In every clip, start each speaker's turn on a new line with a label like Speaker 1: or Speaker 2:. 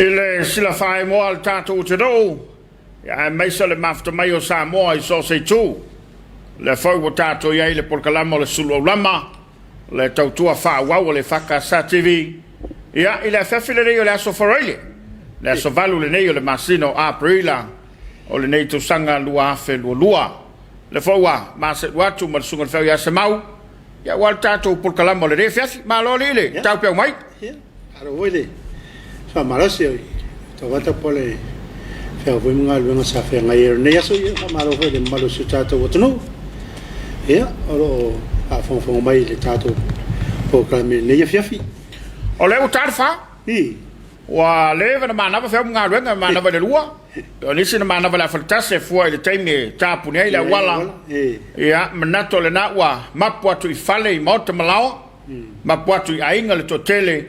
Speaker 1: I le silafaaemoa a le tatou atunuu, aemaise o le mafuta mai o Samoa i so o se itu, lea foi ua tatou i ai i le polokalama o le Sulu Aulama, le tautua faaauau a le EFKS TV, ia, i le afiafi lenei o le aso Faraile, le aso 8 lenei o le masina o Aperila o lenei tausaga 2022. Lea foi ua maseu atu ma le susuga i le Feau ia Semau, ia, aua le tatou polokalama o lenei afiafi. Malo alii le taupeau mai.
Speaker 2: Ia, malo foi le faamalosi o tauata po o le feau foi ma galuega sa feagai ai i lenei aso. Ia, faamalo foi i le mamalu o si o tatou atunuu, ia, o lo o faafogafoga mai i le tatou polokalame i lenei afiafi.
Speaker 1: O lea ua ta le fa.
Speaker 2: I.
Speaker 1: Ua leva ona manava feau ma galuega, manava i le 2. O nisi na manava i le afa i le 1 e fua i le taimi e tapuni ai le auala. Ia, manatu o lena ua mapu atu i fale i maota ma laoa. Mapu atu i aiga le toatele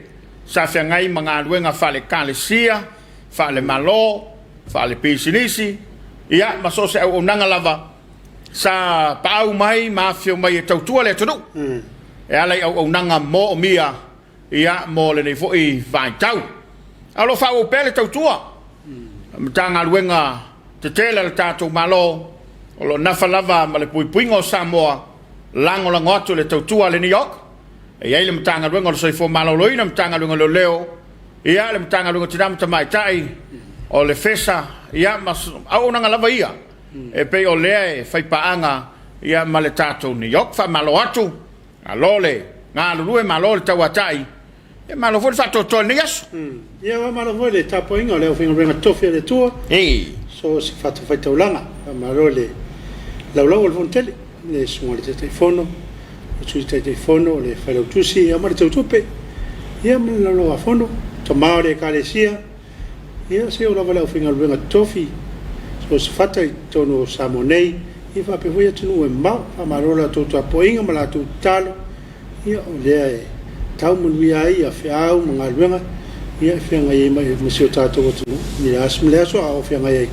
Speaker 1: sa feagai ma galuega faale-Ekalesia, faale-Malo, faale-pisinisi, ia, ma so o se auaunaga lava sa paau mai ma afifio mai e tautua le atunuu e ala i auaunaga moomia, ia, mo lenei foi vaitau. A o lo o faaauau pea le tautua a Matagaluega tetele a le tatou Malo o lo o nafa lava ma le puipuiga o Samoa, lagolago atu le tautua a le NEOC, e i ai le Matagaluega o le Soifua Maloloina, Matagaluega o Leoleo, ia, le Matagaluega o Tina ma Tamaitai, o le FESA, ia, ma auaunaga lava ia, e pei o lea e faipaaga, ia, ma le tatou NEOC. Faamalo atu, malo le galulue, malo le tauatai, ia, malo foi le faatoatoa i lenei aso.
Speaker 2: Ia, faamalo foi i le tapuaiga o le aufaigaluega totofi a le Atua, so o se fatafaitaulaga. Faamalo i le laulau o le Fonotele, le susuga i le Taitaifono, le Sui Taitaifono, le Failautusi, ia ma le Teutupe, ia ma le Laulau-a-Fono, tama o le Ekalesia, ia seia oo lava i le aufaigaluega totofi, so o se fata i totonu o Samoa nei, ia faapea foi atunuu e mamao. Faamalo i la outou tapuaiga ma la outou tatalo. Ia, o lea e tau manuia ai ia feau ma galuega ia e feagai ai ma si o tatou atunuu i le aso ma le aso a o feagai ai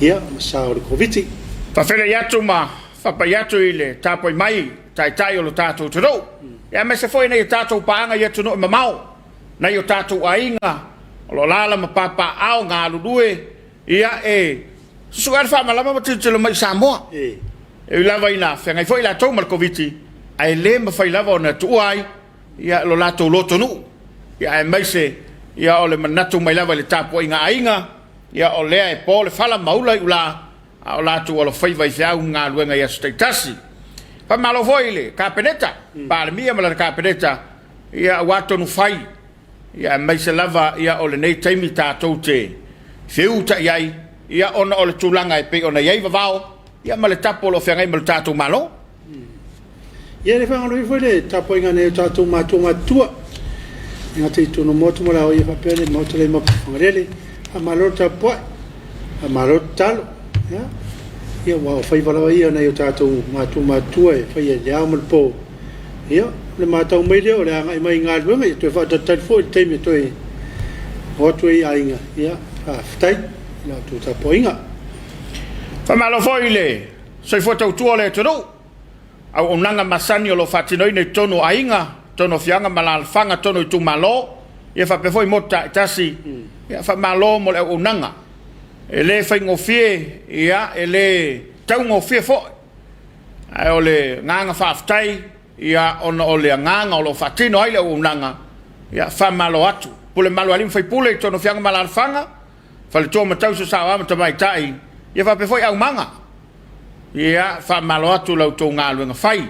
Speaker 2: ia ma sa o le Koviti.
Speaker 1: Faafeiloai atu ma faapai atu i le tapuai mai Taitai o lo tatou atunuu, aemaise foi nai o tatou paaga i atunuu e mamao, nai o tatou aiga o lo o alaala ma papaaao galulue, ia e susue lava le faamalama ma tilotilo mai i Samoa. E ui lava ina feagai foi latou ma le Koviti, ae le mafai lava ona tuua ai ia lo latou lotonuu, ia aemaise ia o le manatu mai lava i le tapuaiga a aiga, ia o lea e po le fala ma ula i ula, a o latou alofaiva i feau ma galuega i aso taitasi. Faamalo foi i le Kapeneta, Palemia ma lana Kapeneta, ia aua tonu fai ia aemaise lava ia o lenei taimi tatou te feuta'i ai ia ona o le tulaga e pei ona i ai vavao ia ma le tapu o lo o feagai ma le tatou Malo.
Speaker 2: Ia, e le faagaloina foi le tapuaiga a nai o tatou matua matutua e gata i totonu o Maota ma Laoa ia faapea le Maota lea i Mapuifagalele. Faamalo le tapuai, faamalo le tatalo. Ia, ia aua o faiva lava ia o nai o tatou matua matutua e faia i le ao ma le po. Ia, o le matau mai lea o le agai mai i galuega, ia toe faatalitali foi i le taimi e toe o atu ai i aiga. Ia, faafetai i la outou tapuaiga.
Speaker 1: Faamalo foi i le soifua tautua o le atunuu, auaunaga masani o lo o faatinoina i totonu o aiga, totonu o afioaga ma alaalafaga, totonu o itumalo, ia faapea foi motu taitasi. Ia faamalo mo le auaunaga. E le faigofie, ia e le taugofie foi. Ae o le agaga faafetai, ia, ona o le agaga o lo o faatino ai le auaunaga, ia, faamalo atu. Pule mamalu a alii ma faipule i totonu o afioaga ma alaalafaga, faletua ma tausi o saoa ma tamaitai, ia faapea foi aumaga. Ia, faamalo atu la outou galuega fai.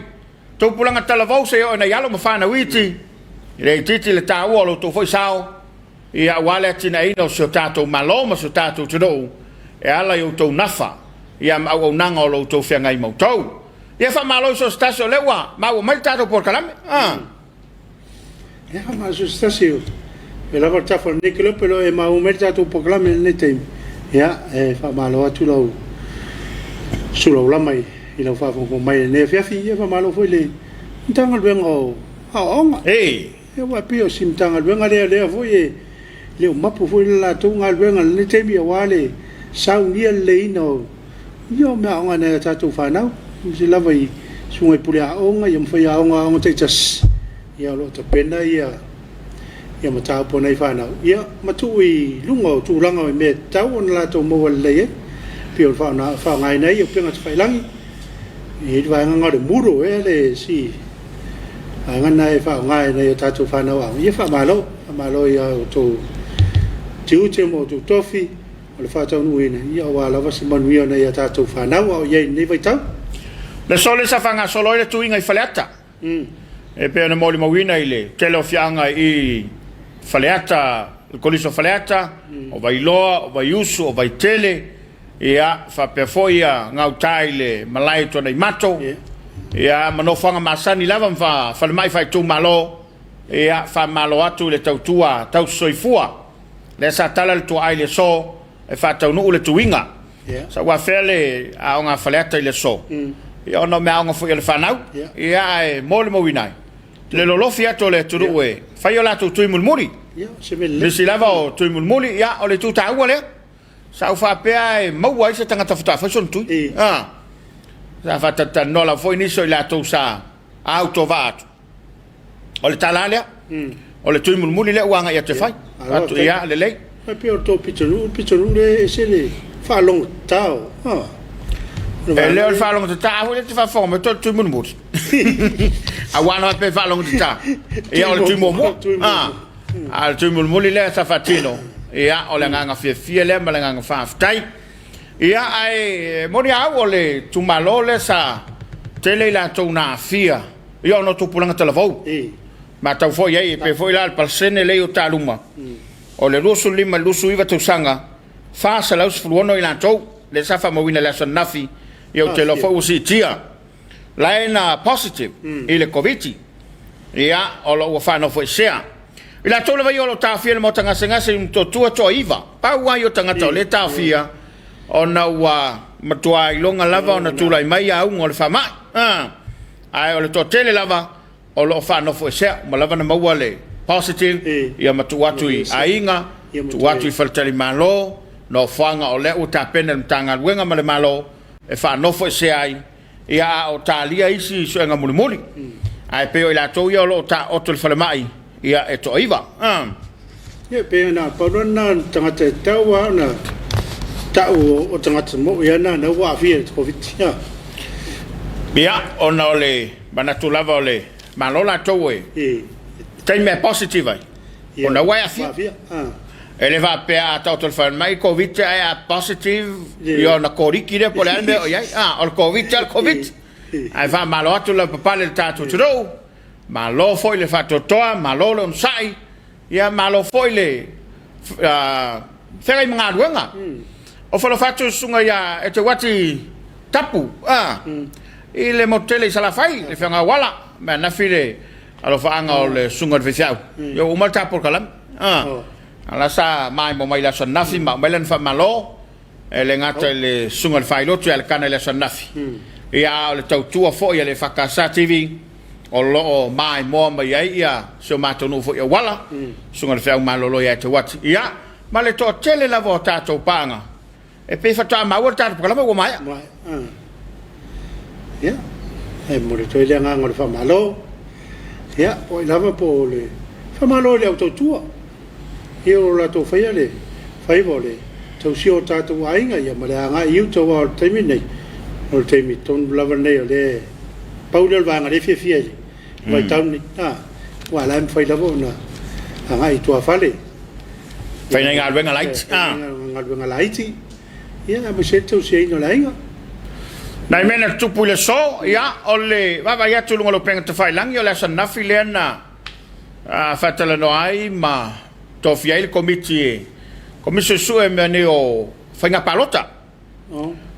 Speaker 1: Tupulaga talavou seia oo i nai alo ma fanau iti, e le itiiti le taua o lo outou foi sao, ia aua le atinaeina o si o tatou Malo ma si o tatou atunuu e ala i outou nafa ia ma auaunaga o lo outou feagai ma outou. Ia faamalo i so o se tasi o lea ua maua mai le tatou polokalame. Ah.
Speaker 2: Ia faamalo i so o se tasi o e lava le tafa o lenei kelope o lo o e maua mai le tatou polokalame i lenei taimi. Ia e faamalo atu lau sulaulama i lau faafogafoga mai i lenei afiafi. Ia faamalo foi i le Matagaluega o Aoaoga.
Speaker 1: Hey.
Speaker 2: Ia aua e pei o si Matagaluega lea, lea foi e le o mapu foi le latou galuega i lenei taimi aua le saunia leleiina o ia o meaaoga a nai a tatou fanau, aemaise lava i susuga i pule aoga ia ma faiaoga o aoga taitasi, ia o lo o tapena ia ia mataupu a nai fanau, ia, ma tuu i luga o tulaga o mea e tatau ona latou maua lelei ai, pei ona faaaogaina ai upega tafailagi. E i ai le vaega lena o le Moodle ea le isi vaega lena e faaaoga e nai o tatou fanau aoga. Ia faamalo, faamalo i a outou tiute ma outou tofi o le faataunuuina, ia aua lava se manuia o nai a tatou fanau a o i ai i lenei vaitau.
Speaker 1: Le aso lea sa faagasolo ai le tuiga i Faleata. E pei ona molimauina i le tele o afioaga i Faleata, le Kolisi o Faleata, o Vailoa, o Vaiusu, o Vaitele, ia, faapea foi ia gauta i le malae i Tuanaimato, ia, ma nofoaga masani lava ma falemai faaitumalo, ia, faamalo atu i le tautua tausisoifua. Lea sa tala le tuaai i le aso e faataunuu le tuiga. Sa ou afea le aoga a Faleata i le aso, ia ona o meaaoga foi a le fanau, ia ae molimauina ai le lolofi atu o le atunuu e fai o latou tui mulimuli. Nisi lava o tui mulimuli, ia o le itu taua lea. Sa ou faapea e maua ai se tagata faatoa fai sona tui. Sa faatalatalanoa lava foi nisi o i latou sa autovaa atu. O le tala lea. O le tui mulimuli lea ua agai atu e fai. Atu ia lelei.
Speaker 2: E pei o le tou pitonuu, le pitonuu lea e ese le faalogotata o.
Speaker 1: E le o le faalogotata foi lea e te faafofoga mai, toe o le tui mulimuli. Aua ana faapea e faalogotata, ia o le tui muamua. A o le tui mulimuli lea sa faatino, ia o le agaga fiafia lea ma le agaga faafetai. Ia ae moni a au o le itumalo lea sa tele i latou na aafia ia ona o tupulaga talavou. Matau foi i ai, e pei foi la o le palasene lea i Otahaluma, o le 25 i le 29 tausaga, 416 i latou lea sa faamauina i le aso ananafi, ia ou te iloa foi ua siitia. La e na positive i le Koviti, ia o lo o ua faanofoesea. I latou lava ia o lo o taofia i le maota gasegase i Motootua e toaiva, pau lava ia o tagata o lea e taofia ona ua matua iloga lava ona tulai mai auga o le faamai. Ae o le toatele lava o lo o faanofoesea, uma lava ona maua le positive ia ma tuu atu i aiga, tuu atu i faletalimalo, nofoaga o lea ua tapena e le Matagaluega ma le Malo e faanofoesea ai, ia a o talia isi suega mulimuli. Ae pei o i latou ia o lo o taoto i le falemai, ia e toaiva.
Speaker 2: Ia pei ona pau lena o tagata e tatau lava ona ta'u o tagata mo'i lava na na ua aafia i le Koviti.
Speaker 1: Ia, ona o le manatu lava o le Malo latou e taimi e positive ai, ona ua e aafia. E le faapea a taoto i le falemai Koviti ae a positive ia ona Koviti lea po o le a le mea o i ai. O le Koviti lava o le Koviti. Ae faamalo atu le lavapapale i le tatou atunuu, malo foi le faatoatoa, malo le onosai, ia malo foi le feagai ma galuega. O falofa atu le susuga ia Eteuati Tapu i le motu tele i Salafai, le afioaga Auala, mai ananafi le alofaaga o le susuga i le faifeau, ia ua uma le ta polokalame. A la sa maimoa mai i le aso ananafi ma aumai lana faamalo, e le gata i le susuga i le Failotu ia Lekana i le aso ananafi, ia a o le tautua foi a le EFKS TV o lo o maimoa mai ai ia si o matou nuu foi i Auala, susuga i le Feau Malolo ia Eteuati, ia ma le toatele lava o tatou paaga. E pei faatoa maua le tatou polokalame ua maea.
Speaker 2: Ia, e momoli atu ai le agaga o le faamalo. Ia, po o ai lava po o le faamalo i le au tautua. Ia o latou faia le faiva o le tausia o tatou aiga ia ma le agai i uta aua o le taimi lenei, o le taimi tonu lava lenei o lea e pau lea o le vaega lea e fiafia i le vaitau lenei. Aua o la e mafai lava ona agai i tuafale.
Speaker 1: Fai nai galuega laiti.
Speaker 2: Ah. Galuega laiti. Ia, aemaise ai le tausiaina o le aiga.
Speaker 1: Nai mea na tutupu i le aso, ia, o le vaavaai atu i luga o le upega tafailagi, o le aso ananafi lea na faatalanoa ai ma tofia ai le komiti e komisi suesue mea nei o faiga palota.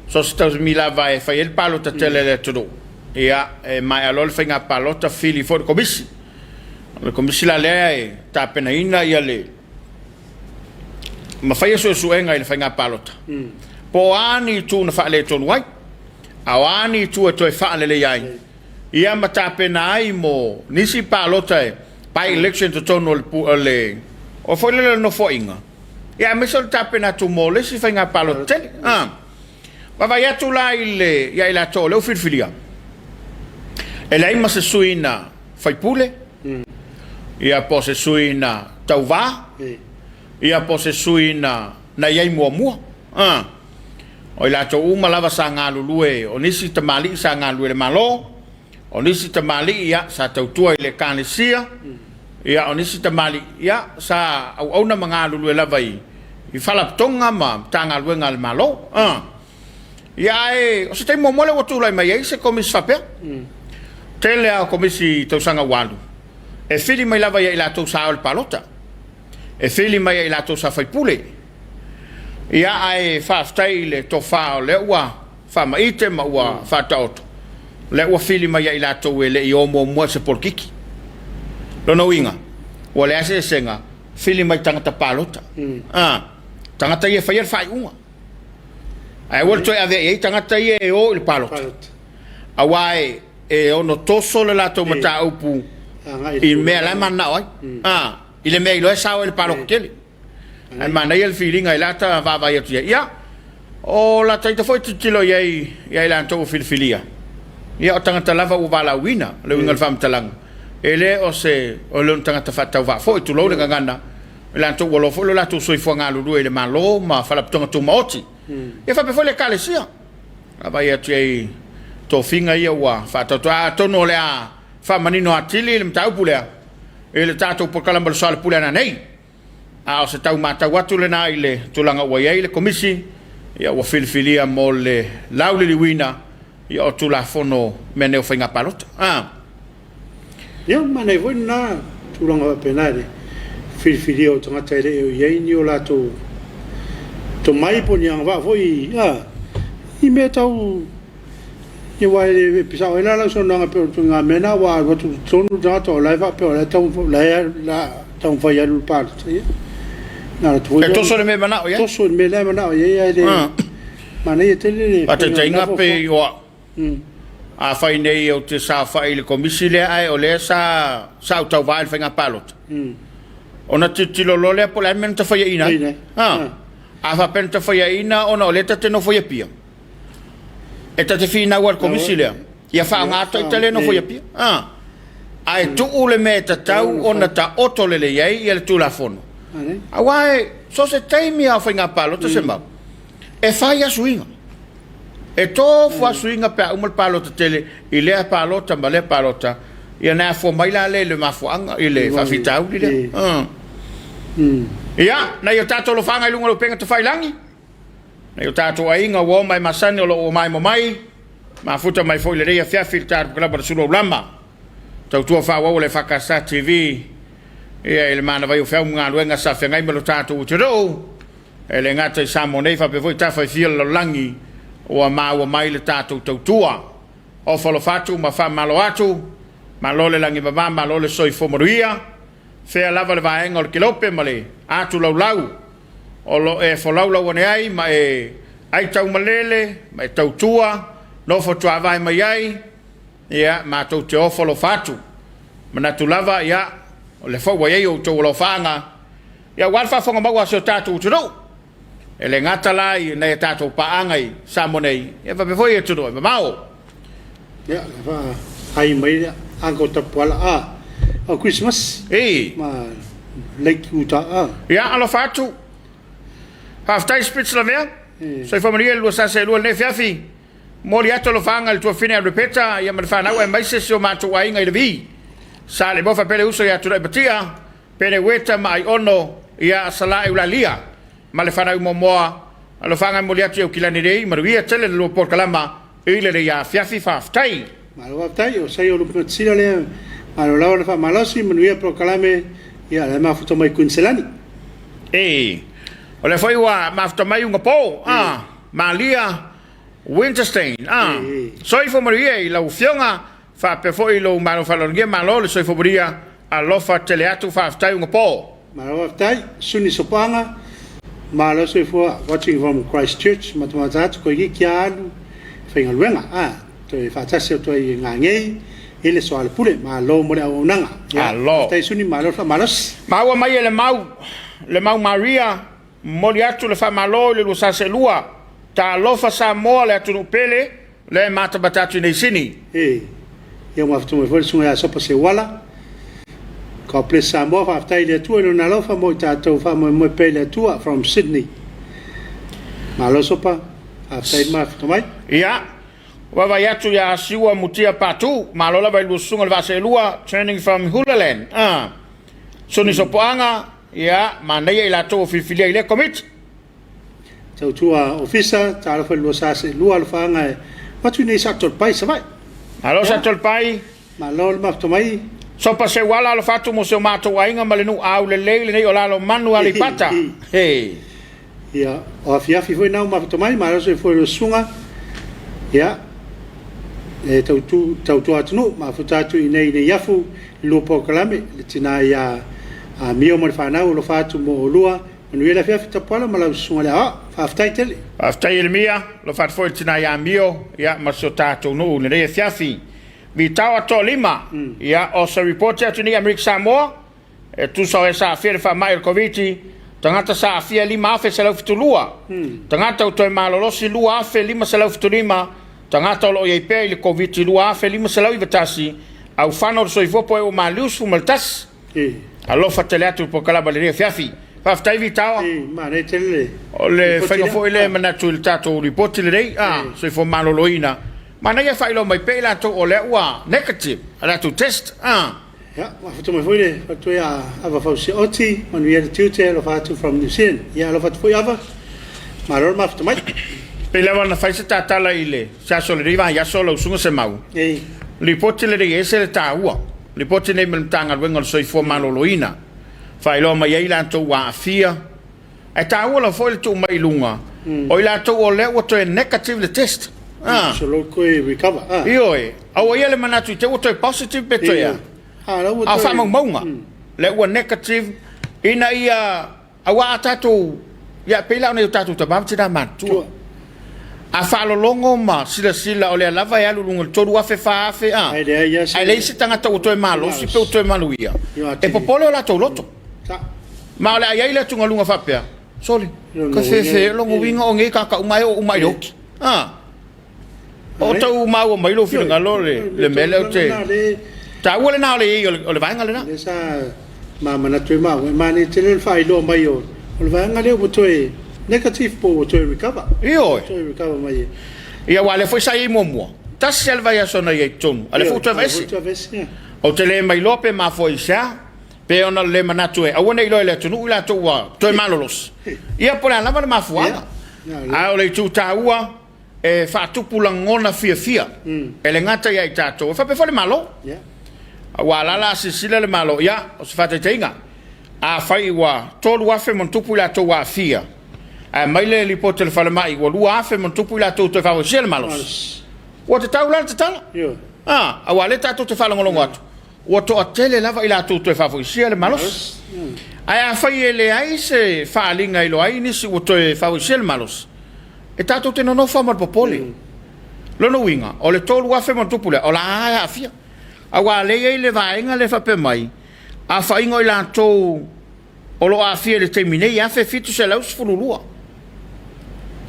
Speaker 1: So o se taimi lava e fai ai le palota tele a le atunuu, ia, e maea loa le faiga palota fili foi le komisi. O le komisi la lea e tapenaina ia le ma faia suesuega i le faiga palota, po o a ni itu na faaletonu ai, a o a ni itu e toe faaleleia ai, ia ma tapena ai mo nisi palota e by-election totonu o le o foi lele o le nofoaiga. Ia aemaise o le tapena atu mo le isi faiga palota tele. A vaavaai atu la i le ia i latou o lea ua filifilia, e leai ma se sui na faipule, ia po o se sui na tauvā, ia po o se sui na na i ai muamua. A o i latou uma lava sa galulue, o nisi tamalii sa galulue i le Malo, o nisi tamalii ia sa tautua i le Ekalesia, ia o nisi tamalii ia sa auauna ma galulue lava i i faalapotopotoga ma Matagaluega a le Malo. A ia ae o se taimi muamua lea ua tulai mai ai se Komisi faapea. Tele lava o Komisi i tausaga ua alu, e fili mai lava ia i latou sa o i le palota. E fili mai ia i latou sa faipule. Ia ae faafetai i le tofa o lea ua faamaite ma ua faataoto, o lea ua fili mai ia i latou e le i o muamua i se polokiki. Lona uiga, ua leai se eseesega, fili mai tagata palota. A, tagata ia e faia le faaiuga. Ae aua le toe avea i ai tagata ia e o i le palota. Aua e, e ono toso le latou mataupu i mea la e mananao ai. A, i le mea iloa e sao ai le palota tele. Ae manaia le filiga i la ta vaavaai atu i ai. Ia, o la ta ita foi tilotilo i ai ia i latou ua filifilia, ia o tagata lava ua valaauina, o le uiga o le faamatalaga, e le o se o le tagata faatauvaa foi, tulou le gagana, i latou ua loa foi lo latou soifua galulue i le Malo ma Faalapotopotoga Tumaoti, ia faapea foi le Ekalesia. Vaavaai atu i ai i tofiga ia ua faataoto. Atonu o le a faamanino atili le mataupu lea i le tatou polokalame o le Soalepule a nanei. A o se tau matau atu lena i le tulaga ua i ai le Komisi, ia ua filifilia mo le lauliliuina ia o Tulafono mea nei o faiga palota. A.
Speaker 2: Ia, manaia foi lena tulaga faapena i le filifilia o tagata e le o i ai ni o latou tomai po o ni agavaa foi a, i mea tau Ia aua e le sao ai la lau saunoaga pei o le ituaiga mea lena ua alu atu i totonu le tagata o la e faapea o la e tau la e la taumafai e alu i le palota. Ia, na alu atu foi
Speaker 1: E toso le mea e manao i ai.
Speaker 2: Toso i le mea la e manao i ai ae le manaia tele le
Speaker 1: Faataitaiga pei o au, afai nei ou te saofai i le komisi lea ae o lea sa sa ou tauva i le faiga palota, ona tilotilo loa lea po o le a le mea na ta faiaina ai. A faapea na ta faiaina ona o lea ta te nofo i Apia, E ta te finau a le komisi lea, ia faaaoga atu ita lea nofo i Apia. A, ae tuu le mea e tatau ona taoto lelei ai ia le Tulafono. Aua e so o se taimi lava o faiga palota se mau, e fai lava suiga. E tofu lava suiga pe a uma le palota tele i lea palota ma lea palota, ia ona e afua mai la lea i le mafuaaga, i le faafitauli lea. Ia, nai o tatou alofaga i luga o le upega tafailagi, Nai o tatou aiga ua oma e masani o lo o ua maemo mai, mafuta mai foi i lenei afiafi i le tatou kalaba le sulu aulama. Tautua faaauau a le EFKS TV ia i le manavai o feau ma galuega sa feagai ma lo tatou atunuu, e le gata i Samoa nei faapea foi tafa e fia o le lalolagi ua maua mai le tatou tautua. Ofa alofa atu ma faamalo atu, malo le lagi mama, malo le soifua manuia. Fea lava le vaega o le kelope ma le atulaulau o lo o e folaulau ane ai ma e aitaumalele ma e tautua nofo tuavae mai ai, ia, matou te ofo alofa atu. Manatu lava, ia, o lea foi ua i ai outou alofaaga, ia, aua le faafofoga maua a si o tatou atunuu. E le gata la i nai a tatou paaga i Samoa nei, ia faapea foi i atunuu e mamao.
Speaker 2: Ia, le faaai mai le Uncle Tapuala a o Christmas.
Speaker 1: Ei.
Speaker 2: Ma Lake Utah a.
Speaker 1: Ia, alofa atu. Faafetai Spitz Lavea. Soifua manuia i le lua sasa e lua i lenei afiafi. Momoli atu alofaaga i le tuafafine ia Rebecca ia ma le fanau aemaise si o matou aiga i Levi. Sa le mofa pea le uso ia Tulai Matia, Pene Ueta ma Aiono ia Sala Eulalia ma le fanau Momoa. Alofaaga e momoli atu i Aukilani nei, manuia tele le lua polokalama i lenei afiafi. Faafetai.
Speaker 2: Malo faafetai, o Saio Lupegatasila lea, malo lava le faamalosi, manuia polokalame, ia la e mafuta mai Kuiniselani.
Speaker 1: Ee, o lea foi ua mafuta mai Ugapo, a, Malia Winterstein, a, soifua manuia i lau Afioga faapea foi i lou malo faaaloalogia, malo le soifua manuia, alofa tele atu, faafetai Ugapo.
Speaker 2: Malo faafetai, Suni Sopaga, malo soifua, watching from Christchurch, matamata atu koe ki kia alu faigaluega, a, toe faatasi atu ai i Gagei i le Soalepule, malo mo le auaunaga. Ia,
Speaker 1: Malo.
Speaker 2: faafetai Suni, malo le faamalosi.
Speaker 1: Maua mai e le mau, le mau Maria, momoli atu le faamalo i le lua sa seelua. Talofa Samoa le atunuu pele, lea e matamata atu i nei sini.
Speaker 2: E, ia ua mafuta mai foi le susuga ia Sopa Seuala. God bless Samoa, faafetai i le Atua i lona alofa mo i tatou, faamoemoe pea i le Atua, from Sydney. Malo Sopa, faafetai le mafuta mai.
Speaker 1: Ia, vaavaai atu ia Siua Mutia Patu, malo lava i lua susuga i le Vaaseelua, turning from Hulaland. Ah. Suni Sopoaga, ia, manaia i latou ua filifilia i lea komiti.
Speaker 2: Tautua Ofisa, talofa i le lua sa seelua alofaaga e avatu i nei Satolpai, Savaii.
Speaker 1: Malo Satolpai.
Speaker 2: Malo le mafuta mai.
Speaker 1: Sopa Seuala, alofa atu mo si o matou aiga ma le nuu aulelei lenei o Lalomanu Aleipata. He.
Speaker 2: Ia, o afiafi foi na ua mafuta mai, malo soifua i lau susuga. Ia, e tautu, tautua atunuu, mafuta atu i nei Neiafu, i le lua polokalame, le tina ia Amio ma le fanau, alofa atu mo oulua. Manuia le afiafi Tapuala ma lau susuga i le aoao. Faafetai tele.
Speaker 1: Faafetai Elemia, alofa atu foi i le tina ia Amio, ia, ma si o tatou nuu i lenei afiafi. Vitao Atoalima, ia, o se ripoti atu nei Amerika Samoa, e tusa o e sa aafia i le faamai o le Koviti, tagata sa aafia e 5,172, tagata ua toe malolosi 2,575, tagata o lo o i ai pea i le Koviti 2,591, aufano o le soifua po o e ua maliu 11. Alofa tele atu i le polokalame i lenei afiafi. Faafetai Vitao. O le faiga foi lea e manatu i le tatou lipoti lenei, a, soifua maloloina. Manaia faailoa mai pea i latou o lea ua negative a latou test, a.
Speaker 2: Ia, mafuta mai foi le faletua ia Ava Fausia Oti, manuia le tiute, alofa atu from New Zealand. Ia, alofa atu foi Ava, malo le mafuta mai.
Speaker 1: Pei lava ona fai se tatala i le se aso o lenei vaiaso lau Susuga Semau. Lipoti lenei e ese le taua. Lipoti nei mai le Matagaluega o le Soifua Maloloina, faailoa mai ai i latou ua aafia, ae taua lava foi le tuu mai i luga o i latou o lea ua toe negative le test.
Speaker 2: So lo toe recover.
Speaker 1: Ioe, aua ia le manatu i te ua toe positive pe toe a. A o faamaumauga, lea ua negative ina ia Aua a tatou, ia e pei la o nai o tatou tama ma tina matutua, a faalologo ma silasila o lea lava e alu i luga i le 3,000, 4,000, a, ae leai se tagata ua toe malosi pe ua toe manuia, e popole o latou loto. Ma o le a i ai le atugaluga faapea, sole, ka fefe, o lona uiga o nei tagata uma e oo uma i le oti. A. O tau maua mai lou finagalo le mea lea ou te taua lena o le i ai o le vaega lena.
Speaker 2: Lea sa ma manatu ai maua, e manaia tele le faailoa mai o le vaega lea ua toe negative po ua toe recover.
Speaker 1: Ioe.
Speaker 2: Toe recover mai.
Speaker 1: Ia aua o lea foi sa i ai muamua, tasi lava le vaiaso na i ai i totonu, a o lea foi ua toe aveese. Ou te le mailoa pe mafua i se a, pe ona o le le manatu e aua ne i iloa e le atunuu i latou ua toe malolosi, ia po o le a lava le mafuaaga. A o le itu taua, e faatupu lagona fiafia e le gata ia i tatou, e faapea foi le Malo. Aua o la la a silasila le Malo, ia, o se faataitaiga, afai ua 3,000 ma ona tupu i latou ua aafia, ae aumai le lipoti a le falemai ua 2,000 ma ona tupu i latou ua toe faafoisia le malosi, ua tatau la le tatala. A, aua o lea tatou te faalogologo atu, ua toatele lava i latou toe faafoisia le malosi. Ae afai e leai se faaaliga e iloa ai nisi ua toe faafoisia le malosi, e tatou te nonofo lava ma le popole. Lona uiga, o le 3,000 ma tupu lea, o la e aafia. Aua o lea e i ai le vaega lea e faapea mai, aofaiga o i latou o lo o aafia i le taimi nei, e 1,712.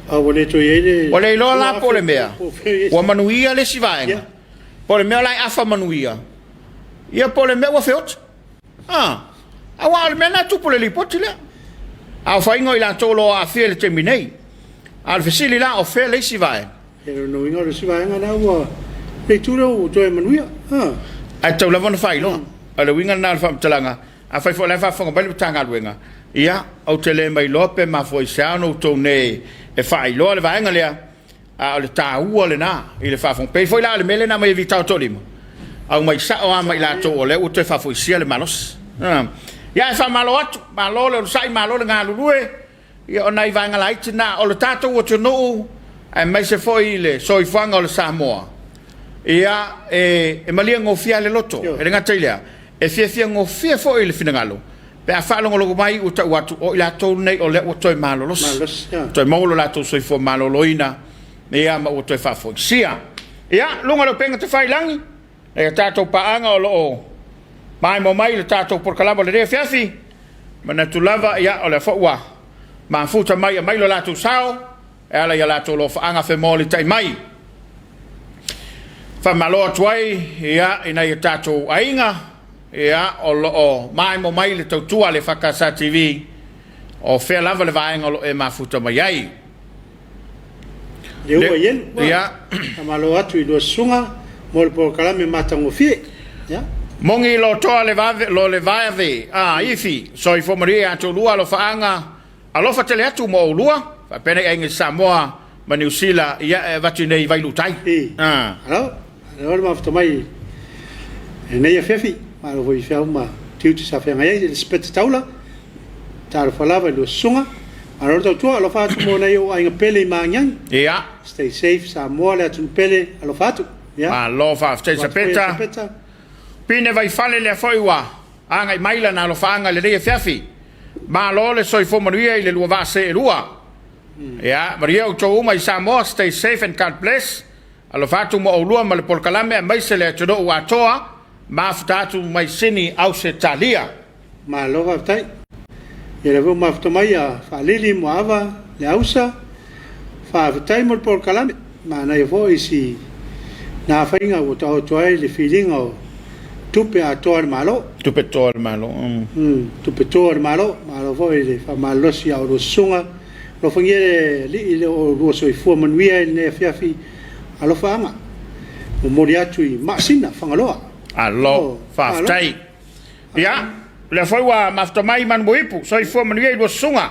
Speaker 2: A ua le toe i ai le...
Speaker 1: Ua le iloa la po o le mea ua manuia le isi vaega, po o le mea o la e afa manuia, ia po o le mea ua feoti. A, aua o le mea lena e tupu i le lipoti lea. Aofaiga o i latou o lo o aafia i le taimi nei. A o le fesili la, o fea le isi vaega?
Speaker 2: E lona uiga o le isi vaega lena ua le itu lea ua toe manuia.
Speaker 1: Ae tatau lava ona faailoa. O le uiga lena o le faamatalaga, afai foi o la e faafofoga mai le Matagaluega, ia, ou te le mailoa pe mafua i se a ona outou nee e faailoa le vaega lea, A o le taua lena i le faafofoga. Pei foi la o le mea lea na aumai e Vitao Toalima, aumai sao lava ma i latou o lea ua toe faafoisia le malosi. Ia, ae faamalo atu, malo le onosai, malo le galulue. Ia, o nai vaega laiti na o le tatou atunuu aemaise foi le soifuaga o le Samoa, ia, e malie gofie lava le loto. E le gata i lea, e fiafia gofie foi le finagalo pe a faalogologo mai ua tau atu o i latou nei o lea ua toe malolosi, toe maua lo latou soifua maloloina, ia, ma ua toe faafoisia. Ia, luga o le upega tafailagi, e tatou paaga o lo o maimoa mai le tatou polokalama o lenei afiafi, manatu lava, ia, o lea foi ua mafuta mai e aumai lo latou sao e ala i a latou alofaaga femolitai mai. Faamalo atu ai, ia, i nai o tatou aiga. Ia, o lo o maaemo mai le tautua a le EFKS TV, o fea lava le vaega o lo o e mafuta mai ai.
Speaker 2: Le ua ielu, ua faamalo atu i lua susuga mo le polokalame matagofie. Ia.
Speaker 1: Mogi lo toa le vave, lo le vave a ifi, soifua manuia ia te oulua alofaaga, alofa tele atu mo oulua, faapea nei aiga i Samoa ma Niu Sila, ia e avatu i nei i Vailuutai.
Speaker 2: Alo, alo le mafuta mai i lenei afiafi, malo foi i feau ma tiute sa feagai ai, Elisapeta Taula, Talofa lava i lua susuga. Malo le tautua, alofa atu mo nai ou aiga pele i Maagiagi.
Speaker 1: Ia.
Speaker 2: Stay safe Samoa le atunuu pele, alofa atu.
Speaker 1: Ia. Malo faafetai Sapeta. Sapeta. Pine Vaifale lea foi ua agai mai lana alofaaga i lenei afiafi. Malo le soifua manuia i le lua vaa seelua. Ia, manuia outou uma i Samoa, stay safe and God bless. Alofa atu mo oulua ma le polokalame aemaise le atunuu atoa, mafuta atu mai Sini, Ausetalia.
Speaker 2: Malo faafetai. Ia lea foi ua mafuta mai ia Faalili Muaava Leausa. Faafetai mo le polokalame. Manaia foi si na faiga ua taoto ai le filiga o tupe atoa a le Malo.
Speaker 1: Tupe toa a le Malo.
Speaker 2: Tupe toa a le Malo. Malo foi le faamalolosi a oulua susuga. Alofagia le Alii le oulua soifua manuia i lenei afiafi. Alofaaga. Momoli atu i Maasina, Fagaloa.
Speaker 1: Alo, faafetai. Ia, o lea foi ua mafuta mai Manumoipu, soifua manuia i lua susuga.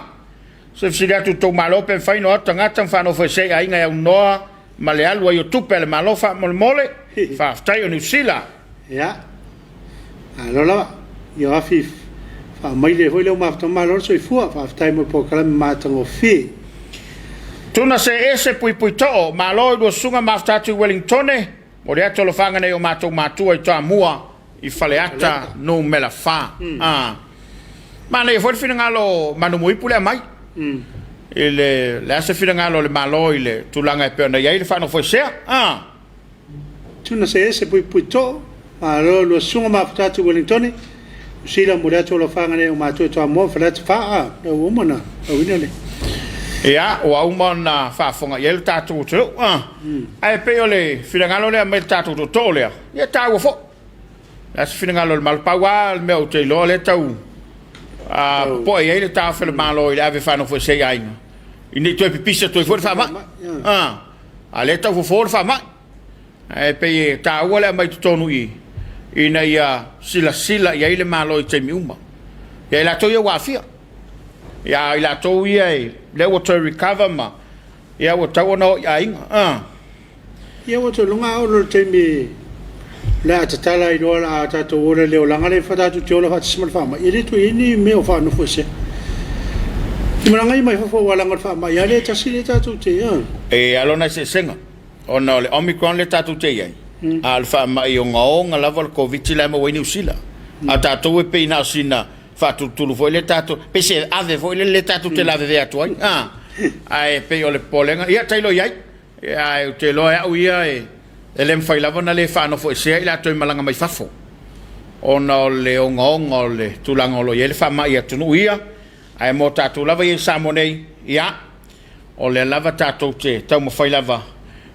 Speaker 1: Se fesili atu i le tou Malo pe mafai ona o atu tagata ma faanofoesea i aiga e aunoa ma le alu ai o tupe a le Malo faamolemole. Faafetai o Niu Sila.
Speaker 2: Ia, malo lava. Ia o afi faamaile foi lea ua mafuta malo le soifua. Faafetai mo le polokalame matagofie.
Speaker 1: Tuna se ese puipui too, malo i lua susuga mafuta atu i Wellingtone, momoli atu alofaga nei o matou matua i Toamua i Faleata numera 4. A. Manaia foi le finagalo o Manumuipu le aumai. I le, le a se finagalo o le Malo i le tulaga e pei ona i ai le faanofoesea? A.
Speaker 2: Tuna se ese puipui too, malo lua susuga mafuta atu Wellingtone, Niu Sila momoli atu alofaga nei o matou e Toamua Faleata 4. A. Lea ua uma ona lauina le.
Speaker 1: Ia, ua uma ona faafofoga i ai le tatou atunuu. A. Ae pei o le finagalo lea aumai le tatou tootoo lea, ia e taua foi. Le a se finagalo o le Malo? Pau lava le mea ou te iloa lea e tau popoe i ai le taofi o le Malo i le ave faanofoesea i aiga, ina ne i toe pipisi atu ai foi le faamai. A lea e tau fofo le faamai. Ae pei e taua le aumai totonu i i ina ia silasila i ai le Malo i taimi uma. Ia i latou ia ua aafia. Ia a o i latou ia lea ua toe recover ma ia ua tatau ona o i aiga.
Speaker 2: Ia ua toe luga au le taimi le a tatala ai loa la tatou ola le olaga le fa tatou te ola faatasi ma le faamai e le toe i ai ni mea o faanofoesea. I malaga ia mai fafo ua laga le faamai a le tasi le tatou te ia.
Speaker 1: E a lona eseesega ona o le Omicron lea tatou te i ai, a o le faamai ogaoga lava o le Koviti la e maua ai Niu Sila. A o tatou e pei na o sina faatulutulu foi lea tatou, pei se ave foi lele tatou te lavevea atu ai, ae pei o le popolega, ia tailo i ai. Ae ou te iloa e au ia e le mafai lava ona le faanofoesea i latou e malaga mai fafo ona o le ogaoga o le tulaga o lo o i ai le faamai i atunuu ia. Ae mo tatou lava ia i Samoa nei, ia, o lea lava tatou te taumafai lava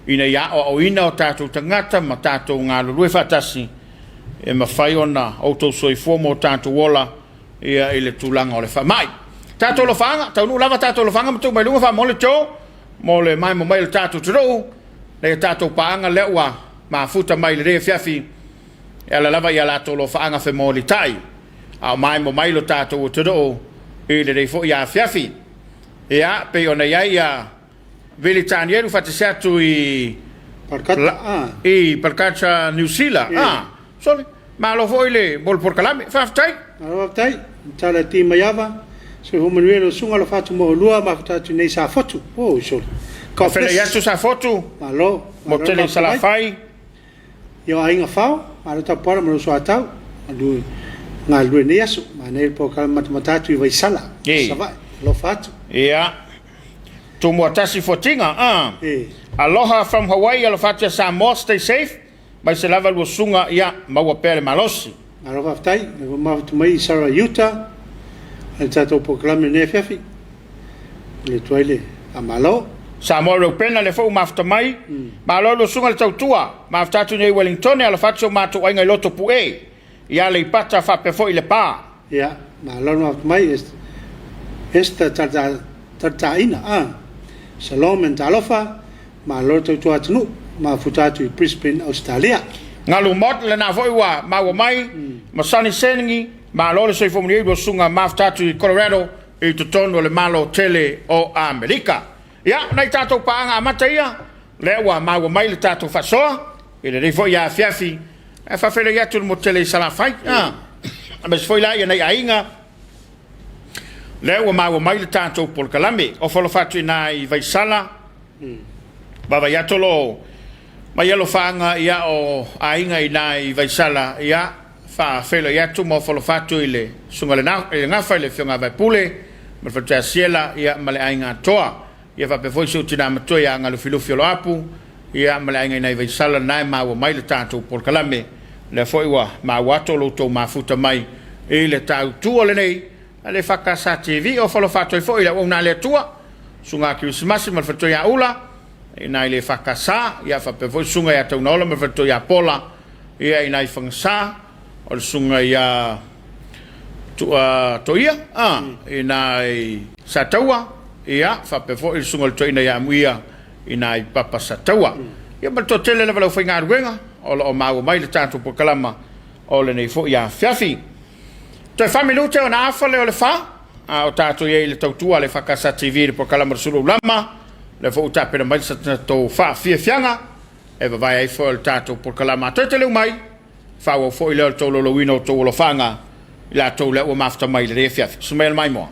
Speaker 1: ina ia aoaoina o tatou tagata ma tatou galulue faatasi e mafai ona outou soifua ma o tatou ola ia i le tulaga o le faamai. Tatou alofaaga, taunuu lava tatou alofaaga ma tuu mai luga faamole Joe mo le maemo mai o le tatou atunuu, nei tatou paaga lea ua mafuta mai i lenei afiafi e ala lava i a latou alofaaga femolitai a o maemo mai lo tatou atunuu i lenei foi afiafi. Ia, pei ona i ai ia Vili Tanielu faatasi atu i i Palkata, Niu Sila. Ah, sole, malo foi le mo le polokalame. Faafetai.
Speaker 2: Malo faafetai. Tala ti mai ava. Soifua manuia lau susuga alofa atu mo oulua mafuta atu nei Safotu. Oh, sole.
Speaker 1: God bless. Atu Safotu.
Speaker 2: Malo.
Speaker 1: Mo tele i Salafai.
Speaker 2: I o aiga fao, malo tapuala ma lou soatau. Malu galulue nei aso. Manaia le polokalame matamata atu i Vaisala. Savaii. Alofa atu.
Speaker 1: Ia. Tumuatasi Fuatiga, ah. Aloha from Hawaii, alofa atu ia Samoa, stay safe. Mai se lava lua susuga, ia, maua pea le malosi.
Speaker 2: Malo faafetai, lea ua mafuta mai i Sarah Utah le tatou polokalame i lenei afiafi. Momoli atu ai le faamalo.
Speaker 1: Samoa Reupena, lea foi ua mafuta mai. Malo i lua susuga le tautua. Mafuta atu i nei Wellingtone, alofa atu si o matou aiga i Loto Pue. i Aleipata faapea foi Lepa.
Speaker 2: Ia, malo le mafuta mai Esther Talitaina, a. Shalom and Talofa, malo le tautua atunuu, mafuta atu i Brisbane, Ausetalia.
Speaker 1: Galu Mott, lena foi ua maua mai, ma Sonny Sengi, malo le soifua manuia i lua susuga, mafuta atu i Colorado i totonu o le Malo tele o Amerika. Ia, o nai tatou paaga amata ia, lea ua maua mai le tatou faasoa i lenei foi afiafi, ae faafeiloai atu i le motu tele i Salafai, aemaise foi la ia nai aiga, lea ua maua mai le tatou polokalame. Ofo alofa atu i ina i Vaisala, vaavaai atu o lo o mai alofaaga ia o aiga i ina i Vaisala, ia faafeiloai atu ma ofo alofa atu i le susuga i le Gafa i le Afioga ia Vaepule ma le Faletua ia Siela ia ma le aiga atoa. Ia faapea foi si ou tina matua ia Galufilufi Oloapu ia ma le aiga i ina i Vaisala lena e maua mai le tatou polokalame. Lea foi ua maua atu o lo outou mafuta mai i le tautu o lenei a le EFKS TV. Ofo alofa atu ai foi i le auauna a le Atua, Susuga Kerisimasi ma le Faletua ia Ula i ina i le EFKS, ia faapea foi Susuga ia Taunaola ma le Faletua ia Pola ia i ina i Fagasa, o le Susuga ia Toia i ina i Sataua, ia faapea foi le Susuga i le Toeaina ia Amuia i ina i Papa Sataua. Ia ma le toatele lava o le aufaigaluega o lo o maua mai le tatou polokalama o lenei foi afiafi. Toe fa minute ona afa lea o le fa, a o tatou i ai i le tautua a le EFKS TV i le polokalama o le Sulu Lama, lea foi ua tapena mai le tatou faafiafiaga e vavae ai foi o le tatou polokalama. Toe teleu mai, faaauau foi lea o le tolaulauina o outou alofaaga i latou lea ua mafuta mai i lenei afiafi. Susu mai le maimoa.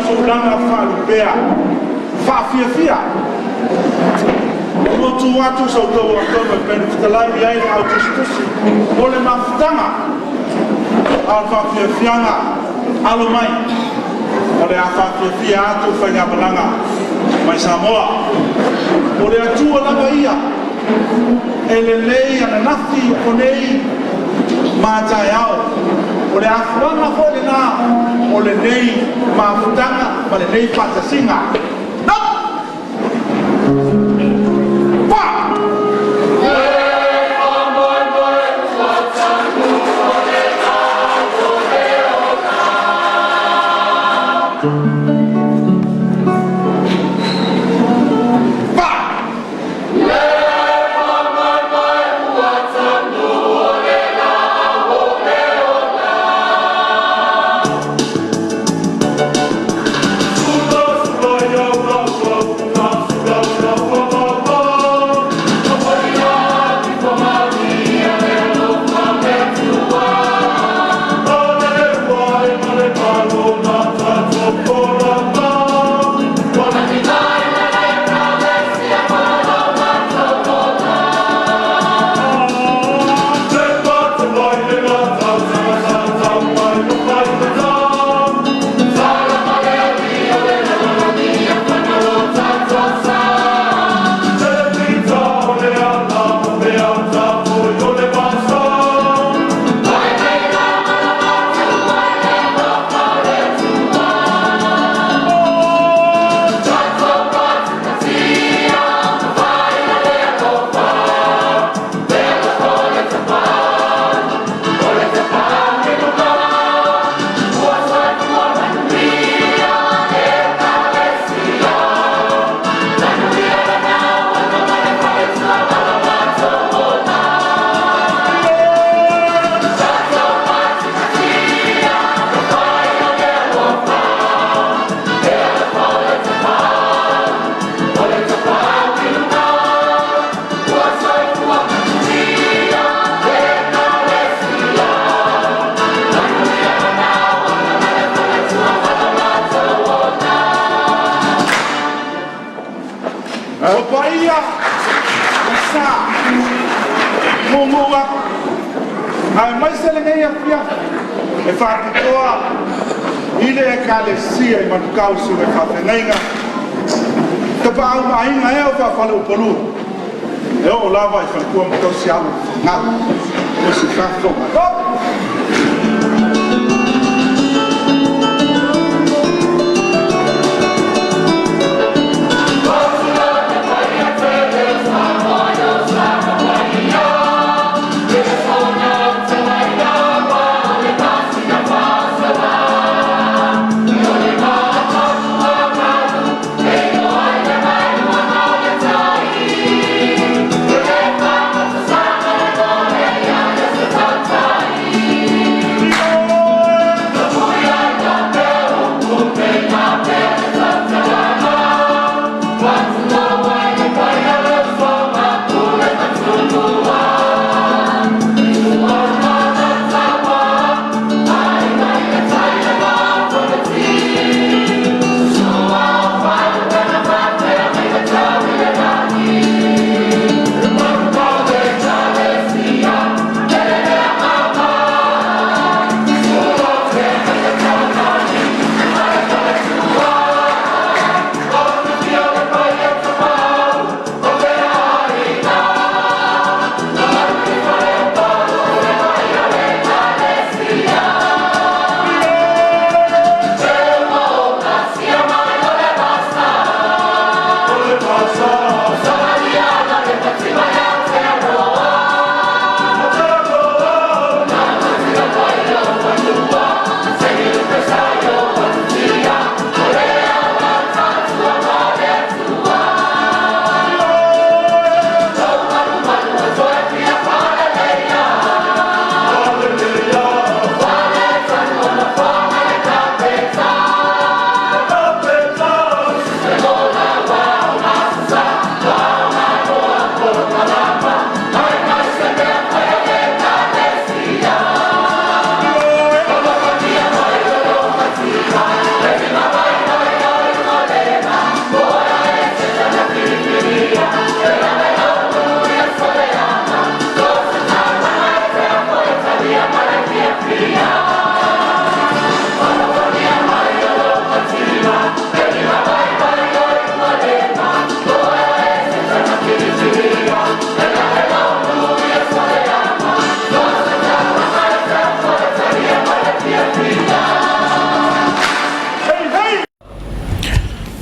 Speaker 3: tulaga faalupea faafiafia. Ua tu atu sa outou Afioga i le Fofoga Fetalai e i ai le au tusitusi mo le mafutaga, a o le faafiafiaga, alo mai, o le a faafiafia atu le faigamalaga mai Samoa. O le Atua lava Ia e lelei ananafi, o nei ma a taeao. O le afuaga foi lena o lenei mafutaga ma lenei faatasiga. Fa! Fa! O paia ma sa mumu atu, aemaise lenei afiafi e faapitoa i le Ekalesia i Manukau Susuga i Faafeagaiga, Tapaau ma Aiga ea o Faafaleupolu, e oo lava i faletua ma tausi alo ma fanau o se faafofoga.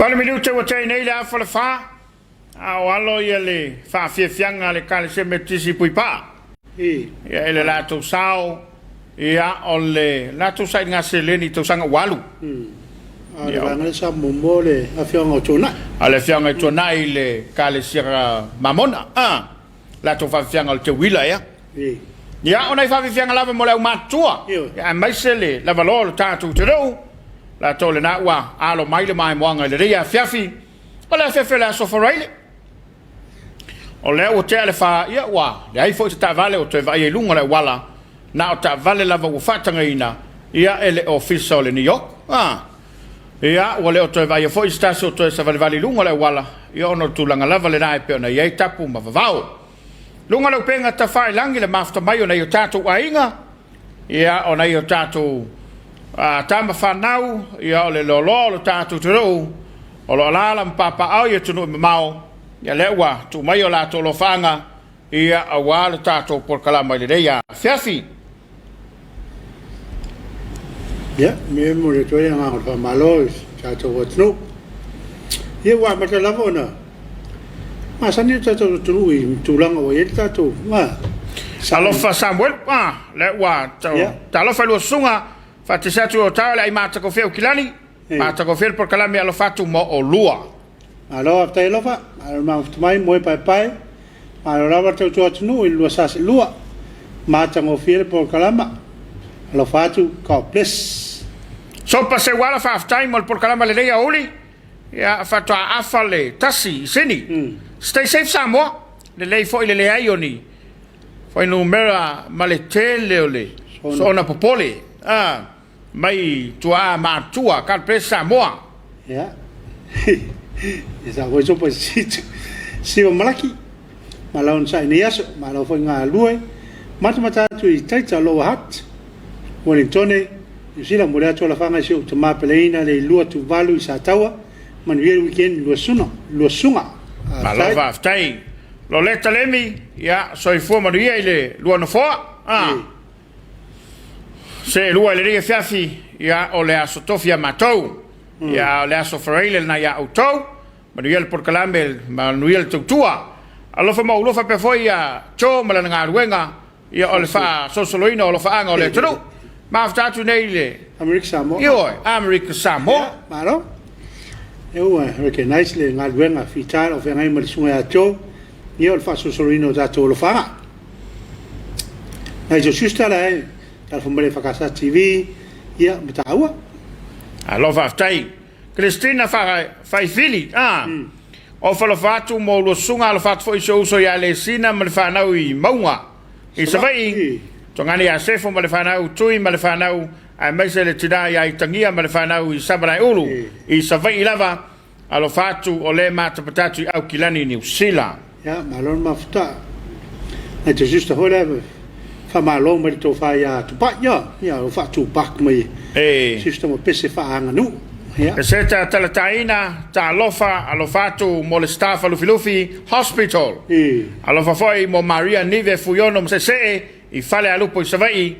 Speaker 1: Palu minute ua tea nei le afa o le fa, a o alo ia le faafiafiaga a le Ekalesia Metotisi i Puipaa. Ia i le latou sao, ia o le latou sailiga seleni i tausaga ua alu.
Speaker 2: A o le vaega lea sa muamua o le afioaga o Tuanai.
Speaker 1: A o le afioaga i Tuanai i le Ekalesia Mamona. A. Latou faafiafiaga o le teuila ea. Ia, o nai faafiafiaga lava mo le aumatutua, ia, aemaise le lavaloa o le tatou atunuu, latou lena ua alo mai le maimoaga i lenei afiafi, o le afiafi o le aso Faraile. O lea ua tea le fa, ia ua leai foi se taavale o toe vaaia i luga o le auala, na o taavale lava ua faatagaina, ia, e le Ofisa o le NEOC. Ah. Ia, ua le o toe vaaia foi se tasi o toe savalivali i luga o le auala, ia ona o le tulaga lava lena e pei ona i ai tapu ma vavao. Luga o le upega tafailagi le mafuta mai o nai o tatou aiga, ia, o nai o tatou tama fanau, ia, o le loaloa o lo tatou atunuu, o lo o alaala ma papaaao i atunuu e mamao, ia lea ua tuu mai o latou alofaaga, ia, aua le tatou polokalama i lenei afiafi.
Speaker 2: Ia, me e momoli atu ai le agaga o le faamalo i si tatou atunuu. Ia, ua amata lava ona masani le tatou atunuu i tulaga ua i ai le tatou
Speaker 1: Alofa Samuel, lea ua talofa i lua susuga, faatasi atu i o tao le ai matagofie Aukilani, matagofie le polokalame alofa atu mo olua.
Speaker 2: Malo faafetai alofa, malo le mafuta mai moe paepae, malo lava le tautua atunuu i le lua sase lua, matagofie le polokalama, alofa atu, God bless.
Speaker 1: Sopa Seuala faafetai mo le polokalama lelei aoauli, ia faatoa afa le tasi i Sini. Stay safe Samoa, lelei foi le leai o ni fuainumera ma le tele o le soona popole. Mai tuaa matua God bless Samoa.
Speaker 2: Ia. Ia sa foi sopa situ. Siva malaki. Malo na sai nei aso. Malo foi galue. Matamata atu i Taita Lower Hutt. Wellingtone, Niu Sila momoli atu alafanga i si ou tama peleina le ilua Tuvalu i Sataua. Manuia le weekend lua suna, lua suga.
Speaker 1: Malo faafetai. Loleta Lemi, ia soifua manuia i le lua nofoa. Ah. Seelua i lenei afiafi, ia, o le aso tofi a matou. Ia, o le aso Faraile lena ia outou. Manuia le polokalame, manuia le tautua. Alofa ma oulua faapea foi ia Joe ma lana galuega, ia, o le faasolosoloina o alofaaga o le atunuu. Mafuta atu nei i le
Speaker 2: Amerika Samoa.
Speaker 1: Ioe, Amerika Samoa.
Speaker 2: Ia, malo. Ia ua recognize le galuega fita o lo o feagai ma le susuga ia Joe, ia o le faasolosoloina o tatou alofaaga. Nai so sister la e talofa mai le Fakasa TV ia ma taua.
Speaker 1: Alo faafetai Christina Faifili a ofa alofa atu mo lua susuga alofa atu foi i si ou uso ia Lesina ma le fanau i Mauga i Savaii Togane ia Sefo ma le fanau Tui ma le fanau aemaise le tina ia Itagia ma le fanau i Samalaeulu i Savaii lava Alofa atu o lea e matapata atu i Aukilani i Niu Sila.
Speaker 2: Ia, malo le mafuta. Nai te sister foi lea faamalo mai le tofa ia Tupai, ia, ia o faa-Tupac mai
Speaker 1: E.
Speaker 2: sister ma pese faaaganuu. Ia.
Speaker 1: Eseta Talataina, Talofa, alofa atu mo le staff a Lufilufi Hospital.
Speaker 2: E.
Speaker 1: Alofa foi mo Maria Nive Fuiono ma Sese'e i Falealupo i Savaii.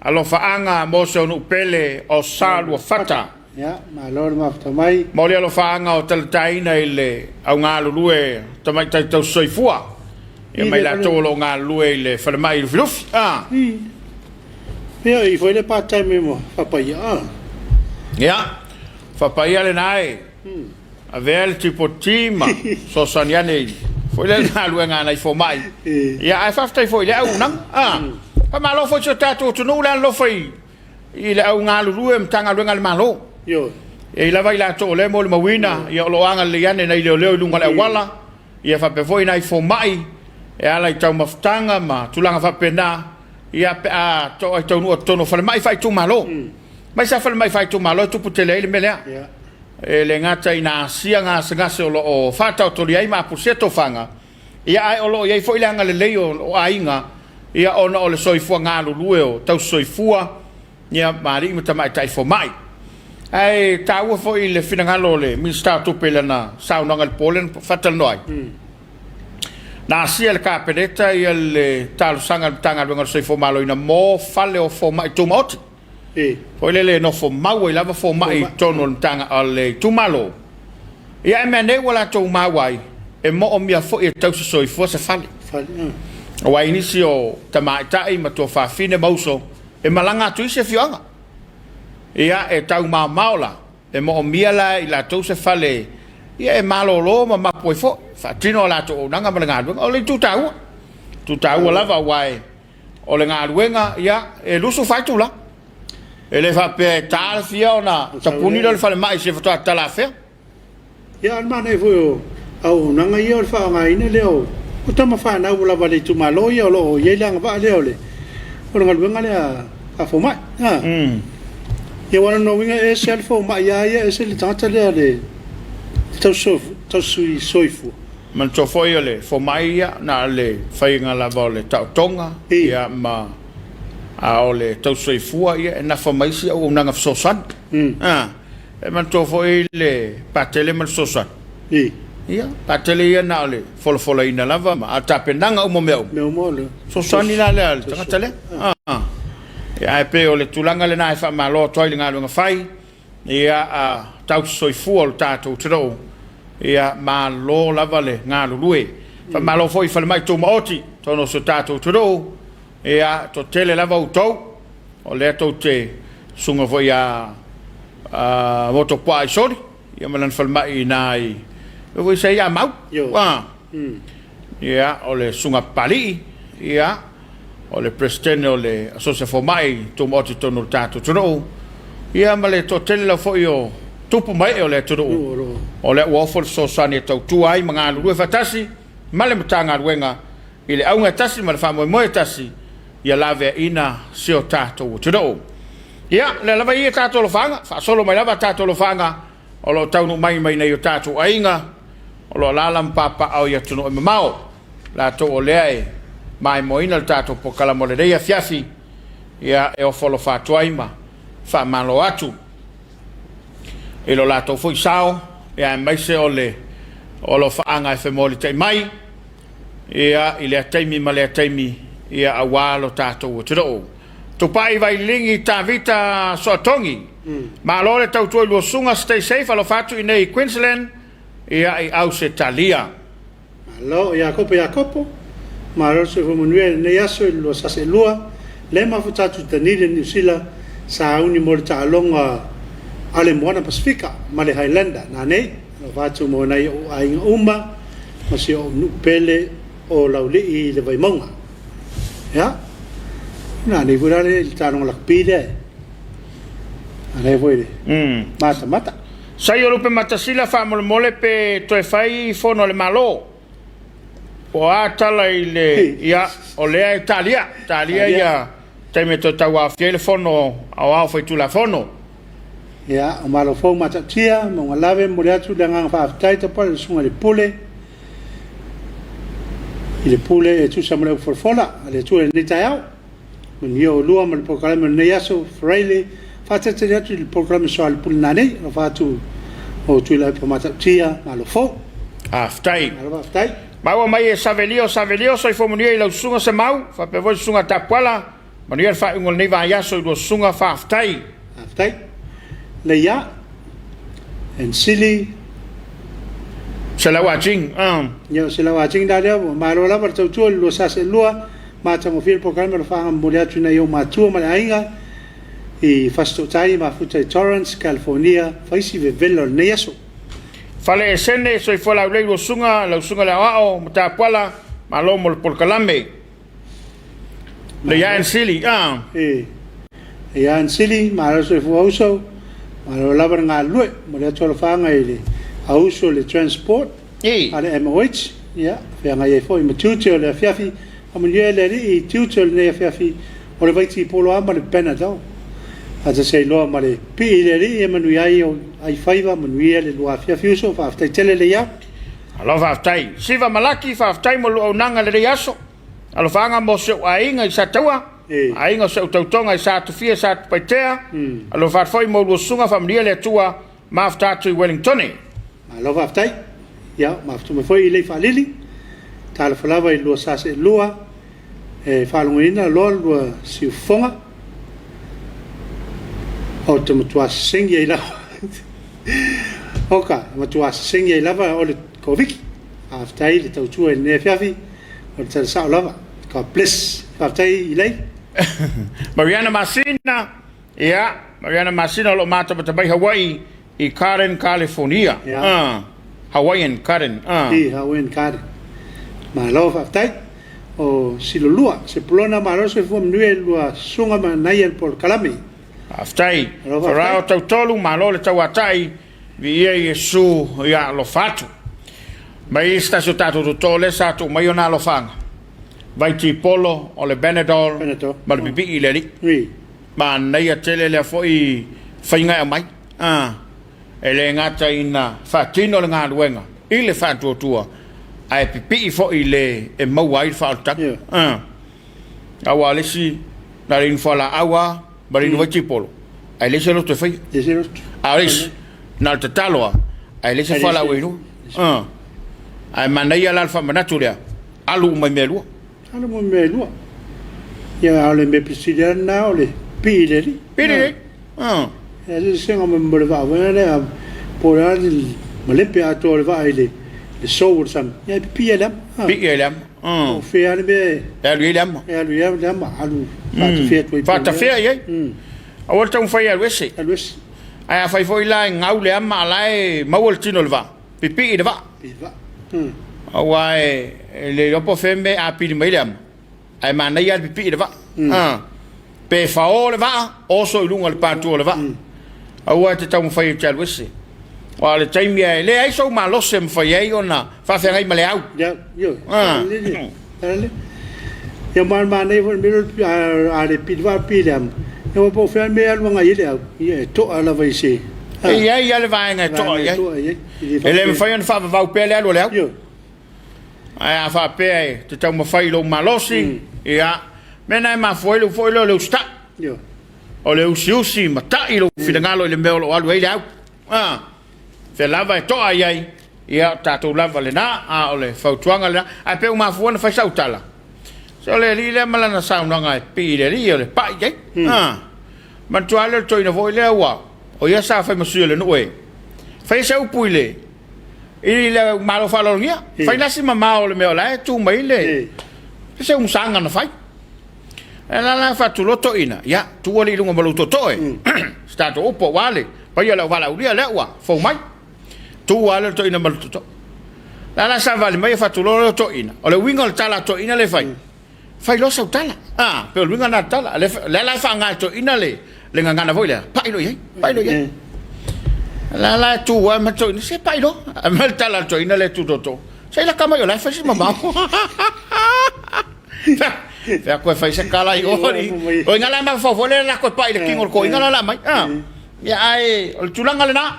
Speaker 1: Alofaaga mo si ou nuu pele o Saluafata.
Speaker 2: Ia, malo le mafuta mai.
Speaker 1: Maoli alofaaga o talataina i le au galulue tamaitai tausisoifua, ia ma i latou o lo o galulue i le falemai Lufilufi. A.
Speaker 2: Ia, i foi le part time mo Fapaia. A.
Speaker 1: Ia, Fapaia lena e avea le tipoti ma fesoasoani ane i foi le galuega a nai fomai. Ia, ae faafetai foi i le auaunaga. A. Faamalo foi i si o tatou atunuu le alolofa i i le au galulue o Matagaluega a le Malo.
Speaker 2: Ioe.
Speaker 1: E i ai lava i latou o lea e molimauina, ia o lo o agalelei ane nai leoleo i luga o le auala, ia faapea foi nai fomai e ala i taumafataga ma tulaga faapena, ia pe a to'a i taunuu atu totonu o falemai faaitumalo. Aemaise lava falemai faaitumalo e tupu tele ai le mea lea. E le gata ina asia gasegase o lo o faataotolia ai ma apulusia tofaga, Ia ae o lo o i ai foi le agalelei o aiga, ia ona o le soifua galulue o tausisoifua, ia ma alii ma tamaitai fomai. Ae taua foi le finagalo o le Minisita o Tupe i lana saunoaga i le po lea na faatalanoa ai. Na asia e le Kapeneta ia le talosaga a le Matagaluega o le Soifua Maloloina mo fale o fomai tumaoti. Foi lele e nofo mau ai lava fomai i totonu o le itumalo. Ia ae meanei ua latou maua ai, e moomia foi e tausi soifua se fale. Aua i nisi o tamaitai ma tuafafine ma uso e malaga atu i isi afioaga. Ia, e taumaomao la, e moomia la e i latou se fale ia e malolo ma mapu ai foi, faatino a latou auaunaga ma le galuega. O le itu taua, itu taua lava aua e o le galuega ia e 24 itula. E le faapea e ta le fia ona tapuni lea o le falemai se faatoa tatala afea.
Speaker 2: Ia, a o le manaia foi o auaunaga ia o le faaaogaina lea o tama fanau lava a le itumalo ia o lo o i ai le agavaa lea o le o le galuega lea a fomai. Ia, aua o lona uiga e ese lava le fomai a ia ese le tagata lea le tausi soifua.
Speaker 1: Manatua foi o le fomai ia na o le faiga lava o le taotoga ia ma a o le tausi soifua ia e nafa ma isi auaunaga fesoasoani. E manatua foi le Patele ma le fesoasoani. Ia, Patele ia na o le folafolaina lava ma a o le tapenaga uma o mea uma.
Speaker 2: Mea uma o le
Speaker 1: fesoasoani la lea a le tagata lea. Ia, ae pei o le tulaga lena e faamalo atu ai i le galuega fai. Ia, a tausi soifua o le tatou atunuu, ia, malo lava le galulue. Faamalo foi i falemai tumaoti totonu o si o tatou atunuu, ia, toatele lava outou, o lea tou te susuga foi ia Motopuaa Aisoli, ia ma lana falemai i ina i, foi se i Amau, ia, o le susuga Papalii, ia, o le Peresetene o le Asosi a Fomai Tumaoti i totonu o le tatou atunuu, ia ma le toatele lava foi o tupu ma ee o le atunuu, o lea ua ofo le fesoasoani e tautua ai ma galulue faatasi ma le Matagaluega i le auga e tasi ma le faamoemoe e tasi ia laveaiina si o tatou atunuu. Ia, o lea lava e i ai tatou alofaaga, faasolo mai lava tatou alofaaga o lo o taunuu mai mai nai o tatou aiga o lo o alaala ma papaaao i atunuu e mamao. Latou o lea e maimoaina le tatou polokalame o lenei afiafi, ia, e ofo alofa atu ai ma faamalo atu i lo latou foi sao, ia, aemaise o le alofaaga e femolitai mai, ia, i lea taimi ma lea taimi, ia, aua lo tatou atunuu. Tupai Vailigi Tavita Soatogi, malo le tautua i lua susuga, stay safe, alofa atu i inei i Queensland, ia, i Ausetalia.
Speaker 2: Malo o Iakopo Iakopo, malo le soifua manuia i lenei aso i le 2022, lea mafuta atu i Dunedin, Niu Sila, sauni mo le taaloga a le Moana Pasefika ma le Highlander nanei. Alofa atu mo nai ou aiga uma ma si ou nuu pele o Laulii i le Vaimauga. Ia, nanei foi la le taaloga lakapi lea e nanei foi le matamata.
Speaker 1: Saio Lupe Matasila faamolemole pe toe fai fono a le Malo. Po o a tala i le ia o lea e talia, talia ia taimi e toe tauaofia ai le fono aoao faitulafono.
Speaker 2: Ia, o Malo Fou Matautia, Maugalave, e momoli atu le agaga faafetai tapuai i le Susuga i le Pule, i le Pule e tusa ma le upufolafola a le Atua i lenei taeao. Manuia oulua ma le polokalame o lenei aso Faraile, faatalitali atu i le polokalame soaolepule nanei. Alofa atu o Tuilaepa Matautia, malo fou.
Speaker 1: Faafetai.
Speaker 2: Malo faafetai.
Speaker 1: Maua mai e Savelio Savelio, soifua manuia i lau susuga Semau, faapea foi le susuga Tapuala, manuia le faaiuga o lenei vaiaso i lua susuga, faafetai.
Speaker 2: Faafetai. Leia and Sili.
Speaker 1: Selau Ah Ching.
Speaker 2: Ia, o Selau Ah Ching la lea, ua malo lava le tautua i le 2022, Matagofie le polokalame o le faga momoli atu i nai ou matua ma le aiga i Fasitootai mafuta i Torrance, California, faisi vevela o lenei aso.
Speaker 1: Fale Esene, Soifua Laulei lau Susuga, lau Susuga le Aoao, Matapuala, malo mo le polokalame. Leia and Sili, ah.
Speaker 2: E, Leia and Sili, malo le soifua uso, malo lava le galulue, momoli atu alofaaga i le auso i le transport a le MOH, ia, feagai ai foi ma tiute o le afiafi. Faamanuia e le Alii i tiute o lenei afiafi o le vaitipolo a ma le Panadol. Faatasi ai loa ma le pii i le Alii e manuia ai ou aifaiva, manuia le lua afiafi uso, faafetai tele Leia.
Speaker 1: Malo faafetai. Siva Malaki, faafetai mo le auaunaga i lenei aso. Alofaaga mo si ou aiga i Sataua, aiga o si ou tautoga i Satufia, Satupaitea. Alofa atu foi mo lua susuga, faamanuia le Atua, mafuta atu i Wellingtone.
Speaker 2: Malo faafetai. Ia, mafuta mai foi i lei faalili. Talofa lava i lua sa seelua e faalogoina loa lua siufofoga. Ou te matua sengi ai lava. Oka, e matua sesegi ai lava o le Koviki. Faafetai i le tautua i lenei afiafi, o le tala sao lava. God bless. Faafetai Ilei.
Speaker 1: Mariana Masina, ia, Mariana Masina o lo o matamatamai Hawaii i Karen, California.
Speaker 2: Ia.
Speaker 1: Hawaiian Karen.
Speaker 2: I Hawaiian Karen. Malo faafetai. O Silolua, Sepulona, malo le soifua manuia i le lua susuga ma naia i le polokalame.
Speaker 1: Faafetai. Farao Tautolu, malo le tauatai, viia Iesu ia alofa atu. Mai se tasi o tatou toto lea sa tuu mai ona alofaaga. Vai tipolo o le Benadol,
Speaker 2: Benadol.
Speaker 1: ma le pipii i le alii.
Speaker 2: Ui.
Speaker 1: Manaia tele lea foi faiga e aumai. Ah, e le gata ina faatino le galuega i le faatuatua, ae pipii foi i le e maua ai le faaolataga.
Speaker 2: Yeah.
Speaker 1: Ah. Aua o le isi, na o le inu fualaau lava ma le inu vaitipolo, ae leai se loto e faia.
Speaker 2: Leai se loto.
Speaker 1: A o le isi, na o le tatalo lava, ae leai se fualaau e inua. Ae manaia la le faamanatu lea, alu uma i mea e lua.
Speaker 2: Alu uma i mea e lua. Ia, a o le mea pito sili lava lena o le pii i le Alii.
Speaker 1: Pii i le Alii.
Speaker 2: Ia, se sega ma le vaa foi lea, po o le a le malepe atoa o le vaa i le sou o le sami, ia e pipii ai le ama.
Speaker 1: Pipii ai le ama.
Speaker 2: Po o fea lava le mea
Speaker 1: e alu i ai le ama.
Speaker 2: E alu i ai le ama, alu faatafea atu ai.
Speaker 1: Faatafea i ai. Aua le taumafai e alu ese.
Speaker 2: Alu ese.
Speaker 1: Ae afai foi la e gau le ama a o la e maua le tino o le vaa, pipii i le vaa.
Speaker 2: Pipii i le vaa.
Speaker 1: Aua e le iloa po o fea le mea e apili mai ai le ama. Ae manaia lava le pipii i le vaa. A, pe fao le vaa, oso i luga o le patu o le vaa. Aua e te taumafai e te alu ese. Aua o le taimi e leai sou malosi e mafai ai ona faafeagai ma le au.
Speaker 2: Ia, ioe. Ia ma le manaia foi o le mea lea, a le pili vaa pili le ama, ia aua po o fea le mea e alu agai i ai le au, ia e toa lava i se...
Speaker 1: E i ai lava le vaega e toa i ai. E le mafai ona faavavau pea le alu a le au.
Speaker 2: Ioe.
Speaker 1: Ae a faapea e te taumafai i lou malosi, ia, mea na e mafua ai le foi lea o le usitai. O le usiusi ma tai lou finagalo i le mea o lo o alu ai le au. A, fea lava e toa i ai, ia, o tatou lava lena, a o le fautuaga lena. Ae pe ua mafua ona fai sau tala, se o le alii lea ma lana saunoaga e pii i le alii, o le pai i ai. A, manatua lava lea o le toeaina foi lea ua, o ia sa fai ma sui o le nuu e fai se upu i le I le Malo faaaloalogia, fai la si mamao o le mea o la e tu mai le se umusaga na fai. E la la faatuloa toeaina, ia, tuu alii i luga ma lou tootoo e. Se tatou upu aua le paia o le auvalaaulia lea ua fou mai. Tu lava lea o le toeaina ma le tootoo. La la savali mai e faatuloa lea o toeaina. O le uiga o le tala a toeaina lea e fai, Fai loa sau tala. A, pei o le uiga lena o le tala. O lea la e faaaoga e toeaiina le gagana foi lea, pai loa i ai, pai loa i ai. O la la e tu lava ma toeaiina, se pai loa. Ae mai le tala a le toeaina lea e tu tootoo, se i laka mai o la e fai si mamao. Fai atu e fai se tala i o, o ina la e mafaufau foi lea lako e pai i le tino o le toeaina la la mai. Ia ae o le tulaga lena,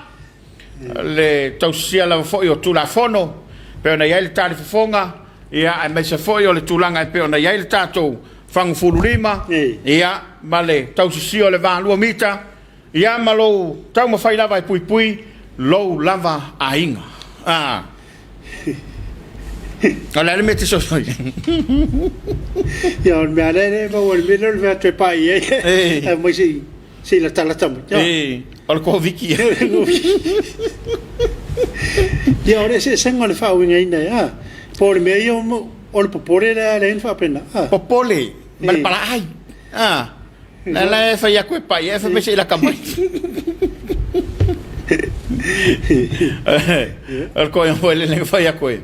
Speaker 1: le tausisia lava foi o Tulafono, pei ona i ai le talifofoga, Ia, aemaise foi o le tulaga e pei ona i ai le tatou fagufululima, ia, ma le tausisia o le va lua mita, ia, ma lou taumafai lava e puipui lou lava aiga. A. O le a le mea e te soso ai?
Speaker 2: Ia, o le mea lea e maua i le mea lea o le mea toe pai i ai, ae omai se i Se i latalata mai.
Speaker 1: Ee, o le Koviki.
Speaker 2: Ia, o le eseesega o le faauigaina e, a, po o le mea ia o le popole lea a leai ni faapena, a.
Speaker 1: Popole ma le palaai, a, la la e fai atu e pai, ae fai mai se i lata mai. O le koina foi le fai atu e,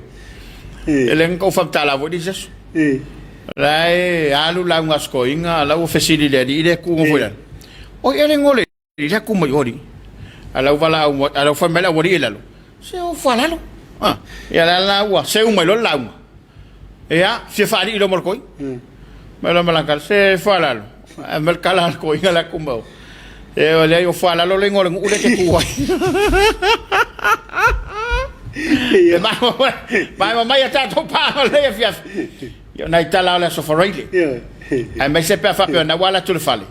Speaker 1: e le na tou faamatala foi le isi aso. La e alu lauga a si toeaina, la ua fesili i le alii lea e tu nofo i lalo, Oi e le igoa o le alii lea tu mai o alii. A la ua valaau, a la ua fai mai le aualii i lalo, Se o fualalo. Ah, ia la la ua seu mai loa le lauga. Ia, fia faalii loa ma le toeaina. Mai loa ma lana tala, se fualalo. Ae mai le tala a le toeaina la e tu mai o. E leai o fualalo le igoa o le nuu lea e te tu ai. E maema mai a tatou paaga o lenei afiafi. Ia o nai tala o le Aso Faraile. Aemaise pe a faapea na ua ala atu i le fale.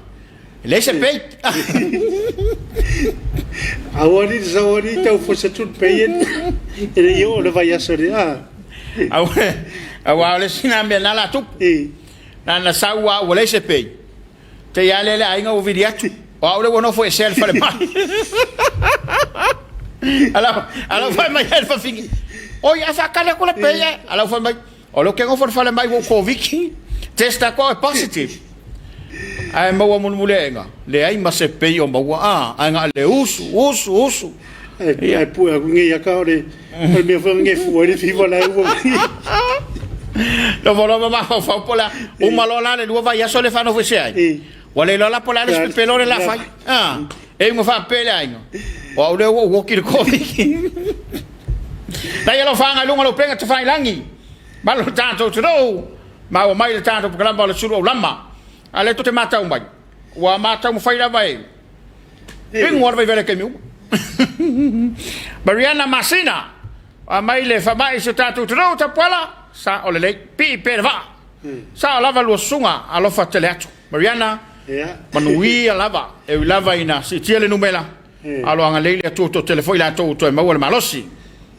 Speaker 1: E leai se pay.
Speaker 2: Aua ni aua ni tau fosa atu le pay e le i oo le vaiaso le a.
Speaker 1: Aua o le isi na mea na la tupu. Na na sau lava ua leai se pay. Te i lea le aiga ua vili atu. O au lea ua nofo esea i le falemai. A lau fai mai ai le fafine, Oi, a faatali atu le pei ae. A lau fai mai, O lea ou te nofo i le fale mai ua ou Koviti, test atu au e positive. Ae maua mulimuliaʻega, leai ma se pei o maua, a, ae na o le usu, usu, usu.
Speaker 2: Ae pue aku nei aka o le mea foi nge fua le fiva la ua.
Speaker 1: Nofo loa ma mafaufau po o le a. Uma loa la le 2 vaiaso le faanofoesea ai. Ua le iloa la po o le a le isi pepelo le la fai. A, e iuga faapea le aiga, o au lea ua ou oti i le Koviti. Nai alofaga i luga o le upega tafailagi, malo le tatou atunuu, ma ua mai le tatou polokalama o le sulu aulama. A o lea tou te matau mai, ua ma taumafai lava e inu lava le vaivele i taimi uma. Mariana Masina, aumai le faamai i si o tatou atunuu, Tapuala, sao lelei, pii pea le vaa. Sao lava lua susuga, alofa tele atu. Mariana, manuia lava, e ui lava ina siitia le numera, a o lo o agalelei le Atua toatele foi latou ua toe maua le malosi.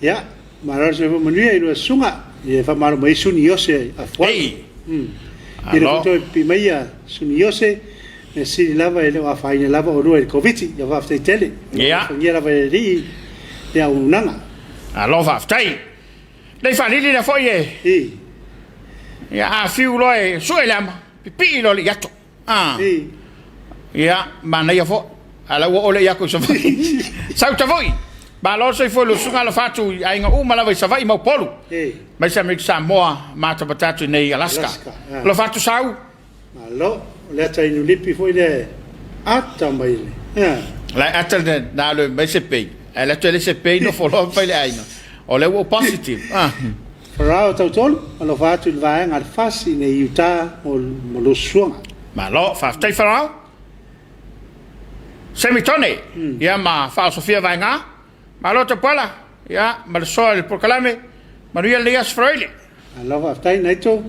Speaker 2: Ia, malo le soifua manuia i lua susuga. Ia faamalo mai Suni Iose Afualo.
Speaker 1: Ei.
Speaker 2: Ia le toe pipii mai ia Suni Iose, mea sili lava e le o afaina lava oulua i le Koviti. Ia faafetai tele.
Speaker 1: Ia.
Speaker 2: Alofagia lava e le Alii le auaunaga.
Speaker 1: Malo faafetai. Lei faalili lea foi e.
Speaker 2: Ei.
Speaker 1: Ia a fiu loa e sue le ama, pipii loa le iato. Ah.
Speaker 2: Ei.
Speaker 1: Ia, manaia foi. A la ua oo le iato i Savaii. Sau Tavui. Malo le soifua i lou susuga alofa atu i aiga uma lava i Savaii ma Upolu.
Speaker 2: Ei.
Speaker 1: Aemaise Amerika Samoa ma matamata atu i nei i Alaska.
Speaker 2: Alaska, ah.
Speaker 1: Alofa atu Sau.
Speaker 2: Malo. O le ata inu lipi foi lea e ata mai le. Ah.
Speaker 1: La e ata le na alu e mai se pei. Ae le atu e le se pei nofo loa ma fai le aiga. O lea ua ou positive. Ah.
Speaker 2: Farao Tautolu, alofa atu i le vaega a le FAST i nei Utah mo lou susuga.
Speaker 1: Malo, faafetai Farao. Semitone, ia ma faaosofia vaega. Malo Tapuala, ia ma le soa i le polokalame. Manuia lenei aso Faraile.
Speaker 2: Malo faafetai Naito,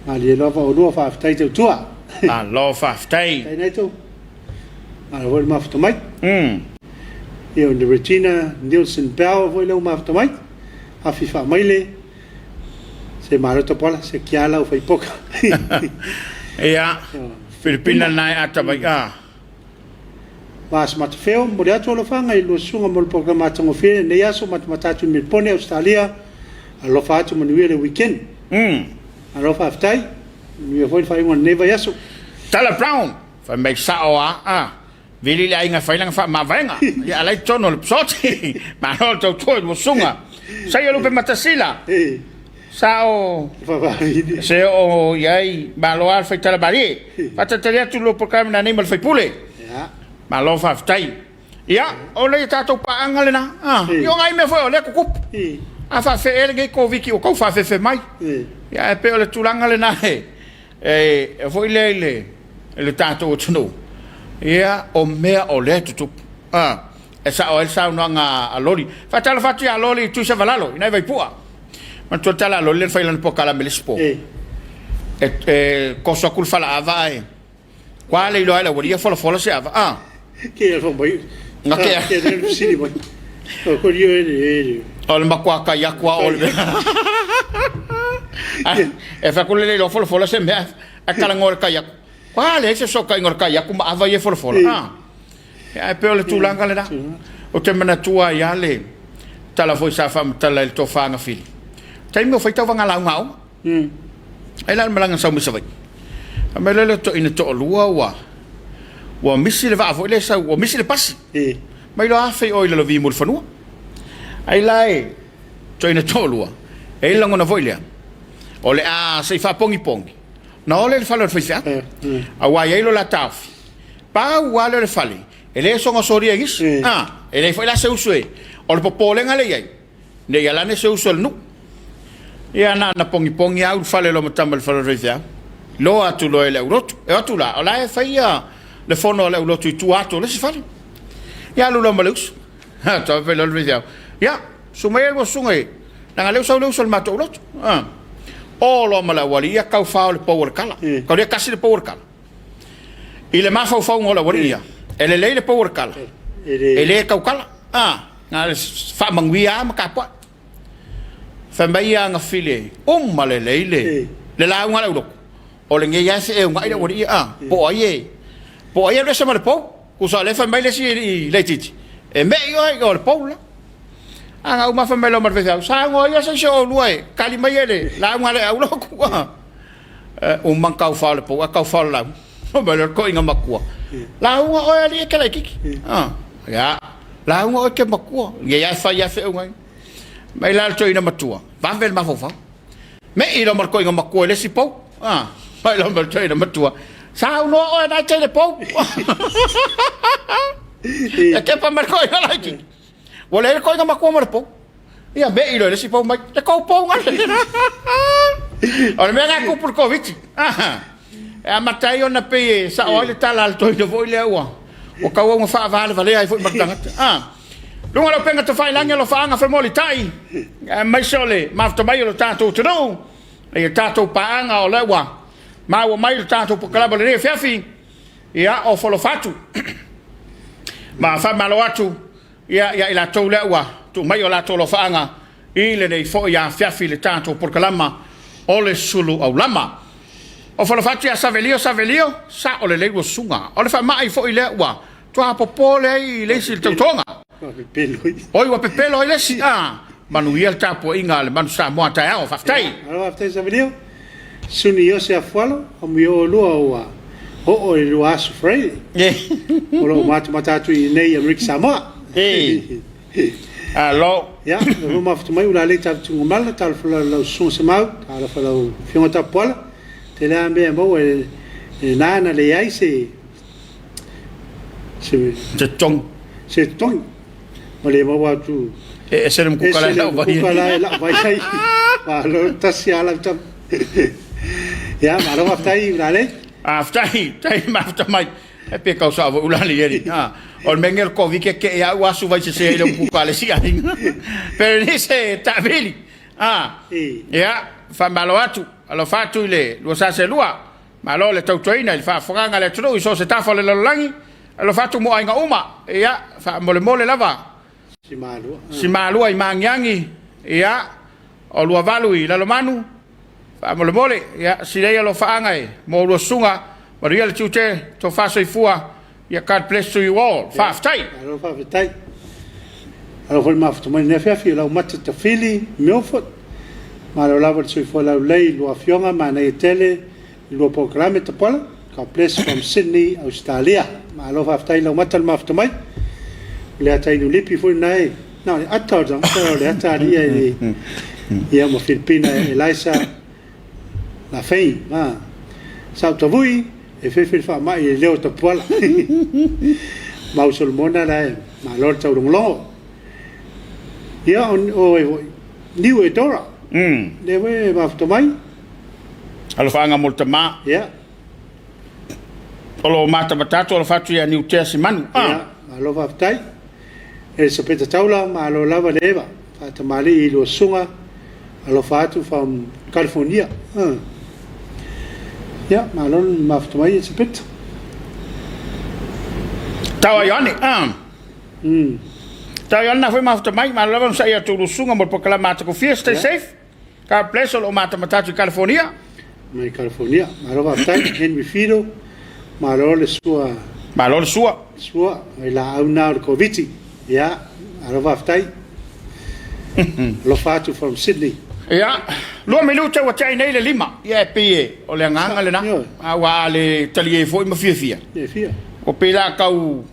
Speaker 2: malie loa vaolua faafetai tautua.
Speaker 1: Malo faafetai.
Speaker 2: Faafetai Naito, malo foi le mafuta mai. Ia o Regina Nielsen Bell foi lea ua mafuta mai. Afi faamaile, se malo tapuala, se kia lau fai poka.
Speaker 1: Ia, Filipina lena e ata mai. Ah.
Speaker 2: Vaas Matafeo, momoli atu alofaga i lua susuga mo le polokalame matagofie i lenei aso, matamata atu i Melipone, Ausetalia, alofa atu manuia le weekend. Malo faafetai, manuia foi le faaiuga o lenei vaiaso.
Speaker 1: Tala Brown, fai mai sao a, ah. Vili le aiga e fai lana faamavaega. Ia alai totonu o le pisoti. Malo le tautua i lua susuga. Saia Lupe Matasila. Sa o se oo i ai malo a le faitala malie. Faatalitali atu lua polokalame nanei ma le faipule. Malo faafetai. Ia, o le tatou paaga lena. Ah, ia o nai mea foi o lea tutupu. A faafefea ea lenei Koviti ua tau faafefe mai. Ia ae pei o le tulaga lena e E foi lea i le, i le tatou atunuu, ia, o mea o lea e tutupu. A, e sao ai le saunoaga a Loli. Faatalofa atu ia Loli i Tuisavalalo, i nai Vaipua. Manatua le tala a Loli lea na fai lana polokalame i le isi po.
Speaker 2: E.
Speaker 1: E, e toso atu le falaava ae kua le iloa e le aualii ia folafola se ava. A.
Speaker 2: Ke alfa mai.
Speaker 1: Na ke.
Speaker 2: Ke le fesili mai. O ko io e le.
Speaker 1: O le matua kai aku a o le mea. E fai atu le iloa folafola se mea ae talanoa i le kai aku. Kua leai se fesootaiga o le kai aku ma ava ia e folafola. A. Ae pei o le tulaga lena. Ou te manatua ai lava le tala foi sa faamatala i le tofa Gafili. Taimi o fai tauvaga lauga aoga. Ai la le malaga na sau mai Savaii. Fai mai loa le toeaina toalua ua ua misi le vaa foi lea e sau, ua misi le pasi. Mai loa afe i o i Lalovi mo le fanua. Ai la e toeaina toalua, e i ai le lagona foi lea, o le a se i faapogipogi, na o lea i le fale o le faifeau. Aua e i ai lo la taofi, pau lava lea o le fale, e le soona solia e nisi. E leai foi la se usu e, o le popolega lea e i ai, Ne i ala ane se uso a le nuu. Ia na ona pogipogi lava ulufale loa ma tama i le fale o le faifeau. Loa atu loa e le aulotu. E o atu la, o la e fai ia le fono a le aulotu i tua atu o le isi fale. Ia alu loa ma le uso. Tau fai loa le faifeau. Ia, susu mai lua susuga e, leaga o lea ua sau le uso i le matou aulotu. O loa ma le aualii ia tau fao le pou o le kala. Tau lea tasi le pou o le kala. I le mafaufauga o le aualii ia, e lelei le pou o le kala, e le taukala. A, na o le faamanuia lava ma tapuai. Fai mai ia Gafile, uma lelei le, le lauga a le aulotu, o lenei lava e feeuna'i le aualii ia, a, po o ai e, po o ai e alu ese ma le pou. Tusa o lea e fai mai le isi alii laitiiti, e me'i oe o le pou le la. A na uma fai mai loa ma le faifeau, Saunoa ia se isi o oulua e tali mai e le lauga a le aulotu. Uma ona taufao le pou ae taufao le lauga. Fai mai loa le toeaina matua, Lauga oe alii e te laitiiti. Ia, lauga oe e te matua. Ia e fai lava feauga ia. Mai la le toeaina matua, vave le mafaufau. Me'i loa ma le toeaina matua i le isi pou. Fai loa ma le toeaina matua, Saunoa oe na e te i le pou. E tepa mai le toeaina laitiiti. Ua leai le toeaina matua ma le pou. Ia me'i loa i le isi pou mai, le tou pou na. O le mea lena e tupu i le Koviti. E amata ai ona pei e sao ai le tala a le toeaina foi lea ua ua tauau ina faavalevalea ai foi ma le tagata. Luga o le upega tafailagi alofaaga femolitai, aemaise o le mafuta mai o le tatou atunuu i a tatou paaga o lea ua maua mai le tatou polokalame o lenei afiafi. Ia, o folofa atu ma faamalo atu ia ia i latou lea ua tuu mai o latou alofaaga i lenei foi afiafi i le tatou polokalama o le sulu aulama. O folofa atu ia Savelio, Savelio, sao lelei ua susuga. O le faamai foi lea ua toa popole ai le isi i le tautoga. Oi, ua pepelo ai le isi. Ah, manuia le tapuaiga a le Manu Samoa a taeao. Faafetai.
Speaker 2: Malo faafetai Savelio. Suni Iose Afualo, amuia oulua ua oo i le 2 aso Friday. O lo o matamata atu i inei i Amerika Samoa.
Speaker 1: Alo.
Speaker 2: Ia, lea foi mafuta mai Ulalei Taputugamala, talofa lau Susuga Semau, talofa lau Afioga Tapuala. Tele lava mea e maua e lena na leai se
Speaker 1: se totogi.
Speaker 2: Se totogi. Ma le maua atu.
Speaker 1: E ese le mukuka la e lau vai.
Speaker 2: Ese le mukuka la e lau vai ai. Malo tasi a lau tama. Ia, malo faafetai Ulalei.
Speaker 1: Ah, faafetai, faafetai mafuta mai. E pe kau sao foi Ulalei ali. Ah, o le mea nei o le Koviti e kee au asu vai sese ai le mukuka a le isi aiga. Berenice Taavili. Ah, ia, faamalo atu, alofa atu i le 242. Malo le tautuaina i le faafofogaaga a le atunuu i so o se tafa o le lalolagi. Alofa atu mo aiga uma. Ia, faamolemole lava. Si Malua i Magiagi, ia, o Luavalu i Lalomanu, faamolemole. Ia, silei alofaaga e mo lua susuga, manuia le tiute, tofa soifua. Ia, God bless to you all. Faafetai.
Speaker 2: Malo faafetai. Malo foi le mafuta mai i lenei afiafi i lau mata tafili, Milford. Malo lava le soifua laulelei i lua afioga, manaia tele i lua polokalame Tapuala. God bless from Sydney, Ausetalia. Malo faafetai i lau mata le mafuta mai. O le ata inu lipi foi lena e, na o le ata o le tagata o le ata alia i le, ia ma Filipina Eliza Lafei, a. Sa ou tavui, e fefe le faamai i le leo o Tapuala. Mau Solomona la e malo le taulogologo. Ia, o ai foi, Niu e Dora. Lea foi e mafuta mai.
Speaker 1: Alofaaga mo le tama.
Speaker 2: Ia.
Speaker 1: O lo o matamata atu alofa atu ia Niutea Simanu.
Speaker 2: Ia, malo faafetai. Elisapeta Taula, malo lava le eva. Faatamalii i lua susuga, alofa atu from California. Ia, malo le mafuta mai Elisapeta.
Speaker 1: Tau a Ioane. Tau a Ioane na foi mafuta mai, malo lava onosai atu lua susuga mo le polokalame matagofie. Stay safe. God bless o lo o matamata atu i California.
Speaker 2: Mai California. Malo faafetai Henry Fido. Malo le sua.
Speaker 1: Malo le sua.
Speaker 2: Sua, mai laau na o le Koviti. Ia, malo faafetai. Alofa atu from Sydney.
Speaker 1: Ia, 2 minute ua tea nei le 5. Ia e pei e o le agaga lena. Aua a le talie foi ma fiafia.
Speaker 2: Fiafia.
Speaker 1: Ua pei la tau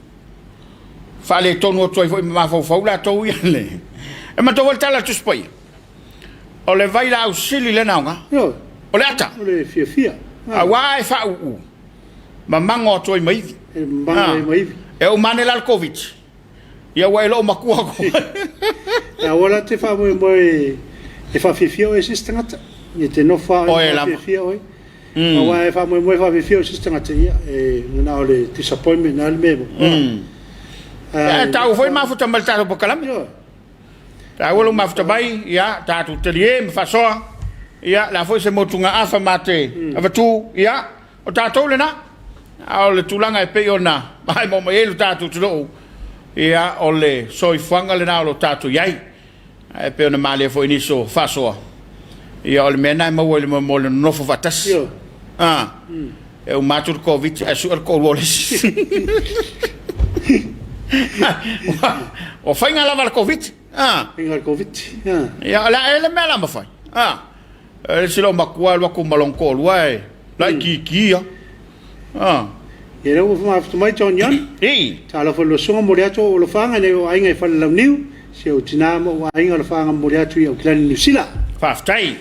Speaker 1: faaletonu atu ai foi ma mafaufau latou ia le. E matou le tala a le Tusi Paia. O le vailaau sili lena aoga. O le ata.
Speaker 2: O le fiafia.
Speaker 1: Aua e faauu mamago atu ai ma ivi.
Speaker 2: E mamago ai ma ivi.
Speaker 1: E uma ane la le Koviti, ia ua e loo matua atu.
Speaker 2: Aua la te faamoemoe e faafiafia oe e se isi tagata. Ia te nofo lava oe ma faafiafia oe. Aua e faamoemoe e faafiafia oe e se isi tagata, ia e na o le disappointment lava le mea e maua.
Speaker 1: Ae taua foi mafuta mai le tatou polokalame. Taua lou mafuta mai, ia, tatou talie ma faasoa, ia, le a foi se motugaafa ma te avatu, ia, o tatou lena. A o le tulaga e pei ona maimoa mai ai lo tatou atunuu, ia, o le soifuaga lena o lo tatou i ai. Ae pei ona malie foi i nisi o faasoa, ia, o le mea lena e maua i le mo le nonofo faatasi. Ah, e uma atu le Koviti ae sue le toalua o le isi. Ua faiga lava le Koviti. A.
Speaker 2: Inga le Koviti. A.
Speaker 1: Ia, o le a ea le mea la mafai? A. E isi lou matua alu atu ma lona toalua e laitiiti ia. A.
Speaker 2: Ia lea ua mafuta mai John Young.
Speaker 1: I.
Speaker 2: Talofa i lua susuga momoli atu ou alofaga i nai ou aiga i Falelauniu, si ou tina ma ou aiga alofaga momoli atu i Aukilani Niu Sila.
Speaker 1: Faafetai.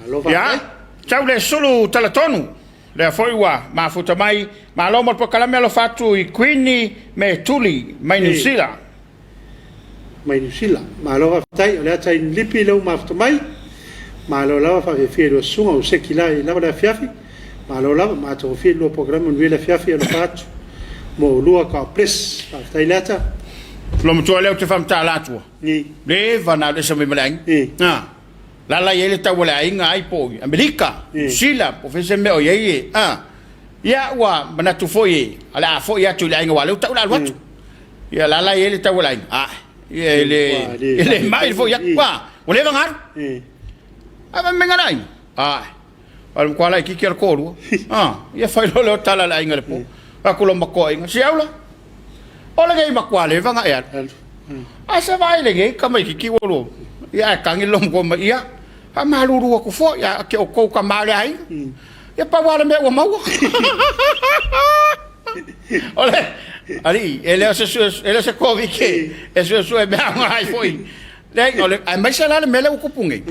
Speaker 2: Malo faafetai.
Speaker 1: Ia, tau le sulu talatonu. Lea foi ua mafuta mai. Malo mo le polokalame alofa atu i Kuini me Tuli mai Niu Sila.
Speaker 2: Mai Niu Sila. Malo faafetai, o le ata i Lipi lea ua mafuta mai. Malo lava faafiafia i lua susuga ua seki la i lava le afiafi. Malo lava, matagofie le lua polokalame manuia le afiafi alofa atu mo oulua God bless. Faafetai le ata.
Speaker 1: Lomtua lea ou te faamatala atua.
Speaker 2: Ni.
Speaker 1: Leva na alu ese mai ma le aiga.
Speaker 2: Ni.
Speaker 1: A. Lala i ai le tau a le aiga ai po i Amerika, Niu Sila, po o fea se mea o i ai e. A. Ia ua manatu foi e, o le a foi atu i le aiga aua o lea ua tau le alu atu. Ia la la e i ai le tau a le aiga. A, ia e le, e le mai le foi atu. A, ua leva ona alu. Ae fai mai le aiga, a, o le matua laitiiti lava o le toalua. A, ia fai loa lea o tala a le aiga i le po. Fai atu lou matua aiga, Siaula, o lenei matua leva ona e alu. Ae se vaai lenei tamaitiiti ua lua. Ia ae tagi le matua mai, ia, faamalulu atu foi, a te outou tama o le aiga. Ia pau lava le mea ua maua. O le alii, e le o se, e le o se Koviti e suesue mea aoga ai foi. Leai, o le, aemaise la le mea lea ua tupu nei.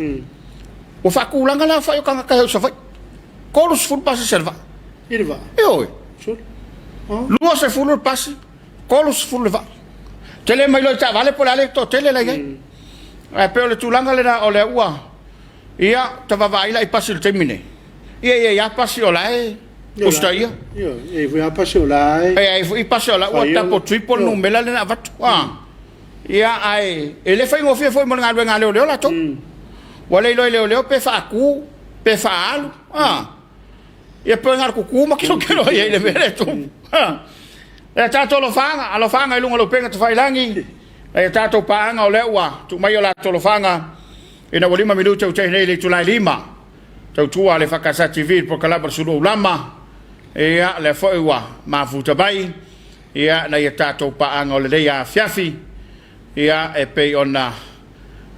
Speaker 1: Ua faatulaga le aofai o tagata e o i Savaii. 30 pasese a le vaa.
Speaker 2: I le vaa?
Speaker 1: Ioe.
Speaker 2: Sole. Oh.
Speaker 1: 20 le pasi, 30 le vaa. Tele mai loa i taavale po o le a le toatele la i ai. Ae pei o le tulaga lena o lea ua Ia, ta vaavaai la i pasi i le taimi nei. Ia, e i ai lava pasi o la e usitaia.
Speaker 2: Ia, e i ai foi lava pasi o la e.
Speaker 1: E i ai foi pasi o la ua double, triple numera lea na avatu. Ia, ae e le faigofie foi mo le galuega a leoleo latou. Ua le iloa e leoleo pe faatu, pe faaalu. Ia pe na o le tutu ma kelokelo ai i le mea lea e tupu. Ia tatou alofaaga, alofaaga i luga o le upega tafailagi, ia tatou paaga o lea ua tuu mai o latou alofaaga. Ina ua 5 minute ua tea nei i le itula e 5, tautua a le EFKS TV i le polokalame o le Sulu Aulama, ia, lea foi ua mafuta mai, ia, nai a tatou paaga o lenei afiafi, ia, e pei ona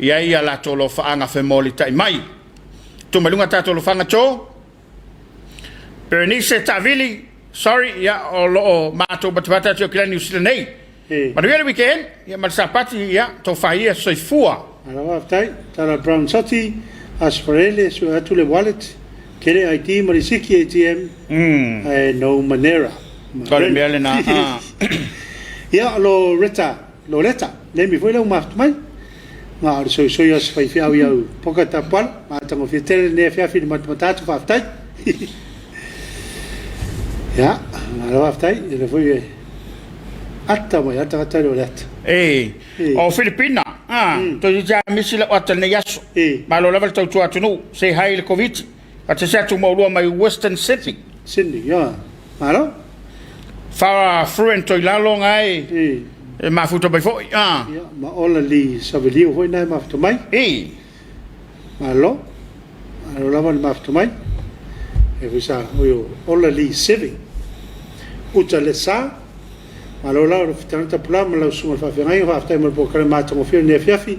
Speaker 1: i ai a latou alofaaga femolitai mai. Tuu mai luga tatou alofaga Joe. Berenice Taavili, sorry, ia, o lo o matou matamata atu i Aukilani, Niu Sila nei. Manuia le weekend, ia, ma le Sapati, ia, tofa ia soifua.
Speaker 2: Malo faafetai. Tala Brown Sati, Aso Faraile, sue atu le wallet, tele ID ma lisiti ATM, ae no manera.
Speaker 1: O le mea lena, a.
Speaker 2: Ia, o lo Reta, Loleta, lemi foi lea ua mafuta mai. Na o le soisoi o se faifeau i au poka tapuala, matagofie tele lenei afiafi i le matamata atu, faafetai. Ia, malo faafetai, o lea foi e ata mai ata ata o le ata.
Speaker 1: E, o Filipina, a, toeitiiti lava misi lau ata i lenei aso. Malo lava le tautua atunuu, say hi i le Koviti. Faatasi atu ma oulua mai Western Sydney.
Speaker 2: Sydney, ia, malo.
Speaker 1: Farah Fruin Toilalo na e mafuta mai foi.
Speaker 2: Ia, ma Ola Lee Savelio foi na e mafuta mai. Malo. Malo lava le mafuta mai. E foi sa oi o Ola Lee Seve. Uta le sa. Malo la o le fitana tapula ma lau susuga i le faafeagaiga. Faafetai mo le polokalame matagofie o lenei afiafi.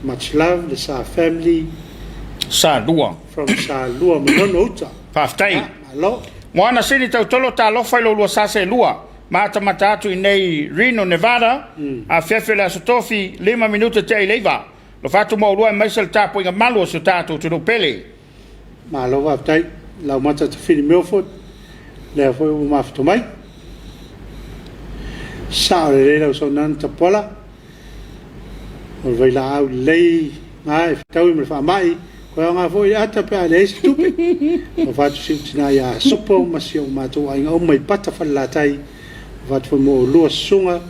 Speaker 2: Much love le Sa family.
Speaker 1: Salua.
Speaker 2: From Salua Manono Uta.
Speaker 1: Faafetai.
Speaker 2: Ia, malo.
Speaker 1: Moana Sini Tautolo talofa i lo lua sa seelua. Matamata atu i nei Reno, Nevada, afiafi o le Aso Tofi, 5 minute tea i le 9. Alofa atu mo oulua aemaise le tapuaiga malu o si o tatou atunuu pele.
Speaker 2: Malo faafetai Laumata Tafili Milford, lea foi ua mafuta mai. Sao lelei lau saunoaga Tapuala. O le vailaau lelei na e fetaui ma le faamai, koe aoga foi le ata pe a leai se tupe. Alofa atu si ou tina ia Sopo ma si o matou aiga uma i Pata Falelatai. Alofa atu foi mo oulua susuga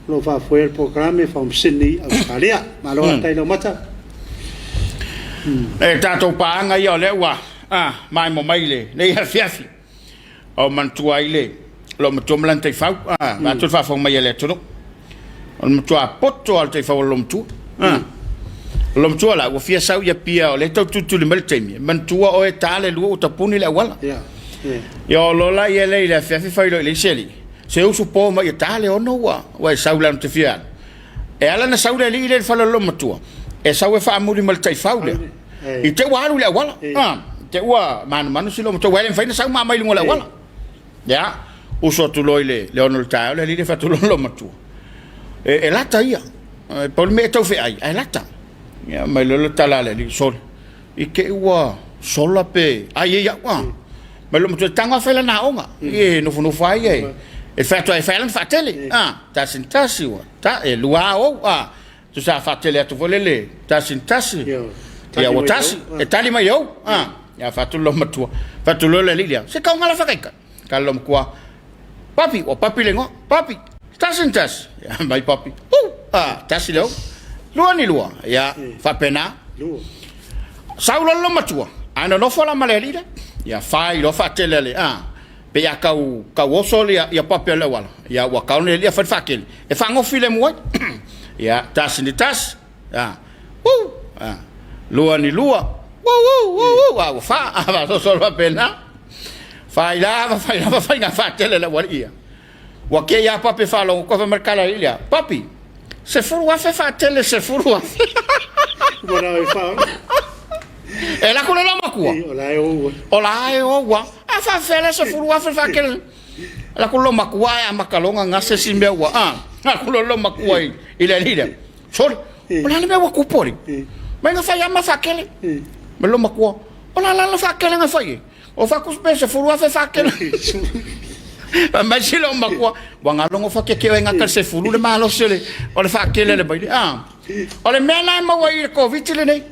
Speaker 2: o lo o faafoea le polokalame from Sydney, Australia. Malo faafetai Laumata.
Speaker 1: E tatou paaga ia o lea ua maemo mai i lenei afiafi. O manatua ai le loomatua ma lana taifau, vaeatu le faafofoga mai a le atunuu. O le matua poto lava o le taifau o le loomatua. O le loomatua la, ua fia sau i Apia o lea e tau tulituli mai le taimi, e manatua oe e ta le lua ua tapuni le auala. Ia o loa la ia lea i le afiafi fai loa i le isi alii, se usu po mai ia ta le 6 ua e sau leaga ou te fia alu. E ala ona sau le alii lea i le fale o le loomatua, e sau e faamuli ma le taifau lea. I te ua alu i le auala. I te ua manumanu si loomatua, aua e le mafai ona sau ma aumai i luga o le auala. Ia, uso atu loa i le 6 o le taeao le alii lea fai atu loa i le loomatua, e lata ia. E pau le mea e tau feai, ae lata. Ia, aumai loa le tala a le alii, sole, i te i ua sola pe ai ai au a. Mai lou matua tago a fai lana aoga. E nofonofo ai e e fai atu ai fai lana faatele. A tasi na tasi ua ta e lua a ou a tusa faatele atu foi lele tasi na tasi. Ia ua tasi e tali mai ou a. Ia fai atu lou matua. Fai atu loa le alii lea, se kauga la whakaika. Ka lou matua, papi, ua papi le igoa, papi, tasi na tasi. Ia mai papi, uu, a, tasi le ou. Lua ni lua, ia, faapena. Sau loa le loomatua, ae nonofo la ma le alii lea. Ia fai loa faatele a le, a, pei a tau, tau oso ia, ia papi o le auala. Ia ua tau le alii a fai le faatele, e faagofi le mu ai. Ia, tasi ni tasi, a, uu, a, lua ni lua, uu, uu, uu, uu, a, ua fa, a, faasoso faapena. Fai lava, fai lava faiga faatele a le aualii ia. Ua kei a Papi faalogo koe fai mai le tala i lea. Papi, 10,000 faatele 10,000.
Speaker 2: Ua la e fa.
Speaker 1: E la kule la makua.
Speaker 2: O la e oua.
Speaker 1: O la e oua. A faafefea le 10,000 faatele. La kule makua e amakalonga gase si mea ua. A, la kule makua i i le alii lea. Sorry. O le a le mea ua tupu alii? Mai na fai ama faatele. Mai lo makua. O la la la faatele na fai e. O fakusi pe 10,000 faatele. Fai mai si lou matua, ua galogo fakeke oe gata le sefulu le malosi o le, o le faatele le maile. Ah. O le mea la e maua i le Koviti lenei,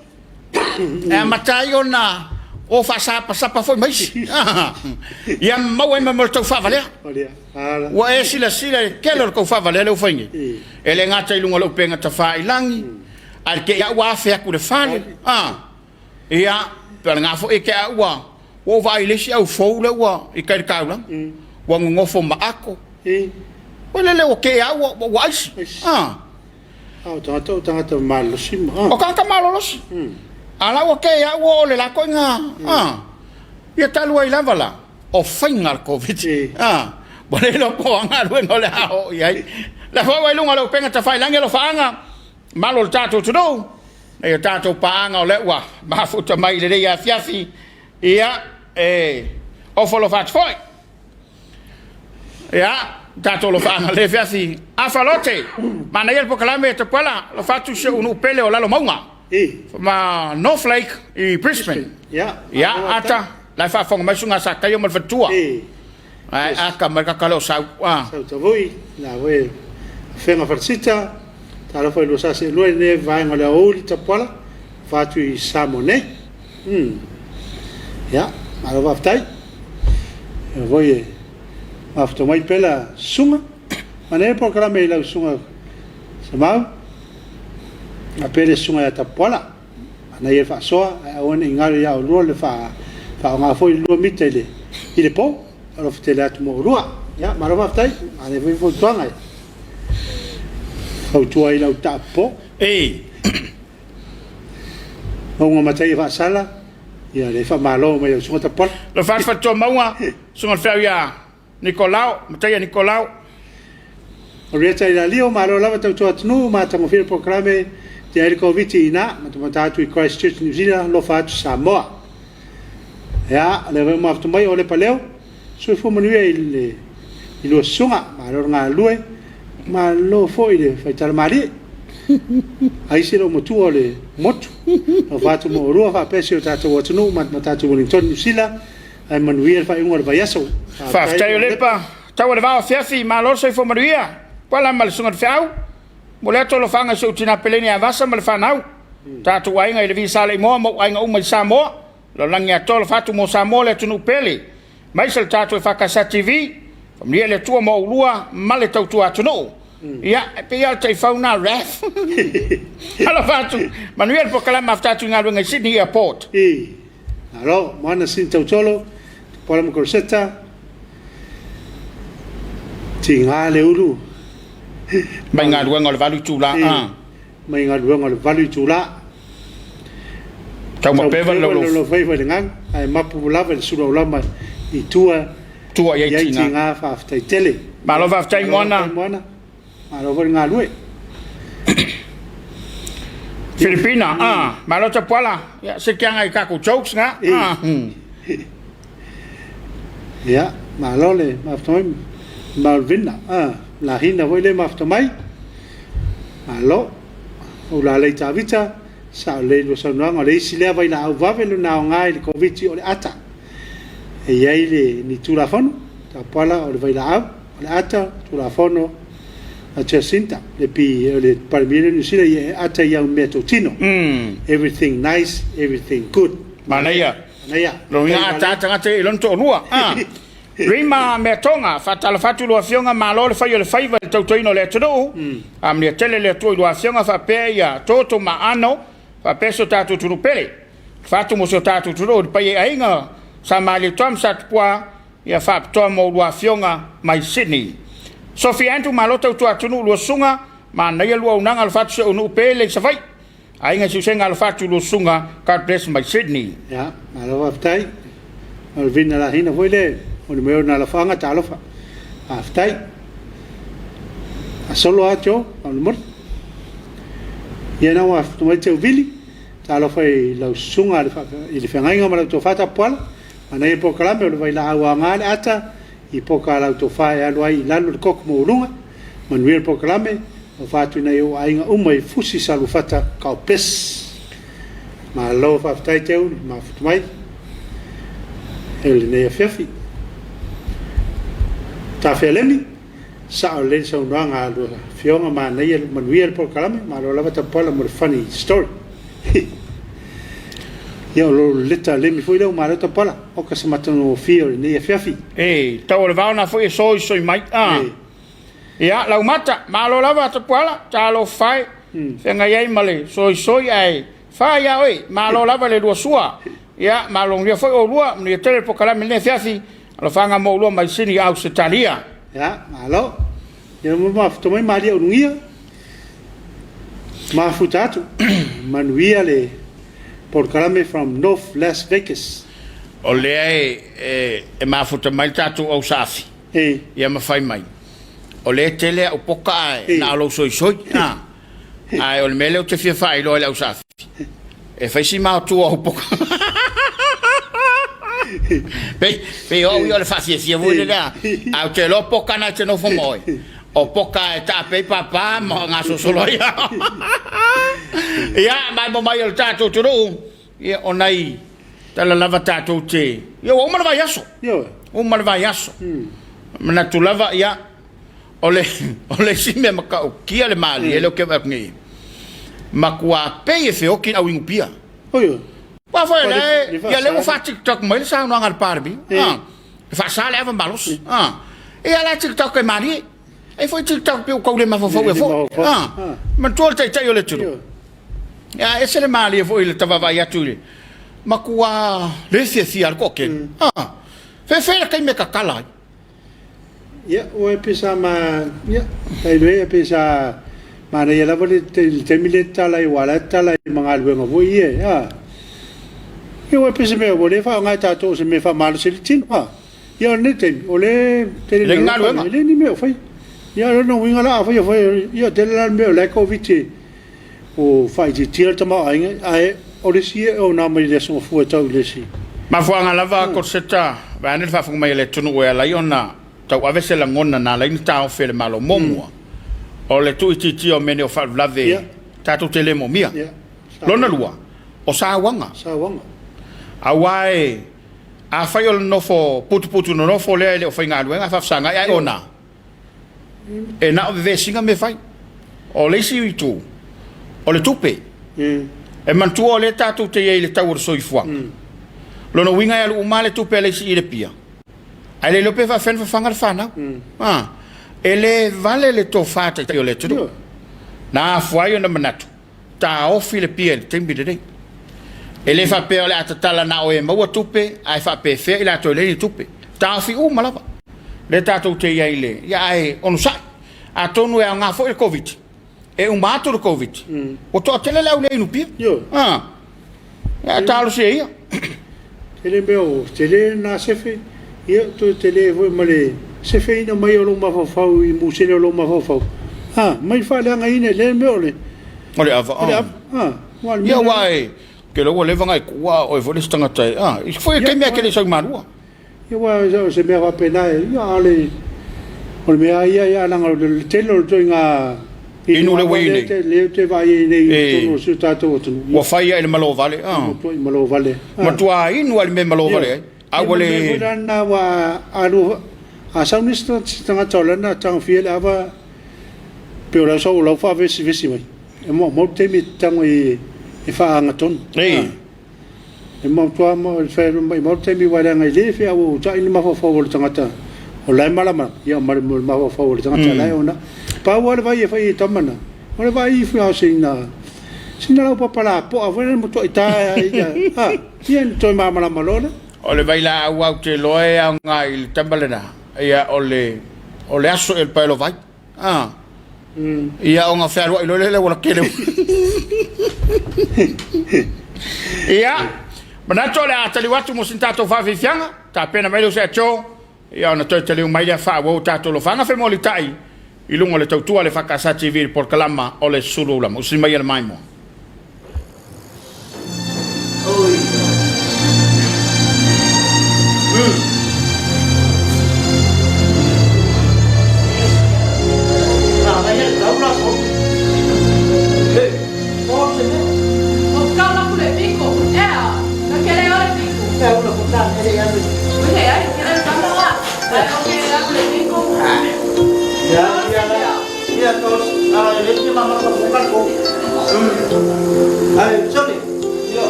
Speaker 1: e amata ai ona o faasapasapa foi ma isi. Ah. Ia maua ai ma le tau faavalea. Ua e silasila i le tele o le tau faavalea lea ua fai nei. E le gata i luga o le upega tafailagi, ae le te i a ua afe atu i le fale. Ah. Ia, pe o lena foi e te a ua ua ou vaai i le isi au fou lea ua i tai i le taulaga. Ua nonofo ma ato. Ua lele ua te a ua ua aisi.
Speaker 2: Ah. Ah, o tagata o tagata malolosi ma.
Speaker 1: O tagata malolosi. A la ua te a ua o le lako ina. Ah. Ia talu ai lava la o faiga a le Koviti. Ah. Ua le iloa po o a galuega o le a oo i ai. La foi ua i luga o le upega tafailagi alofaaga malo o le tatou atunuu. Nei o tatou paaga o lea ua mafuta mai i lenei afiafi, ia, e ofo alofa atu foi. Ia, tatou alofaaga le afiafi, afa lote, manaia le polokalame e Tapuala, alofa atu si ou nuu pele o Lalomauga, ma North Lake i Brisbane. Ia, ata, la e faafofoga mai susuga Sakaio ma le faletua. Ae aka mai kaka leo sau.
Speaker 2: Ah. Sau tavoi, la voi afenga falesita, talofa i lua sase lua i lenei vaega o le aoauli Tapuala, fa atu i Samoa nei. Ia, malo faafetai. Ia voi e mafuta mai pea la susuga. Manaia le polokalame i lau susuga Samau, a pea le susuga ia Tapuala. Manaia le faasoa, ae aua ne i galo ia oulua le faaaoga foi le 2 mita i le po. Alofa tele atu mo oulua. Ia, malo faafetai. Manaia foi fautuaga e fautua ai lau taapopo.
Speaker 1: Ei.
Speaker 2: Mauga Mataia Faasala, ia le faamalo mai lau Susuga Tapuala.
Speaker 1: Alofa atu Faletua Mauga, Susuga i le Feau ia Nikolao, Mataia Nikolao.
Speaker 2: Orieta i Lalio, malo lava tautua atunuu, matagofie le polokalame, tea ai le Koviti ina, matamata atu i Christchurch, New Zealand, alofa atu Samoa. Ia, o lea foi ua mafuta mai o Lepa Leo, soifua manuia i le i lua susuga, malo le galulue, malo foi i le faitala malie. Aisi lou matua o le motu, alofa atu mo oulua faapea si o tatou atunuu, matamata atu i Wellington, New Zealand, Ae manuia le faaiuga o le vaiaso.
Speaker 1: Faafetai o Lepa, tau o le vao afiafi, malo le soifua manuia. Pala ma le susuga i le Feau, momoli atu alofaga i si ou tina Peleni Avasa ma le fanau, tatou aiga i le Visa Leimoa ma ou aiga uma i Samoa, lalolagi atoa alofa atu mo Samoa le atunuu pele, aemaise le tatou EFKS TV, faamanuia le Atua mo oulua ma le tautua atunuu. Ia, e pei lava o le taifau lena Raf. Alofa atu, manuia le polokalame mafuta atu i galuega i Sydney Airport.
Speaker 2: Malo, Moana Sini Tautolo, Tupuola ma Koroseta, Tiga le ulu.
Speaker 1: Mai galuega o le 8 itula.
Speaker 2: Ah. Mai galuega o le 8 itula.
Speaker 1: Taumapeva le
Speaker 2: laulaufa i le galu, ae mapu lava i le sulu aulama i tua.
Speaker 1: Tua i ai tiga.
Speaker 2: Tiga, faafetai tele.
Speaker 1: Malo faafetai Moana.
Speaker 2: Malo foi le galue.
Speaker 1: Filipina, ah, malo tapuala. Ia, se kianga i takou jokes nga. Ah.
Speaker 2: Ia, malo le mafuta mai Malvina. Ah, lahina foi le mafuta mai. Malo. O la lei Tavita, sa o lei lua saunoaga, o le isi lea vailaau vave lona aoga i le Koviti o le ata. E i ai le ni Tulafono, Tapuala o le vailaau, o le ata, Tulafono a Jacinta, le pi, o le Palemia lea o Niu Sila, ia e ata i au meatotino. Everything nice, everything good.
Speaker 1: Manaia.
Speaker 2: Manaia.
Speaker 1: Lona uiga ata lava tagata ia i lona toalua. Ah. Rima Meatonga, Faatalofa atu i lua Afioga, malo le fai o le faiva i le tautoina o le atunuu. Amuia tele le Atua i lua Afioga faapea ia toto ma aano, faapea si o tatou atunuu pele. Fatu mo si o tatou atunuu i le paia i aiga sa Malietoa ma Satupua, ia faapitoa mo lua Afioga mai Sydney. Sophie Andrew, malo tautua atunuu lua susuga, manaia lua auaunaga alofa atu si ou nuu pele i Savaii. Aiga i Siusega alofa atu lua susuga, God bless mai Sydney.
Speaker 2: Ia, malo faafetai. O le vina lahina foi le o le mea o na lafaaga talofa. Faafetai. A solo a Joe, faamolemole. Ia na ua mai te uvili, talofa i lau susuga i le feagaiga ma lau tofa tapuala, manaia polokalame o le vailaau aoga le ata i poka a lau tofa e alu ai i lalo le koko maualuga. Manuia le polokalame, alofa atu i nai ou aiga uma i Fusi Salufata, God bless. Malo faafetai Teu le mafuta mai e lenei afiafi. Tafea Lemi, sao lelei le saunoaga a lua afioga, manaia manuia le polokalame, malo lava Tapuala mo le funny story. Ia o lo leta Lemi foi lea ua malo Tapuala, oka se matagofie o lenei afiafi.
Speaker 1: E, tau o le vao na foi e soisoi mai. Ah.
Speaker 2: E.
Speaker 1: Ia, Laumata, malo lava Tapuala, talofa e, feagai ai ma le soisoi ae fa ia oe, malo lava le lua sua. Ia, malogia foi oulua, manuia tele le polokalame i lenei afiafi, alofaga mo oulua mai Sini Ausetalia.
Speaker 2: Ia, malo. Ia mo mafuta mai Malia Ulugia. Mafuta atu. Manuia le polokalame from North Las Vegas.
Speaker 1: O lea e, e mafuta mai le tatou au saafi. Ia ma fai mai, O lea e tele au poka ae na o lou soisoi. A, ae o le mea lea ou te fia faailoa i le au saafi, e fai si maotua o poka. Pei, pei o au ia o le faafiafia foi lea, ae ou te iloa poka na e te nofo ma oe. O poka e taape ai papa ma gasolosolo ai. Ia, maimoa mai o le tatou atunuu. Ia, o nai tala lava tatou te... Ia, ua uma le vaiaso.
Speaker 2: Ioe.
Speaker 1: Uma le vaiaso. Manatu lava, ia, o le, o le isi mea matautia le malie lea ou te vaai atu nei, matua pei e feoti le au inupia.
Speaker 2: Oi, oi.
Speaker 1: Aua foi o lea, ia lea ua faa-TikTok mai le saunoaga a le Palemia. Ah, e faasa le ava malosi. Ah, ia la TikTok e malie. Ai foi TikTok pe ua tau le mafaufau ea foi. Ah, manatua le taitai o le atunuu. Ia, ese le malie foi i le tavaavaai atu i le matua le fiafia a le toatele. Ah, fefe le taimi e tatala ai.
Speaker 2: Ia, ua e pei sa ma, ia, tailo e pei sa manaia lava le, le taimi lea e tatala ai, aua o la e tatala ai ma galuega foi ia, a. Ia, ua e pei se mea ua le faaaoga e tatou o se mea e faamalosi ai le tino, a. Ia, o lenei taimi, o lea e tele
Speaker 1: ina
Speaker 2: alofa,
Speaker 1: galuega.
Speaker 2: E leai ni mea o faia. Ia, o lona uiga la, afai o faia, ia, tele la le mea o la e Koviti o faaitiitia le tamaoaiga, ae o le isi e ona mai le Aso Gafua e tau i le isi.
Speaker 1: Mafuaaga lava Koseta, vaeane le faafofoga mai a le atunuu e ala ai ona tauave se lagona na ala ai ona taofi e le Malo. Muamua, o le tuuitiitia o mea nei o faalavelave tatou te le moomia. Lona lua, o sauaga. Aua e, afai o le nofo putuputu nonofo lea e le o faigaluega ae faafesagai ae ona, E na o vevesiga mea fai. O le isi itu, o le tupe. E manatua o lea tatou te i ai i le tau o le soifuaga. Lona uiga e alu uma lava le tupe a le isi i le pia, ae le iloa pe faapefea ona fafaga le fanau. E le vale le tofa taitai o le atunuu. Na afua ai ona manatu, taofi le pia i le taimi lenei. E le faapea o le a tatala na o e maua tupe ae faapefea i latou e leai ni tupe. Taofi uma lava. Lea tatou te i ai i le, ia ae onosai. Atonu e aoga foi le Koviti, e uma atu le Koviti, ua toatele le au le inu pia. Ah, ia talosia ia.
Speaker 2: Tele mea o tele na sefe, ia toe tele foi ma le sefeina mai o lou mafaufau i musele o lou mafaufau. Ah, mai faaleagaina i lea mea o le
Speaker 1: O le ava.
Speaker 2: O le ava. Ah.
Speaker 1: Ia aua e te iloa ua leva ona e tuua a o oe foi le isi tagata e, a, i foi le taimi lava e te le i sau i Malua.
Speaker 2: Ia aua o se mea faapena e, ia a o le, o le mea lava ia, ia leaga o le tele o le ituaiga
Speaker 1: inu lea ua i ai nei.
Speaker 2: Lea ou te vaai ai nei i totonu o si o tatou atunuu.
Speaker 1: Ua fai lava i le malovale, a.
Speaker 2: Ua matuai malovale.
Speaker 1: Matua inu lava i le mea e malovale ai. A ua le.
Speaker 2: Ia ma le mea foi la lena aua a alu, a sau nisi tagata o lana tagofia le ava, pei o lau sau o lau faavesivesi mai. E maumau le taimi e tago ai e faaagatonu. E matua maumau le taimi aua leaga e le feauautai le mafaufau o le tagata o la e malamalama, ia ma le mafaufau o le tagata la e ona. Pau lava le vai e fai e tama na, o le vaai ifo lava o sina, sina laupapa lapoa foi lea e matuai ta ai ia, ia ona toe malamalama loa lea.
Speaker 1: O le vailaau lava ou te iloa e aoga i le tama lena, ia o le aso ea o le paelo vai. A. Ia ona fealuai loa lea i le aualatele. Ia, manatu o le a taliu atu mo sina tatou faafiafiaga, tapena mai le uso ia Joe, ia ona toe taliu mai lea faaauau o tatou lofaga femolitai i luga o le tautua a le EFKS TV i le polokalama o le Sulu Aulama. Usi mai ia le maimoa.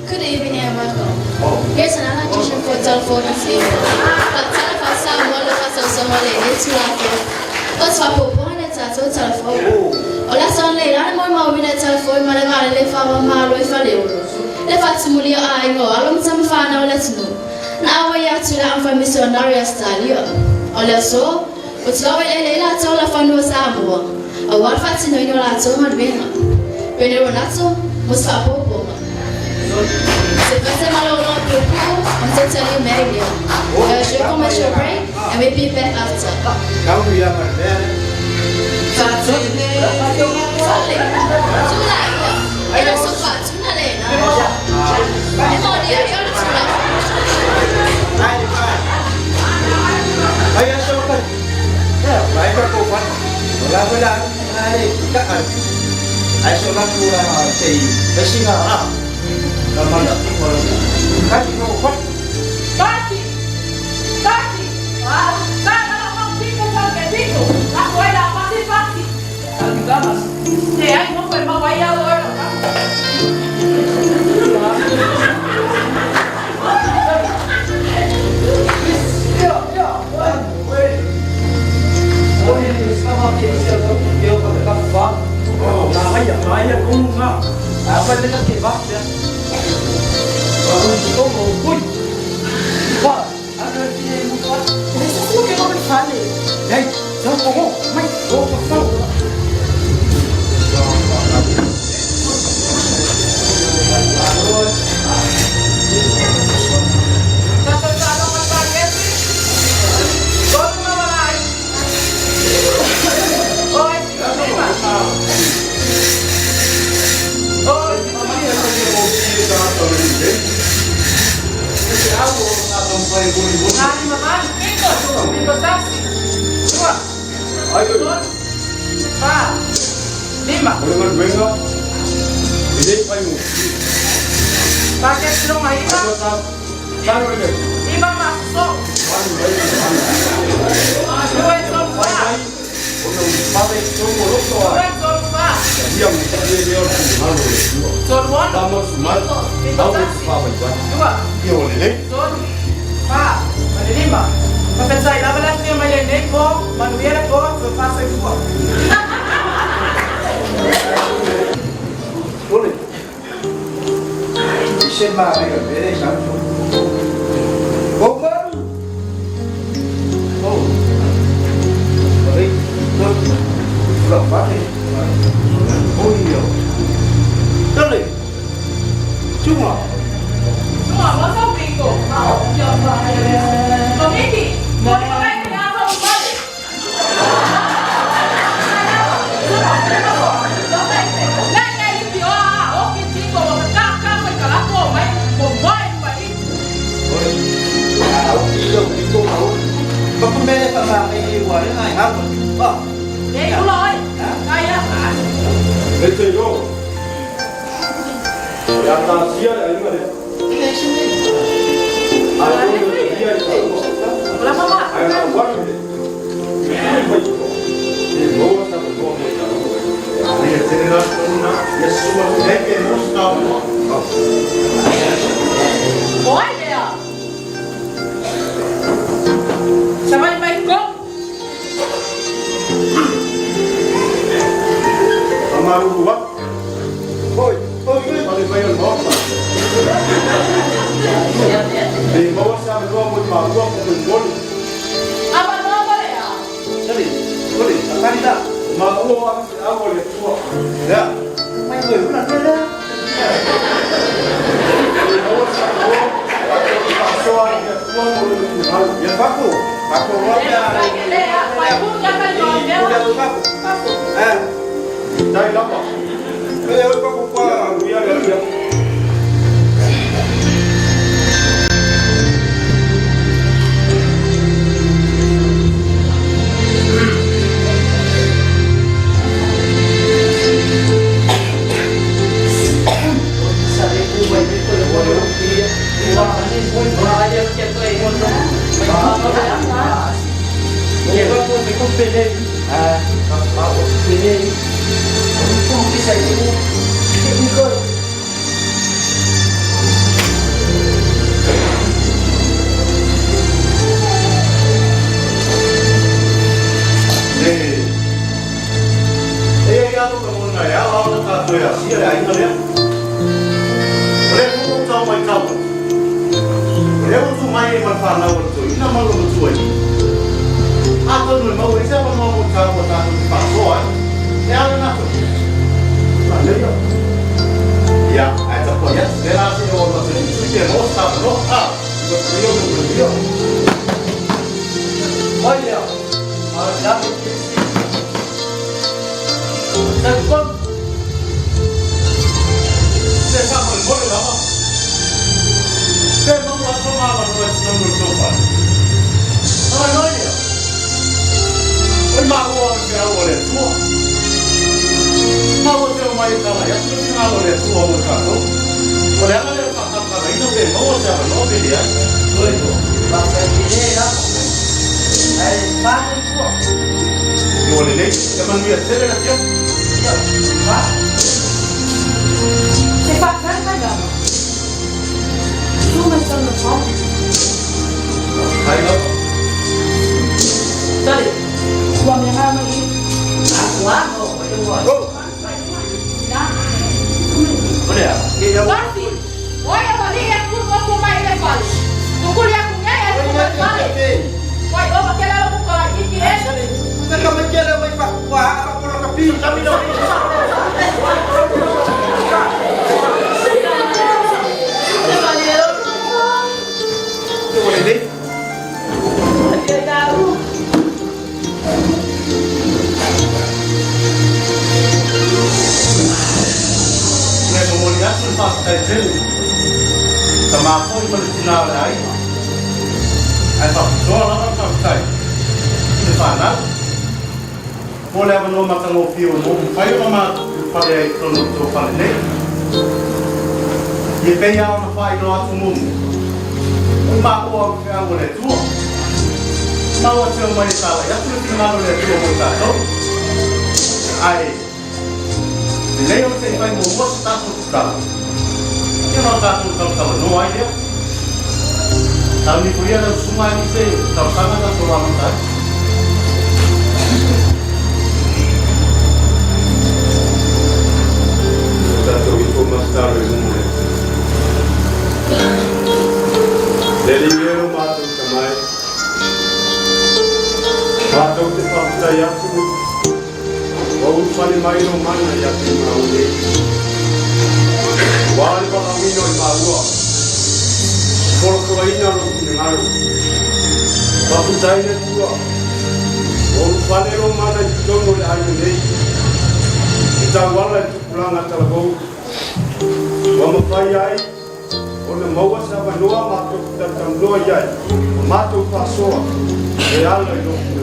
Speaker 4: Good evening and welcome. Here's another tradition for telephone this evening. Faatalofa Samoa le faasoasoa lenei Tulafono. O se faaopoopoga le tatou telephone. O le aso analeila na molimauina e telephone ma le vaalele faava-o-Malo i Faleolo, le faatumulia o aiga o alo ma tama fanau o le atunuu, na auai atu i le aoga misionari i Ausetalia. O le aso, ua tulau eleele ai latou la fanua Samoa, aua le faatinoina o latou galuega. Pene Ronato, mo se faaopoopoga. Se fase malolo puupuu until tell you Mary Leo. There is your commercial break and we'll be back after. Fale, tula ia. E le so fa tuna le na. E mo ni ai o le tula.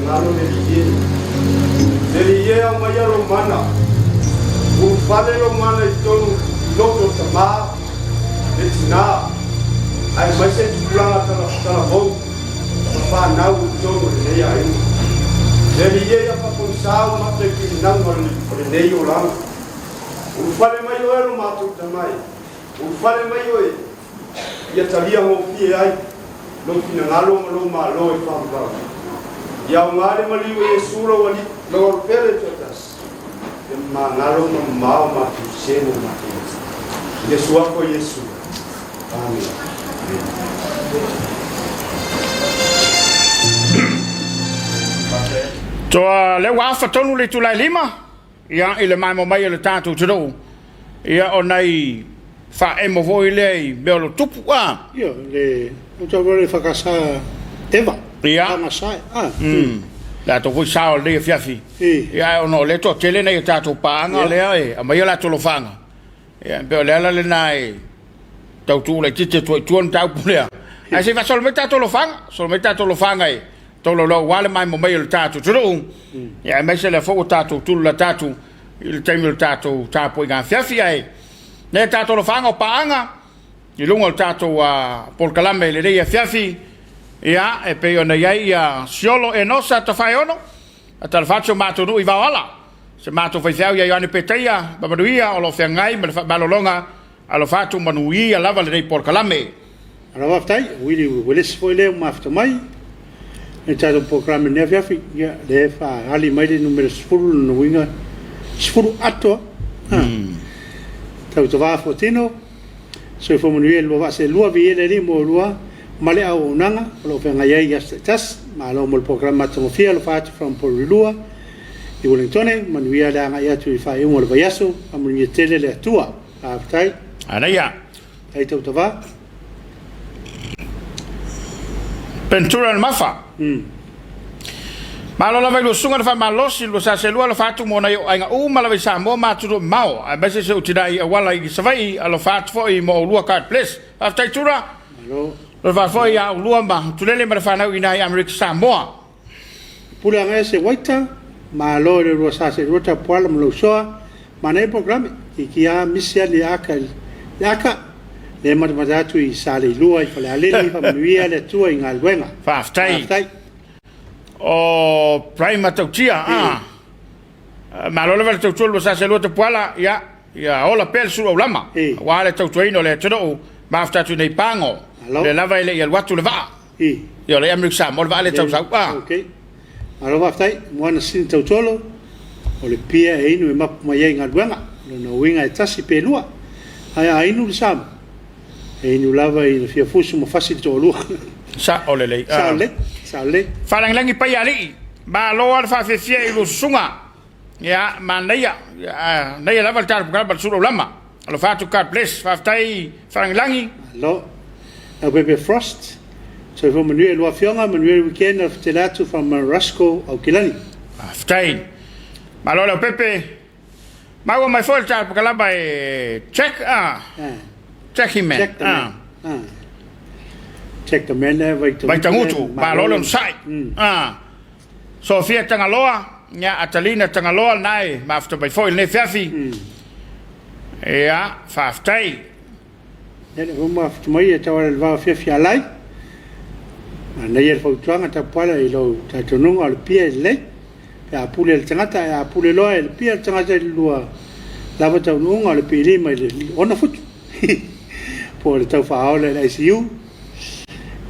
Speaker 5: finagalo le Alii e. Le Alii e, aumaia lou mana, ulufale lou mana i totonu i loto o tama, le tinā, aemaise tupulaga talavou ma fanau i totonu o lenei aiga. Le Alii e, ia faafonisā ou mata i finagalo o lenei olaga. Ulufale mai oe lo matou tama e, ulufale mai oe. Ia talia gofie ai lou finagalo ma lou Malo e faavavau. Ia aoga le maliu e Iesu lou Alii, lou Alupele toatasi, ia mamagalo ma mamao matou sese mo matou atu. I le Suafa o Iesu. Amene.
Speaker 1: Toa lea ua afa tonu le itula e lima, Ia, i le maemo mai o le tatou atunuu, ia, o nai faaemo foi lea i mea o lo tupu, a.
Speaker 2: Ia, le tau le whakasa Eva.
Speaker 1: Ia.
Speaker 2: Whakasa, a.
Speaker 1: Latou foi sao o lenei afiafi. Ia, ae ona o lea e toatele nai a tatou paaga lea e aumai o latou alofaga. Ia, e pei o le ala lena e tau tuu laitiiti atu ai i tua le mataupu lea. Ae se i faasolo mai tatou alofaga, solo mai tatou alofaga e tolaulauina aua le maemo mai o le tatou atunuu. Ia, aemaise lea foi ua tatou tulata atu i le taimi o le tatou tapuaiga afiafi. Ae nai a tatou alofaga o paaga i luga o le tatou polokalame i lenei afiafi, ia, e pei ona i ai ia Siolo Enosa Tafaeono, Talofa atu si o matou nuu i Vaoala, se matou faifeau ia Ioane Petaia ma Manuia o lo o feagai ma le faamalologa. Alofa atu manuia lava lenei polokalame.
Speaker 2: Malo faafetai, Willie Uelese foi lea ua mafuta mai i le tatou polokalame i lenei afiafi. Ia, lea e faaali mai le numera 10, lona uiga 10 atoa. Tautava fuatino. Soifua manuia i le lua vaa seelua, viia le Alii mo oulua ma le auaunaga o lo o feagai ai i aso taitasi. Malo mo le polokalame matagofie, alofa atu from Porirua i Wellingtone, manuia le agai atu i le faaiuga o le vaiaso, faamanuia tele le Atua. Faafetai.
Speaker 1: Manaia.
Speaker 2: Faafetai Tautava.
Speaker 1: Pentura le Mafa. Malo lava i lua susuga le faamalosi, lua sa seelua alofa atu mo nai ou aiga uma lava i Samoa ma atunuu mamao, aemaise si ou tina i Auala i Savaii, alofa atu foi mo oulua God bless. Faafetai Tura.
Speaker 2: Malo.
Speaker 1: Alofa foi ia oulua ma Tulele ma le fanau i ina i Amerika Samoa.
Speaker 2: Puleagaese Waita, malo i le lua sa seelua Tapuala ma lou soa, manaia polokalame, kiki a misi a le aka le aka, lea matamata atu i Saleilua i Falealili, faamanuia le Atua i galuega.
Speaker 1: Faafetai.
Speaker 2: Faafetai.
Speaker 1: O Brian Matautia, a. Malo lava le tautua lua sa seelua Tapuala, ia, ia ola pea le sulu aulama, aua le tautuaina o le atunuu, mafuta atu i nei pago, lea lava e le i alu atu le vaa. Ia o le Amerika Samoa le vaa lea tau sau.
Speaker 2: Ah. Ok. Malo faafetai. Moana Sini Tautolo, o le pia e inu e mapu mai ai galuega. Lona uiga e tasi pe lua. Ae a inu le Samoa, e inu lava ina fia fusu ma fasi le toalua.
Speaker 1: Sao lelei.
Speaker 2: Sao lelei. Sao lelei.
Speaker 1: Faalagilagi paia alii. Malo lava le faafiafia i lua susuga. Ia, manaia. Ia, manaia lava le tatou polokalame a le Sulu Aulama. Alofa atu, God bless. Faafetai Faalagilagi.
Speaker 2: Malo. Leaupepe Frost, soifua manuia i lua afioga, manuia le weekend, alofa tele atu from Marasco, Aukilani.
Speaker 1: Faafetai. Malo Leaupepe. Maua mai foi le tatou polokalame e Jack, ah. Jackie Man.
Speaker 2: Jack the Man. Ah. Jack the Man eh, Vaitagutu.
Speaker 1: Vaitagutu, malo le onosai. Ah. Sofia Tagaloa, ia, Atalina Tagaloa lena e mafuta mai foi i lenei afiafi. Ia, faafetai.
Speaker 2: Ia, lea foi mafuta mai e tau ala i le vao afiafi alai. Manaia le fautuaga Tapuala i lou talitonuga o le pia e lelei. Pe a pule le tagata, ae a pule loa e le pia le tagata i le lua lava taunuuga o le pilima i le 6 futu. Po o le tau faaola i le ICU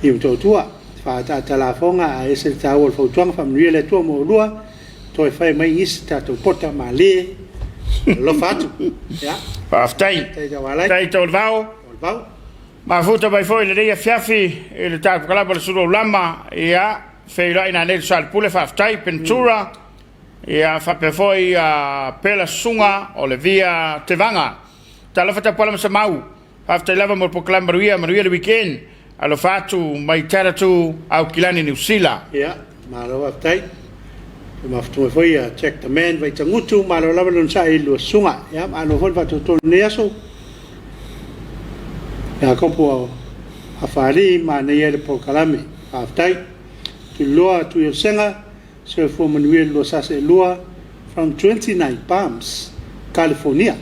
Speaker 2: i Motootua. Faaataata lafoga ae ese le taua o le fautuaga faamanuia le Atua mo oulua toe fai mai nisi tatou pota malie alofa atu ia.
Speaker 1: Faafetai.
Speaker 2: Faafetai Taualai.
Speaker 1: Faafetai Taulevao.
Speaker 2: Taulevao.
Speaker 1: Mafuta mai foi i lenei afiafi i le tatou kalama o le Suluaulama, ia, feiloai nanei le Soalepule, faafetai, Pentura, ia, faapea foi ia Pela Susuga o le Via Tevaga. Talofa Tapuala ma Samau, Faafetai lava mo le polokalame manuia, manuia le weekend. Alofa atu mai Taratu, Aukilani, Niu Sila.
Speaker 2: Ia, malo faafetai. Toe mafuta mai foi ia Jack the Man Vaitagutu, malo lava le onosai i lua susuga. Ia, malo foi le faatauto i lenei aso. Iakopo Afaalii, manaia le polokalame. Faafetai. Tuliloa Tuiolesega. Soifua manuia le 21 from 29 Palms, California.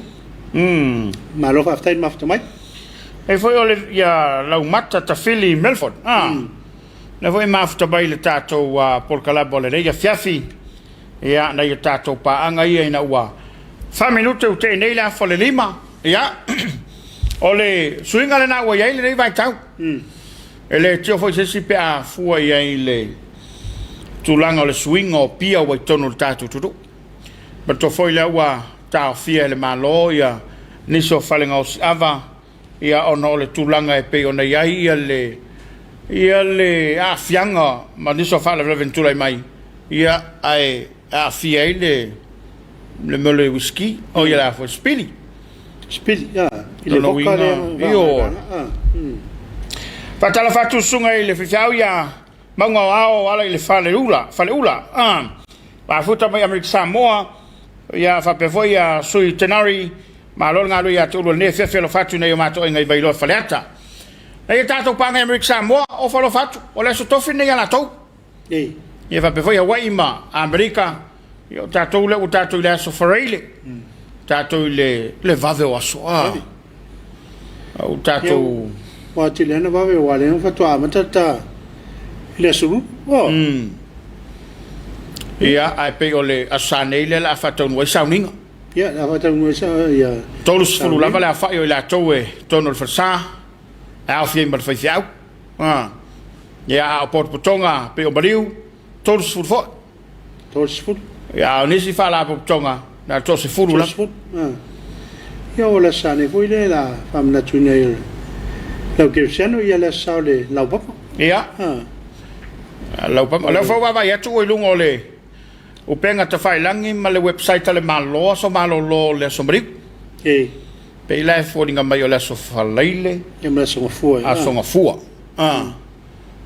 Speaker 2: Malo faafetai le mafuta mai.
Speaker 1: E foi o le ia Laumata Tafili Milford a. Lea foi e mafuta mai le tatou polokalame o lenei afiafi. Ia nai a tatou paaga ia ina ua fa minute ua tea nei le afa o le 5. Ia o le suiga lena ua i ai lenei vaitau. E le tio foi se isi pe a fua i ai i le tulaga o le suiga o pia ua i totonu o le tatou atunuu. Manatua foi lea ua taofia e le Malo ia nisi o fale gaosi ava ia ona o le tulaga e pei ona i ai ia le ia le aafiaga ma nisi o faalavelave na tulai mai ia ae aafia ai le le mea o le uisiki, o ia le a foi sipili.
Speaker 2: Sipili, a, i le
Speaker 1: Lona
Speaker 2: voka lea
Speaker 1: uiga, ioe. Faatalofa atu susuga i le faifeau ia Mauga o Ao ala i le Faleula, Faleula, a, Mafuta mai Amerika Samoa, ia faapea foi ia Sui Tenari, malo le galue ia te oulua i lenei afiafi alofa atu i nai o matou aiga i Vailoa Faleata. Nai a tatou paaga i Amerika Samoa, ofa alofa atu, o le aso tofi lenei ia latou. Ia faapea foi Hawaii ma Amerika, ia o tatou lea ua tatou i le aso Faraile, tatou i le, le vave o aso, a. O tatou...
Speaker 2: Ua tele ana vave, ua lea faatoa amata ta i le aso Lua. Oh.
Speaker 1: Ia, ae pei o le aso Sa nei lea o le a faataunuu ai sauniga.
Speaker 2: Ia, le a faataunuu ai sa, ia...
Speaker 1: 30 lava le aofai o i latou e totonu o le falesa, e aofia ai ma le faifeau. A. Ia, a o potopotoga pei o maliu, 30 foi.
Speaker 2: 30.
Speaker 1: Ia, a o nisi faalapotopotoga, na o le toasefulu lava.
Speaker 2: 30. A. Ia, o le Aso Sa nei foi lea o le a faamanatuina ai e lau kerisiano ia le Aso Sa o le laupapa.
Speaker 1: Ia.
Speaker 2: A.
Speaker 1: Laupapa. O lea foi ua vaavaai atu ua i luga o le upega tafailagi ma le website a le Malo, Aso Malolo o le Aso Maliu.
Speaker 2: E.
Speaker 1: Pei la e foliga mai o le Aso Faraile.
Speaker 2: Ia ma le Aso Gafua.
Speaker 1: Aso Gafua. A.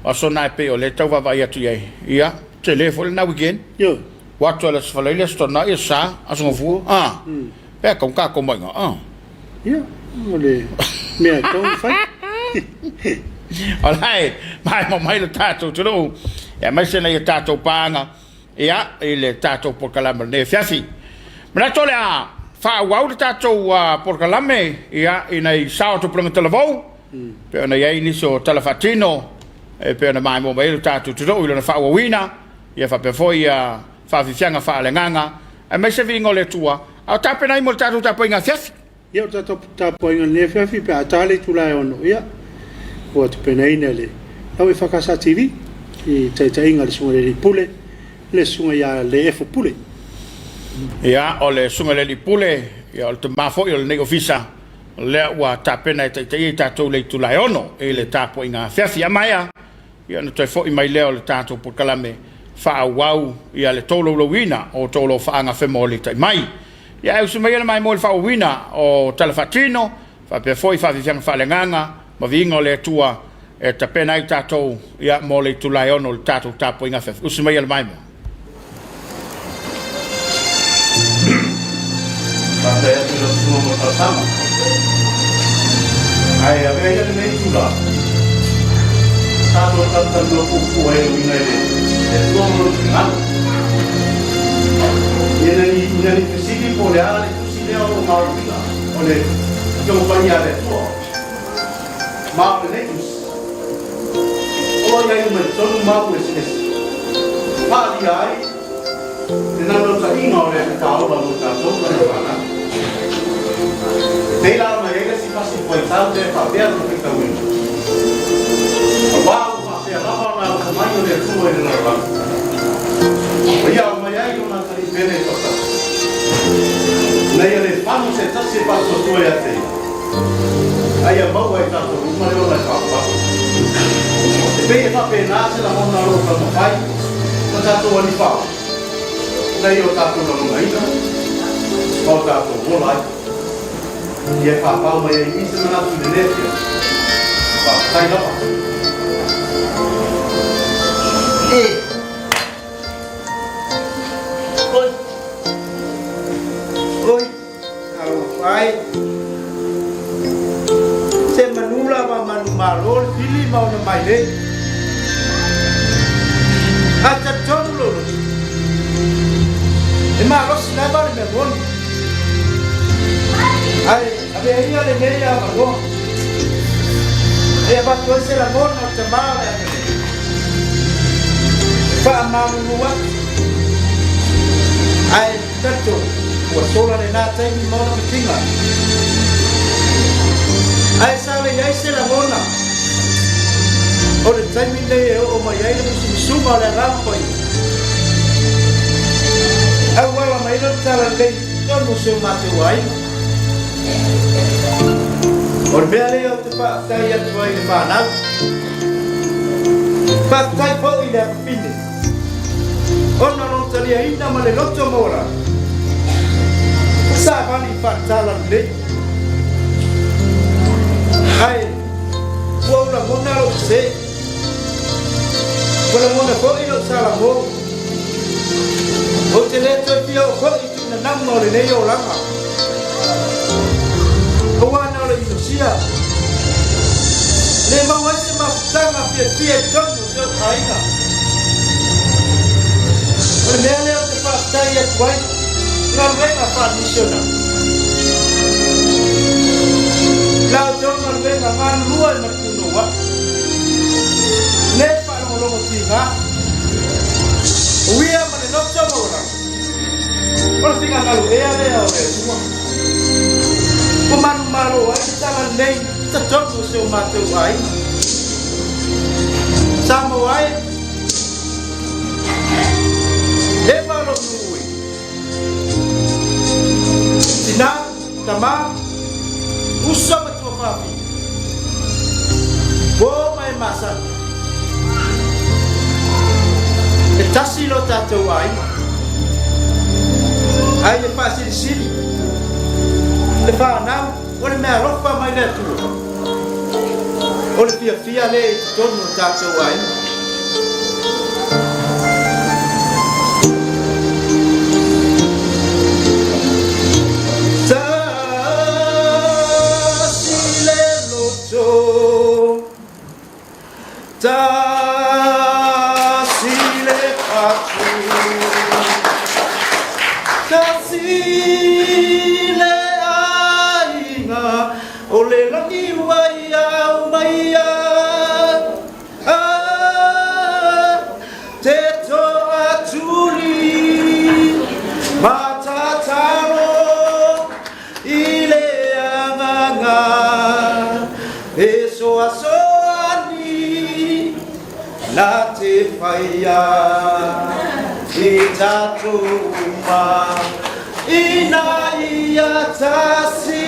Speaker 1: O aso na e pei o lea e tau vaavaai atu i ai. Ia, tele foi lena weekend.
Speaker 2: Ioe.
Speaker 1: Ua atu le Aso Faraile, Aso Toonai, Aso Sa, Aso Gafua. A. Pe a tau tatou mai ina. A.
Speaker 2: Ia, o le mea e tatau ona fai.
Speaker 1: O la e maimoa mai lo tatou atunuu, aemaise nai a tatou paaga. Ia, i le tatou polokalame o lenei afiafi. Manatu o le a faaauau le tatou polokalame, ia, i nai sao o tupulaga talavou, pei ona i ai nisi o tala faatino, e pei ona maimoa mai ai lo tatou atunuu i lona faaauauina, ia faapea foi ia faafiafiaga faaleagaga, aemaise viiga o le Atua, a o tapena ai mo le tatou tapuaiga afiafi.
Speaker 2: Ia, o le tatou tapuaiga i lenei afiafi pe a ta le itula e 6, ia, ua tapenaina e le Lau EFKS TV i taitaiga a le Susuga i le Alii Pule, le Susuga ia Leefo Pule.
Speaker 1: Ia, o le Susuga i le Alii Pule, ia, o le tama foi o lenei ofisa, lea ua tapena e taitaia i tatou i le itula e 6 i le tapuaiga afiafi. A maea, Ia ona toe foi mai lea o le tatou polokalame faaauau ia le tolaulauina o outou alofaaga femolitai mai. Ia ae usu maia le maimoa i le faaauauina o tala faatino faapea foi faafiafiaga faaleagaga ma viiga o le Atua e tapena ai tatou ia mo le itula e 6 o le tatou tapuaiga afiafi. Usu maia le maimoa.
Speaker 5: Faafetai atu i lau susuga mo le talosaga. Ae avea ia lenei itula tatou talatalanoa puupuu ai e uiga i le Atua ma lona finagalo. Ina ni, ina ni fesili po o le a le tusi lea o lo o maoluina o le Afioga Paia a le Atua. Ma o lenei tusi, o lo o i ai uma i totonu mau eseese, e faaalia ai le naunautaiga o le Alii mo tatou ma le fanau. E pei la ona i ai le isi fasi fuaitau lea e faapea lona faitauina, Aua ua faapea lava ona alofa mai o le Atua i le lalolagi, ua Ia aumai ai Lona Atalii pele e toatasi, ina ia le fano se tasi e faatuatua ia te Ia. A ia maua e tatou uma le ola e paopao. E pei e faapena se lagona o lo o taumafai ma tatou alifao ina ia o tatou lagonaina ma o tatou ola ai. Ia e papao mai ai i i se manatu i lenei afiafi. Faafetai lava.
Speaker 6: Oi. Oi. Talofa e. Se manu lava manumalo le fili ma ona mailei. A talitonu lou loto. E malosi lava le mea moni. Ae avea ia lenei avanoa e avatu ai se lagona o le Tama o le aganuu e faamalulu atu, ae talitonu ua sola lena taimi ma ona matiga. Ae sa le i ai se lagona o le taimi lenei e oo mai ai le musumusuga o le Agaga Paia. Auala mai le talalelei i totonu o si o matou aiga. O le mea lea ou te faafetai atu ai i le fanau. Faafetai foi i le afafine ona o lona taliaina ma le loto maualalo savali i faatalalelei. Ae ua ou lagona lou sese. Ua lagona foi lou salamo. Ou te le toe fia oo foi i tuunanaga o lenei olaga. Aua na o le inosia. Le maua ai se mafutaga fiafia i totonu o si ou aiga. O le mea lea ou te faafetai atu ai i galuega faamisionari. La outou galuega galulue ma le punouai. Le faalogologo tiga. Uia ma le loto maualalo. O le finagalo ea lea o le Atua. Ua manumalo ai le talalelei i totonu o si o matou aiga. Samoa e, leva lou nuu e. Tina, tama, uso ma tuafafine, uo ma e masani. E tasi lo tatou aiga. Ai le faasilisili, le fanau, o le meaalofa mai le Atua. O le fiafia lea i totonu o tatou aiga. Tasi le loto, tasi le fatu, tasi le aiga, o le lagi ua ia aumaia. Ah, te toatuli matatalo i le agaga e soasoani na te whaia i tatou uma ina ia tasi.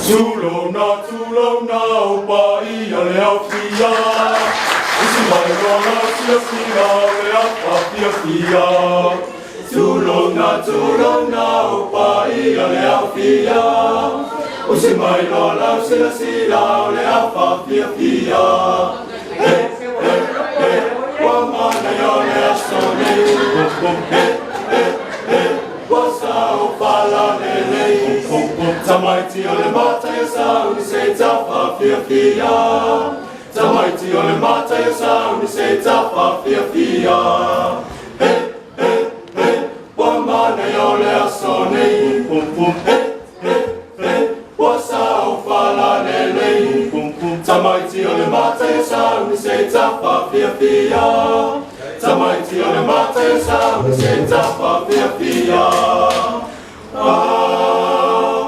Speaker 5: Tulona, tulona, o paia le aufia. Usi mai loa lau silasila o le au faafiafia. Tulona, tulona, o paia le aufia. Usi mai loa lau silasila o le au faafiafia. He, he, he, ua manaia o le aso nei. He, he, he, ua saofala lelei. Tamaiti o le mata ia sauni se tafaafiafia. Tamaiti o le mata ia sauni se tafaafiafia. He, he, he, ua manaia o le aso nei. He, he, he, ua saofala lelei. Tamaiti o le mata ia sauni se tafaafiafia. Tamaiti o le mata ia sauni se tafaafiafia. Ah,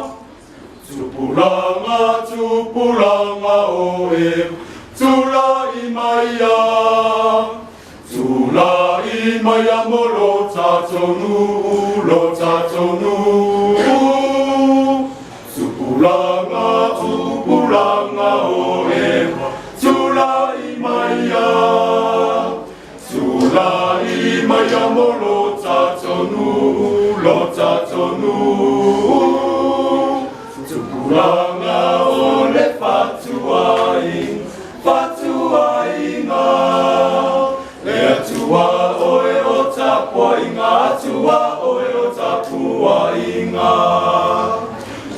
Speaker 5: tupulaga, tupulaga oe, tulai maia, tulai maia mo lo tatou nuu, lo tatou nuu. Tupulaga, tupulaga oe, tulai maia, tulai maia mo lo tatou nuu, lo tatou nuu. Tupulaga o le fatuai, fatuaiga. Le Atua oe o tapuaiga, Atua oe o tapuaiga.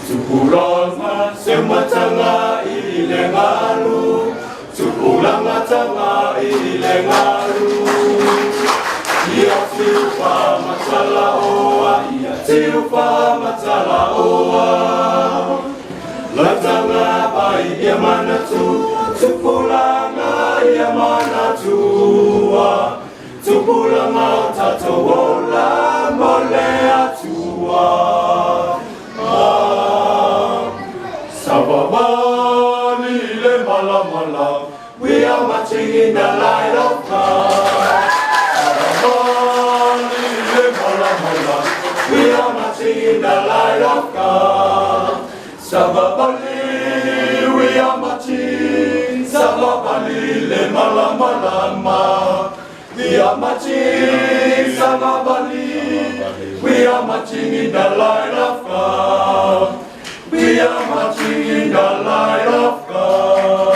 Speaker 5: Tupulaga seumataga i le galu, tupulaga taga i le galu. Ia tiufa matalaoa, ia tiufa matalaoa. Latanga pai ia manatu, tupulaga ia manatua. Tupulaga o tatou ola mo le Atua. Ah, Savavali le malamala, we are marching in the light of God. Savavali le malamala, we are marching in the light of God. Savavali, we are marching, Savavali le malamalama. We are marching, Savavali, we are marching in the light of God. We are marching in the light of God.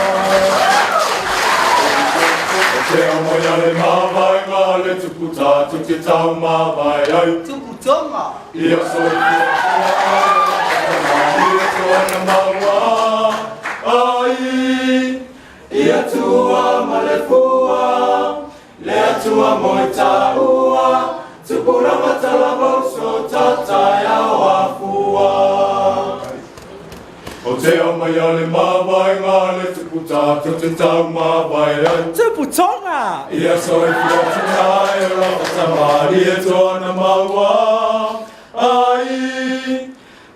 Speaker 5: Te amo ia le mavaega le tupu tātou te tau mavae ai.
Speaker 6: Tupu Tonga.
Speaker 5: Ia soifua ia toana maua ai. Ia tua ma le fua, le Atua mo i tāua, tupulaga talavouso tatai ao afua. O te aumai a le mavaega le tupu tātou te tau mavae ai.
Speaker 6: Tupu Tonga.
Speaker 5: Ia soifua tatai o la whatamari e toana maua ai.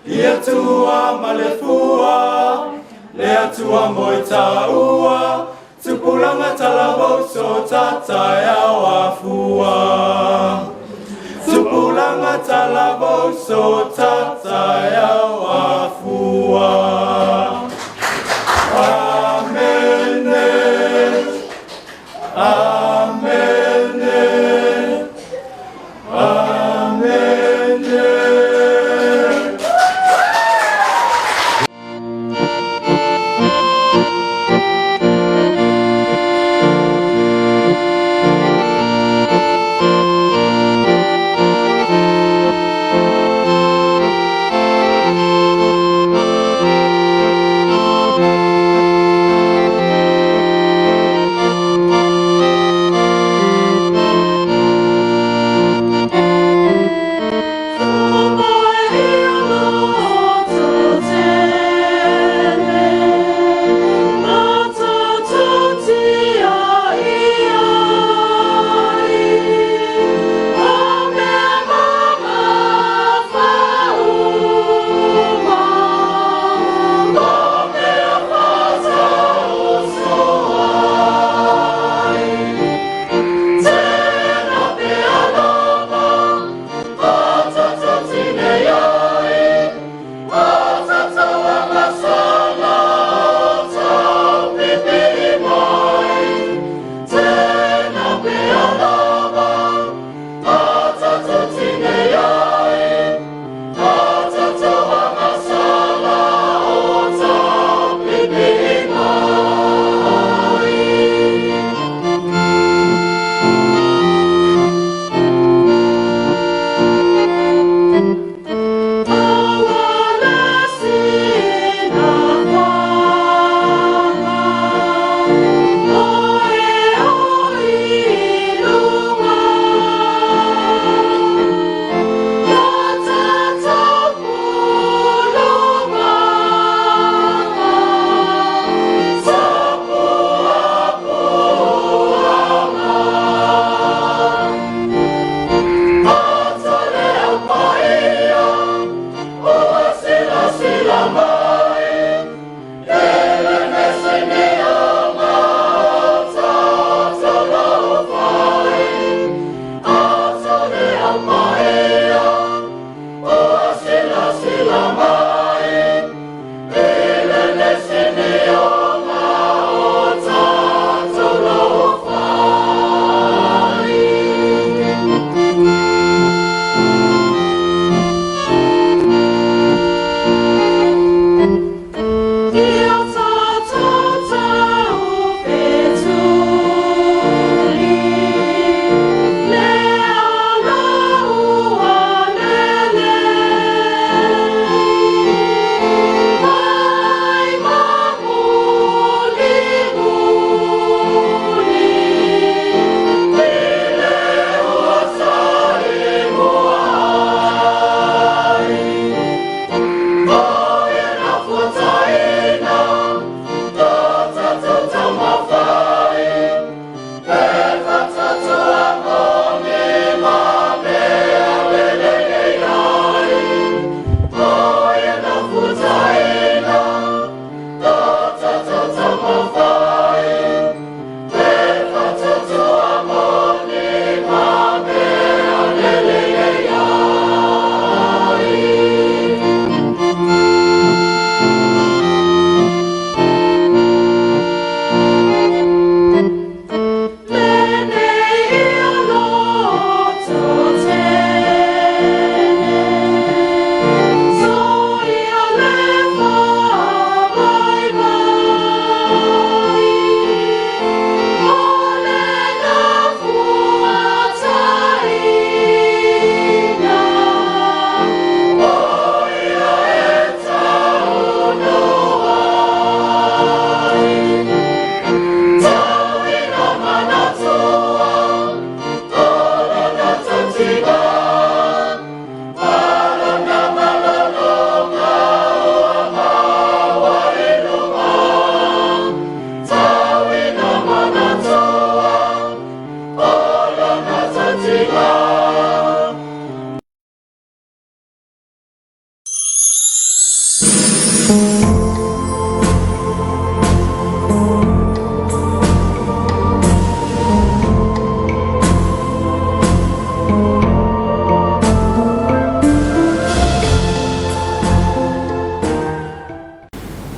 Speaker 5: Ia tua ma le fua, le Atua mo i tāua, tupulaga talavouso tatai ao afua. Tupulaga talavouso tatai ao afua. Amene. Amene. Amene.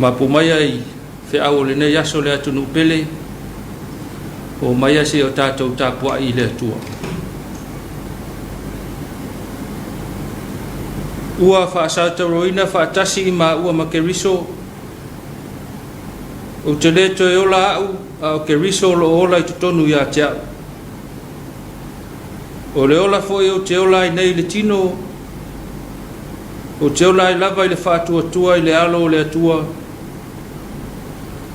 Speaker 7: Mapu mai ai feau o lenei aso le atunuu pele, o mai se o tatou tapuai i le Atua. Ua faasataroina faatasi maua ma Keriso, ou te le toe ola au, a o Keriso o lo o ola i totonu ia te au. O le ola foi ou te ola ai nei i le tino, ou te ola ai lava i le faatuatua i le alo o le Atua,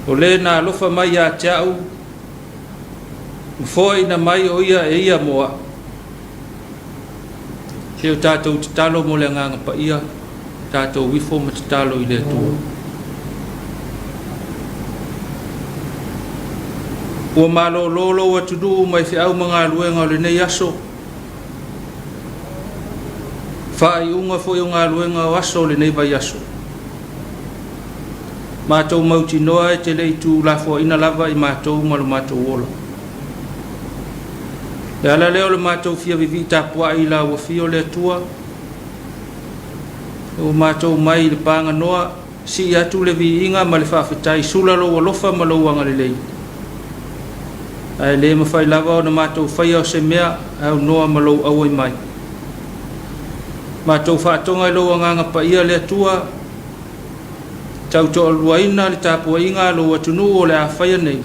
Speaker 7: o le na alofa mai ia te au, ma foaiina mai o ia e ia mo au. Se o tatou tatalo mo le Agaga Paia, tatou ifo ma tatalo i le Atua. Ua malolo lou atunuu mai feau ma galuega o lenei aso, faaiuga foi o galuega o aso o lenei vaiaso. Matou mautinoa e te le i tuulafoaina lava i matou ma lo matou ola. Le ala lea o le matou fia vivii tapuai i la ua fio le Atua. Ua matou mai i le paganoa, sii atu le viiga ma le faafetai, sula lou alofa ma lou agalelei. Ae le mafai lava ona matou faia o se mea e aunoa ma lou auai mai. Matou faatoga i lou Agaga Paia le Atua, tautoaluaina le tapuaiga a lou atunuu o le a faia nei.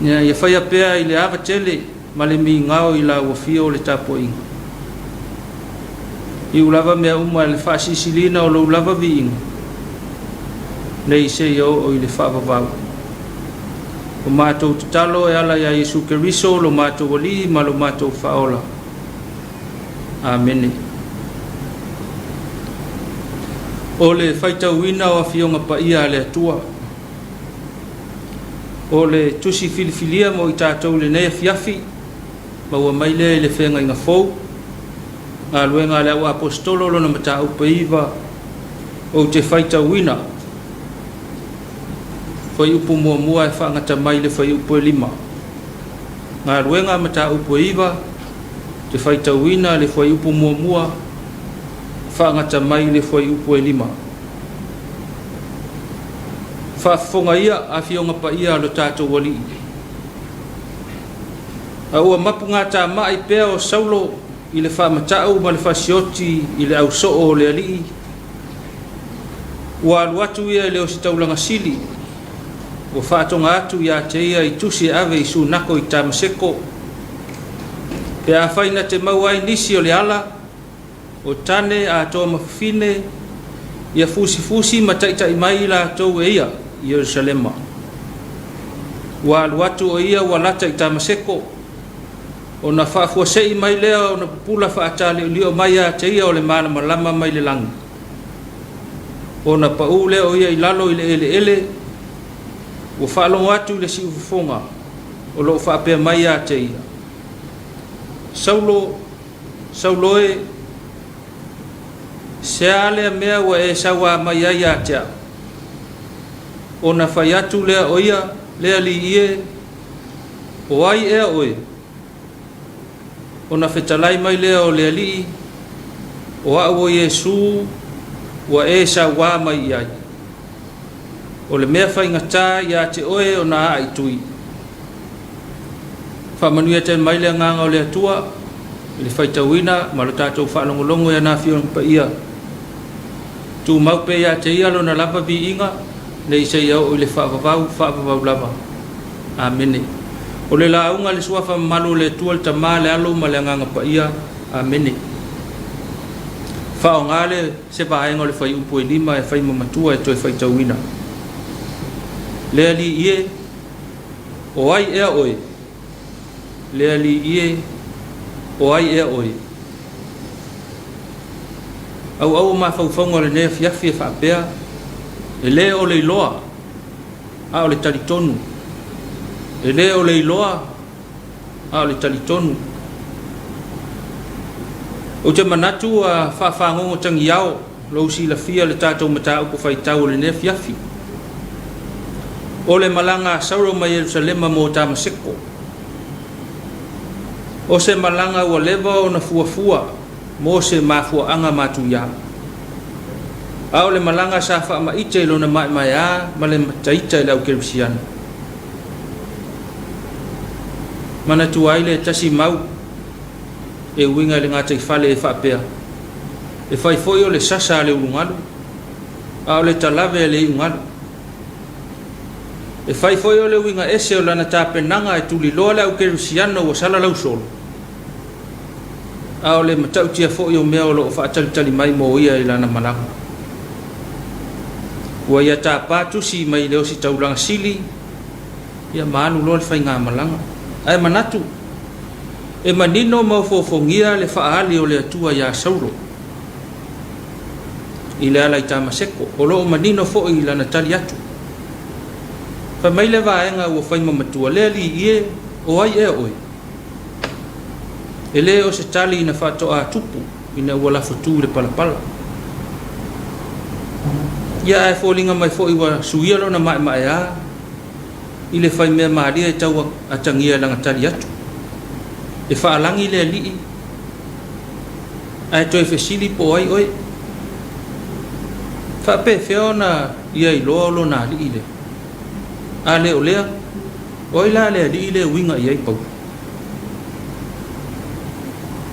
Speaker 7: Ia faia pea i le ava tele ma le migao i lau afio o le tapuaiga. Iu lava mea uma i le faasilisiliina o lou lava viiga, nei seia oo i le faavavau. O matou tatalo e ala iā Iesu Keriso lo matou Alii ma lo matou Faaola. Amene. O le faitauina o Afioga Paia a le Atua. O le tusi filifilia mo i tatou i lenei afiafi, maua mai lea i le Feagaiga Fou, Galuega a le Au Aposetolo lona mataupu e 9, ou te faitauina fuaiupu muamua e faagata mai i le fuaiupu e 5. Galuega mataupu e 9, ou te faitauina le fuaiupu muamua faagata mai i le fuaiupu e 5. Faafofoga ia Afioga Paia a lo tatou Alii. A ua mapugatamai pea o Saulo i le faamatau ma le fasioti i le ausoo o le Alii, ua alu atu ia i le ositaulaga sili, ua faatoga atu ia te ia i tusi e ave i Sunako i Tamaseko, pe afai na te maua ai nisi o le ala, o tane atoa ma fafine, ia fusifusi ma taitai mai i latou e ia i Ierusalema. Ua alu atu o ia ua lata i Tamaseko, ona faafuasei mai lea ona pupula faataliolio mai ia te ia o le malamalama mai le lagi. Ona pau lea o ia i lalo i le eleele, ua faalogo atu i le siufofoga o lo o faapea mai ia te ia, Saulo, Saulo e, se a lea mea ua e sauā mai ai ia te au? Ona fai atu lea o ia, Le Alii e, o ai ea oe? Ona fetalai mai lea o le Alii, O au o Iesū ua e sauā mai i ai. O le mea faigata ia te oe ona aa i tui. Faamanuia tele mai le Agaga o le Atua i le faitauina ma lo tatou faalogologo i ana Afioga Paia. Tumau pea ia te Ia Lona lava viiga, nei seia oo i le faavavau, faavavau lava. Amene. O le lauga i le Suafa mamalu o le Atua, le Tama, le Alo ma le Agaga Paia. Amene. Faaaoga le se vaega o le fuaiupu e 5 e fai ma matua e toe faitauina. Le Alii e, o ai ea oe? Le Alii e, o ai ea oe? Auau o mafaufauga o lenei afiafi e faapea, e le o le iloa, a o le talitonu. E le o le iloa, a o le talitonu. Ou te manatu ua faafagogo tagiao lou silafia le tatou mataupu faitau o lenei afiafi. O le malaga a Saulo mai Ierusalema mo Tamaseko. O se malaga ua leva ona fuafua mo se mafuaaga matuia. A o le malaga sa faamaite i lona maemaea ma le mataita i le au kerisiano. Manatua ai le tasi mau e uiga i le gataifale e faapea, E fai foi o le sasa a le ulugalu, a o le talave a le iugalu. E fai foi o le uiga ese o lana tapenaga e tuliloa le au kerisiano ua salalau solo, a o le matautia foi o mea o lo o faatalitali mai mo ia i lana malaga. Ua ia tapa tusi mai le ositaulaga sili, ia ma alu loa le faigamalaga. Ae manatu, e manino ma ofoofogia le faaali o le Atua iā Saulo i le ala i Tamaseko, o lo o manino foi i lana tali atu. Fai mai le vaega ua fai ma matua, Le Alii e, o ai ea oe? E le o se tali ina faatoa tupu ina ua lafo tu i le palapala. Ia ae foliga mai foi ua suia lona maemaea i le faimea malie e tau atagia i lana tali atu. E faalagi le Alii. Ae toe fesili po o ai oe. Faapefea ona ia iloa o lona alii lea? A le o lea, o ai la le alii lea e uiga i ai Paulo?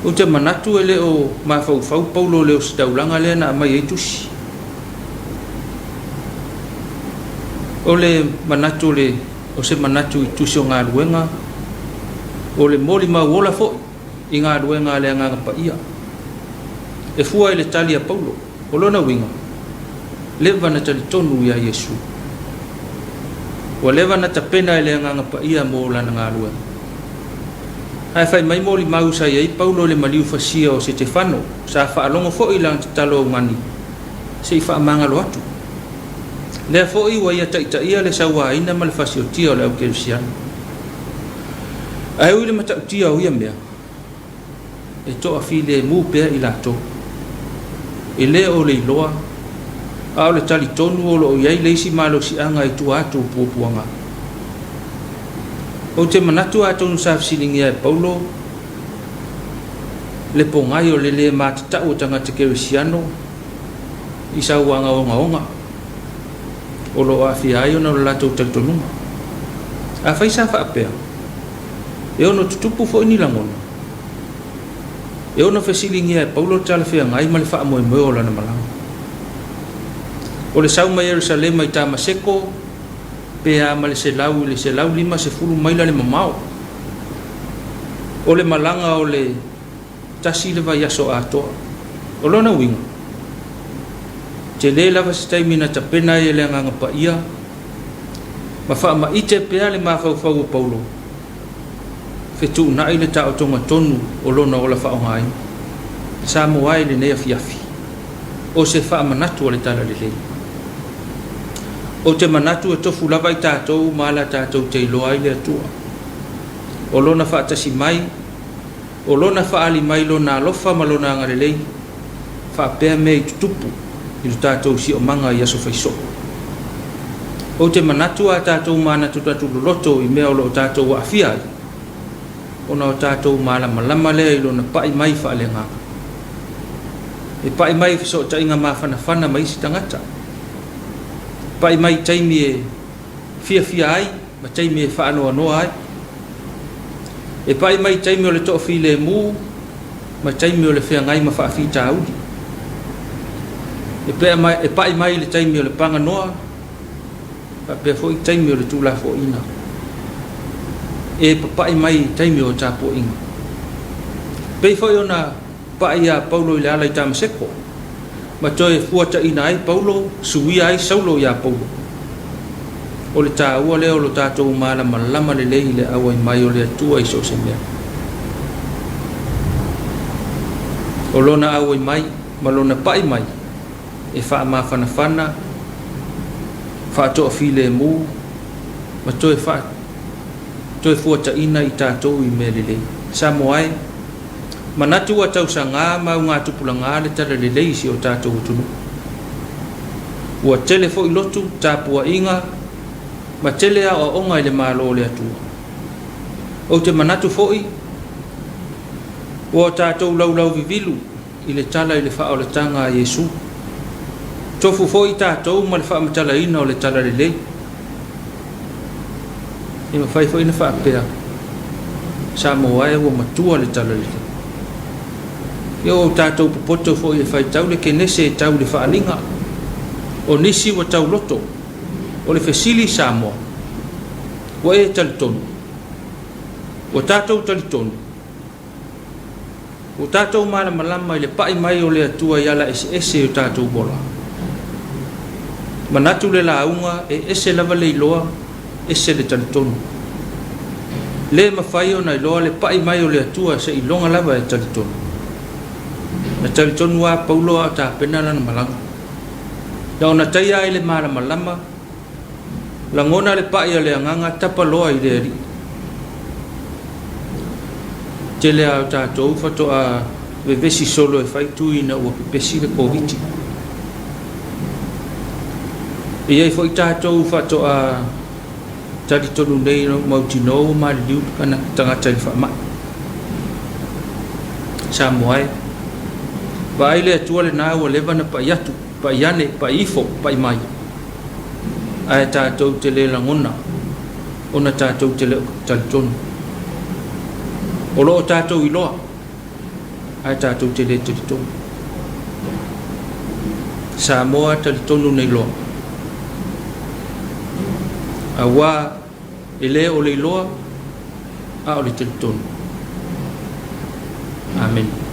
Speaker 7: Ou te manatu e le o mafaufau Paulo i le ositaulaga lea na aumai ai tusi. O le manatu o le, o se manatu i tusi o galuega, o le molimau ola foi i galuega a le Agaga Paia. E fua i le tali a Paulo, o lona uiga, leva na talitonu iā Iesu. Ua leva na tapena e le Agaga Paia mo lana galuega. Ae fai mai molimau sa i ai Paulo i le maliu fasia o Setefano, sa faalogo foi i lana tatalo augani, se i faamagalo atu. Lea foi ua ia taitaia le sauaina ma le fasiotia o le au Kerisiano. Ae ui i le matautia o ia mea, e toafilemu pea i latou. E le o le iloa, a o le talitonu o lo o i ai le isi malosiaga i tua atu o puapuaga. Ou te manatu atonu sa fesiligia e Paulo le pogai o le lē matatau o tagata Kerisiano i sauaga ogaoga o lo o aafia ai ona o le latou talitonuga. Afai sa faapea, e ono tutupu foi ni lagona. E ono fesiligia e Paulo le talafeagai ma le faamoemoe o lana malaga. O le sau mai Ierusalema i Tamaseko, pe a ma le 100 i le 150 maila le mamao. O le malaga o le tasi le vaiaso atoa. O lona uiga, tele lava se taimi na tapena ai e le Agaga Paia ma faamaite pea le mafaufau o Paulo, fetuunai le taotoga tonu o lona ola faaaogaina. Samoa e i lenei afiafi, o se faamanatu a le Talalelei. Ou te manatu e tofu lava i tatou ma ala tatou te iloa ai le Atua. O Lona faatasi mai, o Lona faaali mai Lona alofa ma Lona agalelei, faapea mea i tutupu i lo tatou siomaga i aso faisoo. Ou te manatu a tatou manatunatu loloto i mea o lo o tatou aafia ai, ona o tatou malamalama lea i Lona pai mai faaleagaga. E pai mai i fesootaiga mafanafana ma isi tagata. Pai mai i taimi e fiafia ai ma taimi e faanoanoa ai. E pai mai i taimi o le toafilemu ma taimi o le feagai ma faafitauli. E pea mai, e pai mai i le taimi o le paganoa faapea foi taimi o le tuulafoaiina. E papai mai i taimi o tapuaiga. Pei foi ona pa'i iā Paulo i le ala i Tamaseko, ma toe fuataina ai Paulo, suia ai Saulo iā Paulo. O le taua lea o lo tatou malamalama lelei i le auai mai o le Atua i so o se mea. O Lona auai mai ma Lona pa'i mai e faamafanafana, faatoafilemu ma toe faa, toe fuataina i tatou i mea lelei. Samoa e! Manatu ua tausaga ma augatupulaga le talalelei i si o tatou atunuu. Ua tele foi lotu, tapuaiga ma tele aoaoga i le Malo o le Atua. Ou te manatu foi, ua o tatou laulauvivilu i le tala i le faaolataga a Iesu. Tofu foi tatou ma le faamatalaina o le talalelei. E mafai foi ona faapea, Samoa e ua matua le talalelei. Ia ua tatou popoto foi e faitau le Kenese e tau i le faaaliga. O nisi ua tauloto. O le fesili Samoa, ua e talitonu? Ua tatou talitonu? Ua tatou malamalama i le pai mai o le Atua i ala eseese i o tatou ola. Manatu le lauga e ese lava le iloa, ese le talitonu. Le mafai ona iloa le pai mai o le Atua seiloga lava e talitonu. Na talitonu a Paulo a o tapena lana malaga. Na ona taia ai le malamalama Lagona le pa'i a le agaga tapa loa i le Alii. Tele a o tatou faatoa vevesi solo e fai tui ina ua pepesi le Koviti. E i ai foi tatou faatoa talitonu nei ina ua mautinoa ua maliliu le tagata i le faamai. Samoa e! Vaai le Atua lena ua leva na pai atu, pai ane, pai ifo, pai mai. Ae tatou te le lagona ona tatou te le o talitonu. O lo o tatou iloa, ae tatou te le talitonu. Samoa talitonu nei loa. Auā e le o le iloa, a o le talitonu. Amene.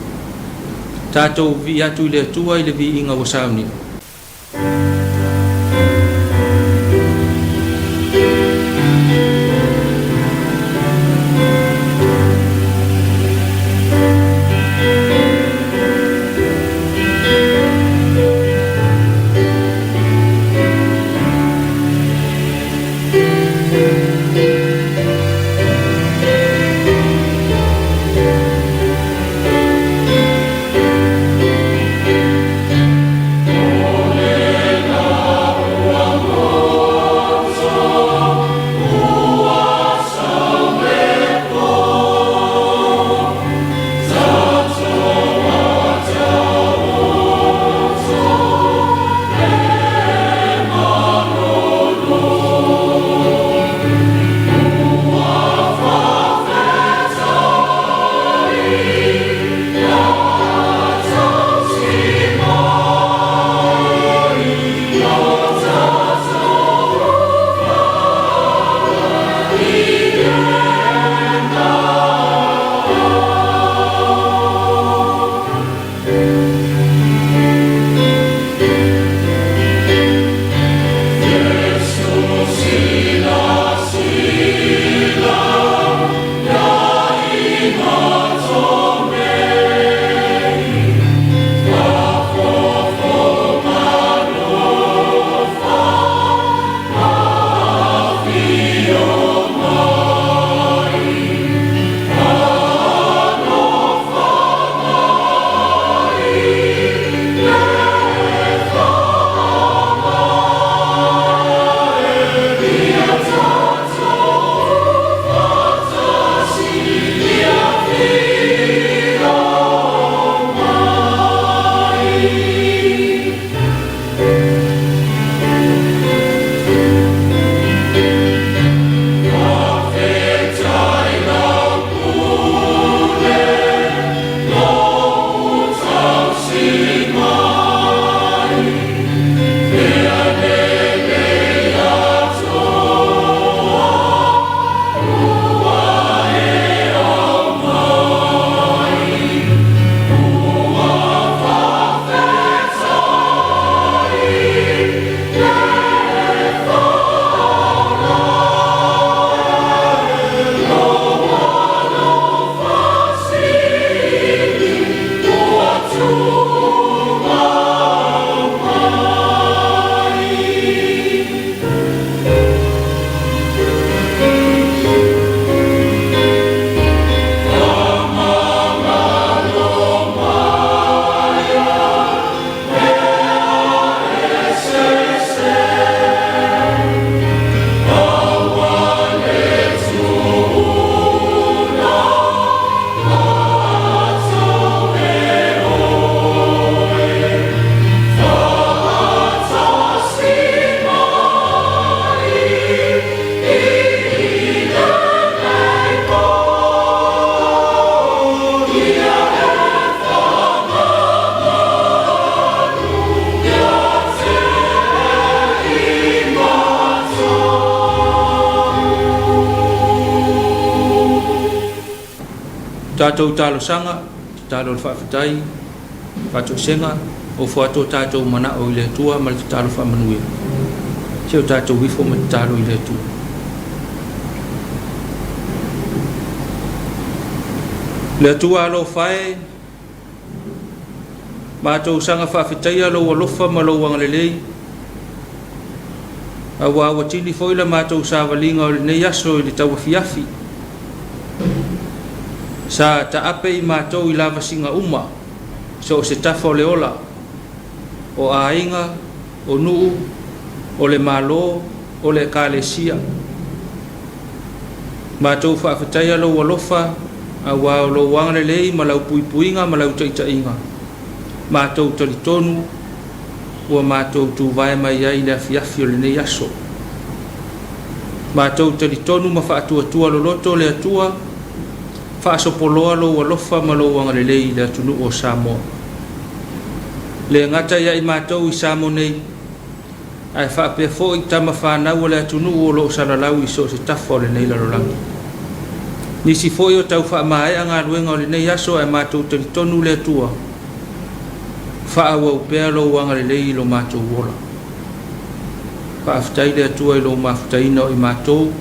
Speaker 7: Tatou vivii atu i le Atua i le viiga ua saunia. Tatou talosaga, tatalo o le faafetai, faatoesega, ofo atu o tatou manao i le Atua ma le tatalo faamanuia. Se o tatou ifo ma tatalo i le Atua. Le Atua alofa e, matou saga faafetaia lou alofa ma lou agalelei, auā ua tini foi la matou savaliga o lenei aso i le tauafiafi. Sa taape i matou i lavasiga uma, so o se tafa o le ola, o aiga, o nuu, o le Malo, o le Ekalesia. Matou faafetaia lou alofa, auā o lou agalelei ma lau puipuiga ma lau taitaiga. Matou talitonu ua matou tuvae mai ai i le afiafi o lenei aso. Matou talitonu ma faatuatua loloto le Atua, faasopoloa Lou alofa ma Lou agalelei i le atunuu o Samoa. Le gata ia i matou i Samoa nei, ae faapea foi tama fanau a le atunuu o lo o salalau i so o se tafa o lenei lalolagi. Nisi foi o tau faamaea galuega o lenei aso ae matou talitonu le Atua, faaauau pea Lou agalelei i lo matou ola. Faafetai le Atua i Lou mafutaina o i matou,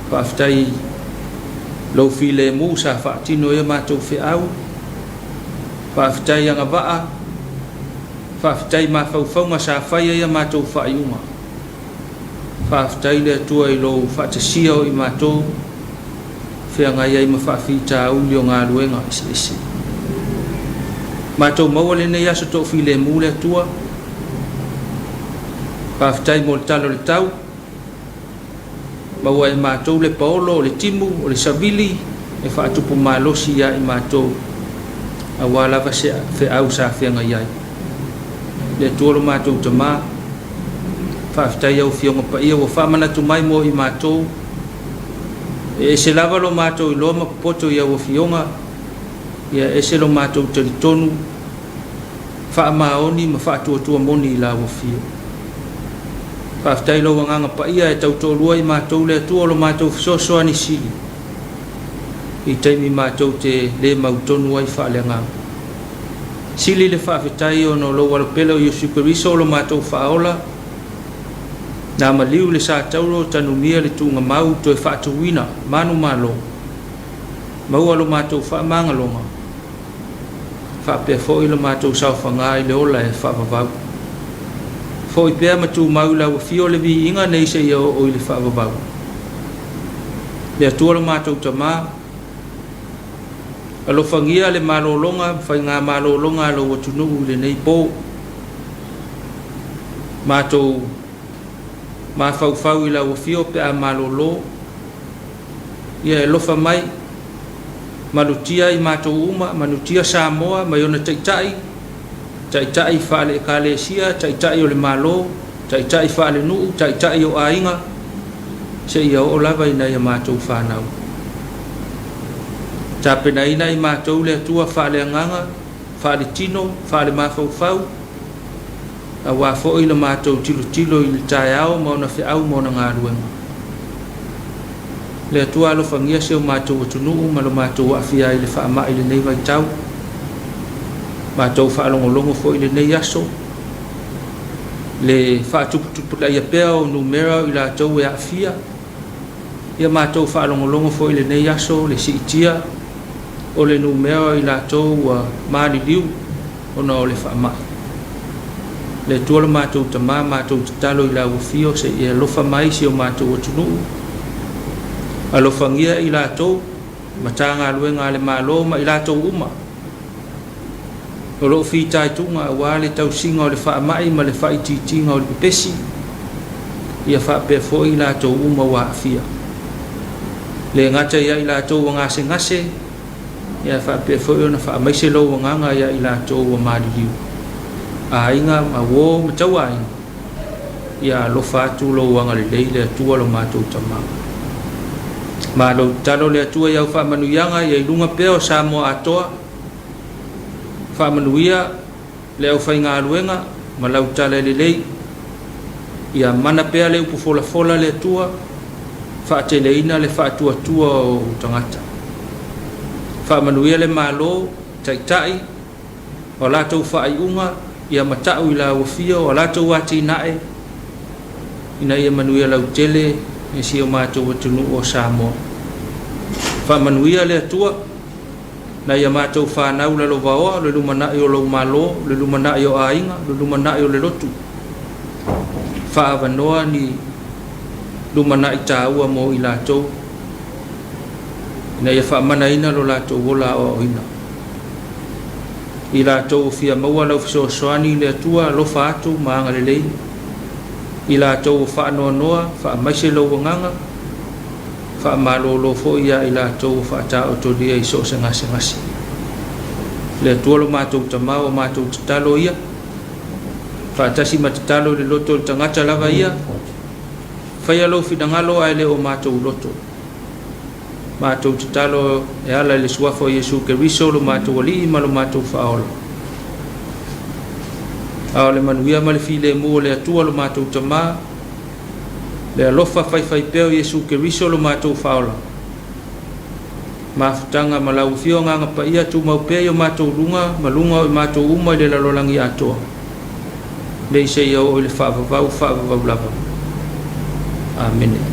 Speaker 7: faafetai i Lou filemu sa faatino ai a matou feau, faafetai agavaa, Faafetai i mafaufauga sa fai ai a matou faaiuga. Faafetai le Atua i lou faatasia o i matou feagai ai ma faafitauli o galuega eseese. Matou maua lenei aso toafilemu le Atua. Faafetai mo le tala o le tau. Maua e matou le paolo o le timu o le savili e faatupu malosi ia i matou, aua lava se feau sa feagai ai. Le Atua lo matou Tama, faafetai i au Afioga Paia ua faamanatu mai mo i matou. E ese lava lo matou iloa ma popoto i au Afioga, ia ese lo matou talitonu, faamaoni ma faatuatua moni i lau Afio. Faafetai i lou Agaga Paia e tautoalua i matou le Atua o lo matou fesoasoani sili i taimi matou te le mautonu ai faaleagaga. Sili le faafetai ona o lou Alopele o Iesu Keriso o lo matou Faaola, na maliu le sa tauro tanumia le tuugamau toe faatuina manumalo, maua lo matou faamagaloga. Faapea foi lo matou saofaga i le ola e faavavau. Foi pea ma tumau i lau afio le viiga nei seia oo i le faavavau. Le Atua lo matou Tama, alofagia le malologa ma faigamalologa a lou atunuu i lenei po. Matou mafaufau i lau afio pe a malolo. Ia e alofa mai, malutia i matou uma, manutia Samoa mai ona taitai, taitai faale-Ekalesia, taitai o le Malo, taitai faale-nuu, taitai o aiga, seia oo lava i nai a matou fanau. Tapenaina i matou le Atua faale-agaga, faale-tino, faale-mafaufau, aua foi le matou tilotilo i le taeao ma ona feau ma ona galuega. Le Atua alofagia si o matou atunuu ma lo matou aafia ai i le faamai i lenei vaitau. Matou faalogologo foi i lenei aso, le faatuputupulaia pea o numera o i latou e aafia. Ia matou faalogologo foi i lenei aso le siitia o le numera o i latou ua maliliu ona o le faamai. Le Atua lo matou Tama, matou tatalo i lau Afio se i e alofa mai si o matou atunuu. Alofagia i latou, Matagaluega a le Malo ma i latou uma o lo o fitaituga aua le tausiga o le faamai ma le faaitiitiga o le pepesi, ia faapea foi i latou uma ua aafia. Le gata ia i latou ua gasegase, Ia faapea foi ona faamaise lou agaga ia i latou ua maliliu, aiga ma uo ma tauaiga, ia alofa atu lou agalelei le Atua lo matou Tama. Malo tatalo le Atua i au faamanuiaga ia i luga pea o Samoa atoa, faamanuia le aufaigaluega ma lau tala e lelei, ia mana pea le upu folafola a le Atua, faateleina le faatuatua o ou tagata. Faamanuia le Malo, Taitai, o a latou faaiuga, ia mata'u i lau afio, o a latou atinae, ina ia manuia lautele e si o matou atunuu o Samoa. Faamanuia le Atua. Nai a matou fanau lalovaoa, le lumanai o lou Malo, le lumanai o aiga, le lumanai o le lotu. Faaavanoa ni lumanai taua mo i latou ina ia faamanaina lo latou ola aoaoina. I latou o fia maua lau fesoasoani i le Atua, alofa atu ma agalelei. I latou o faanoanoa, faamaise lou agaga. Faamalolo foi ia i latou ua faataotolia i so o se gasegase. Le Atua lo matou Tama, o matou tatalo ia, faatasi ma tatalo i le loto o le tagata lava ia, faia lou finagalo ae le o matou loto. Matou tatalo e ala i le Suafa o Iesu Keriso lo matou Alii ma lo matou Faaola. A o le manuia ma le filemu o le Atua lo matou Tama, le alofa faifaipea o Iesu Keriso lo matou Faaola, mafutaga ma lau Afio Agaga Paia tumau pea i o matou luga ma luga o i matou uma i le lalolagi atoa, nei seia oo i le faavavau faavavau lava. Amene.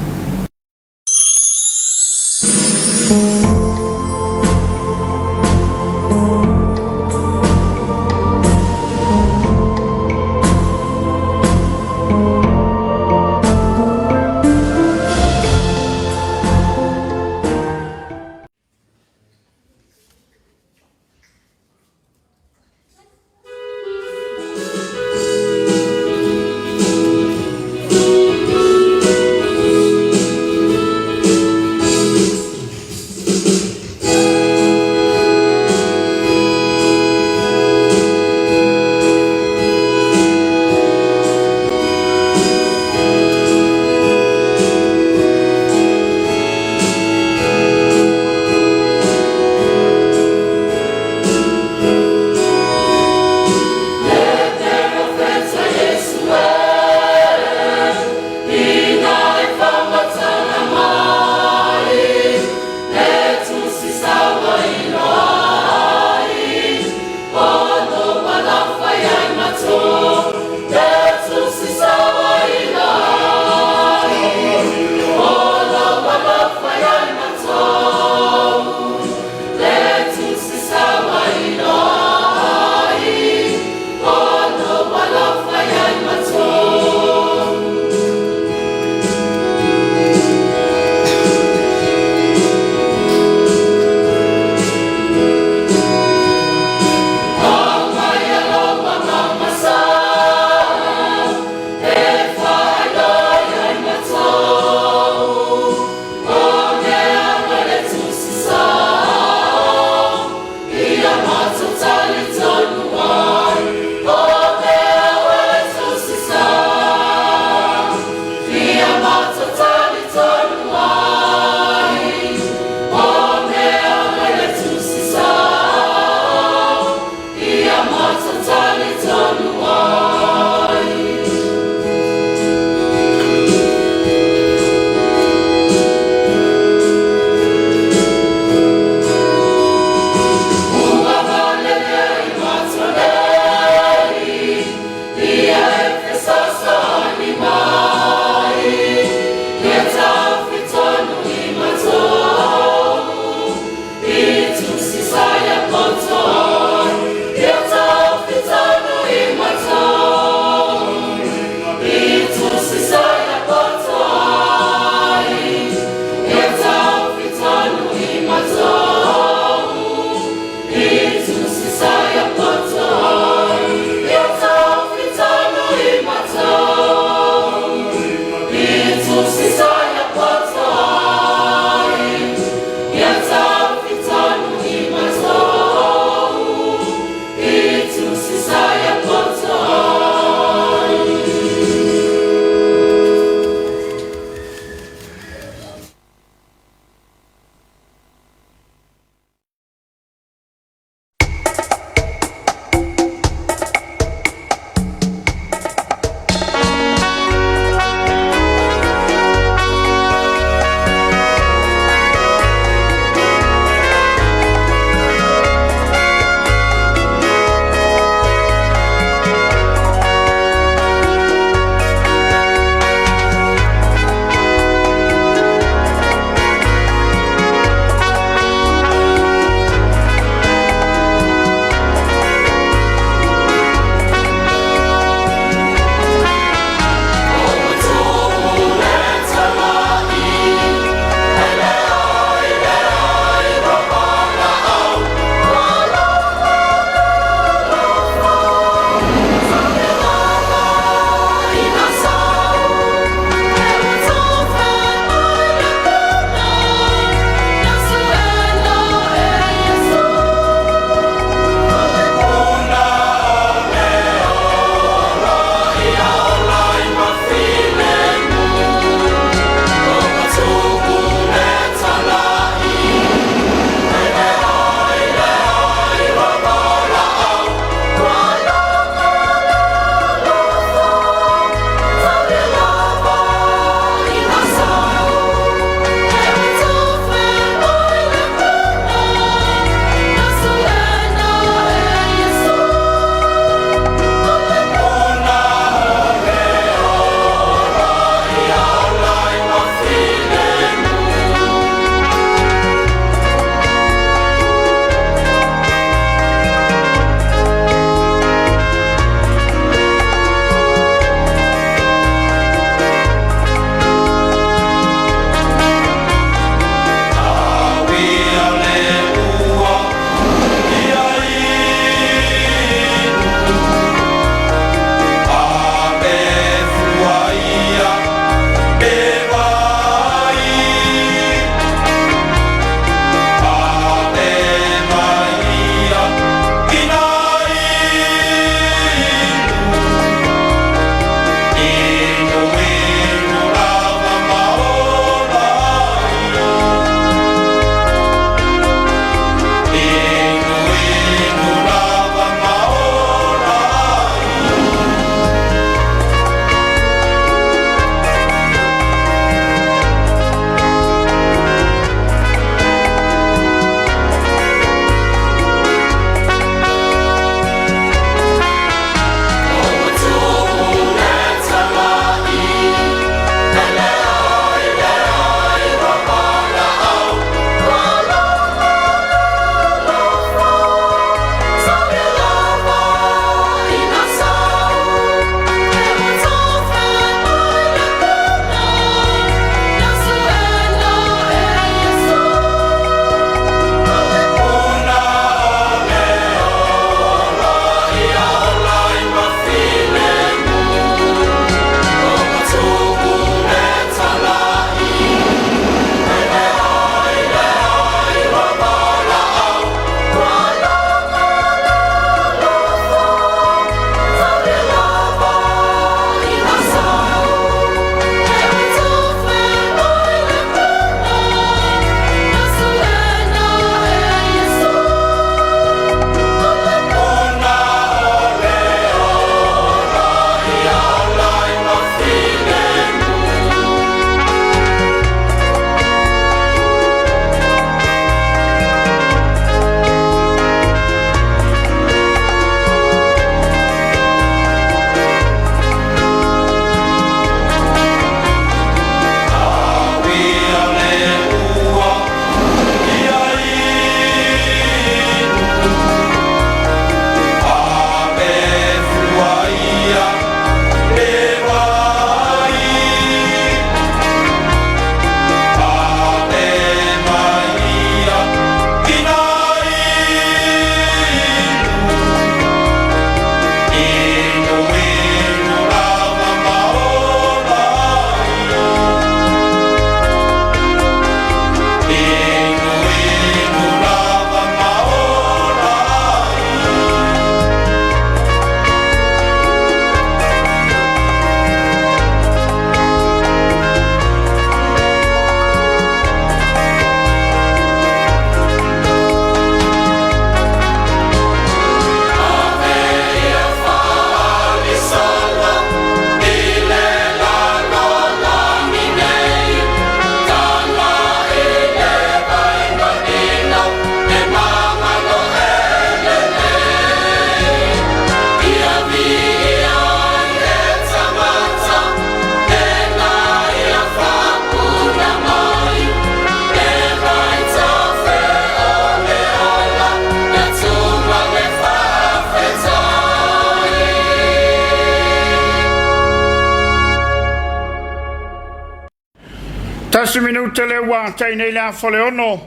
Speaker 1: Tasi minute lea ua tai nei le afa o le ono,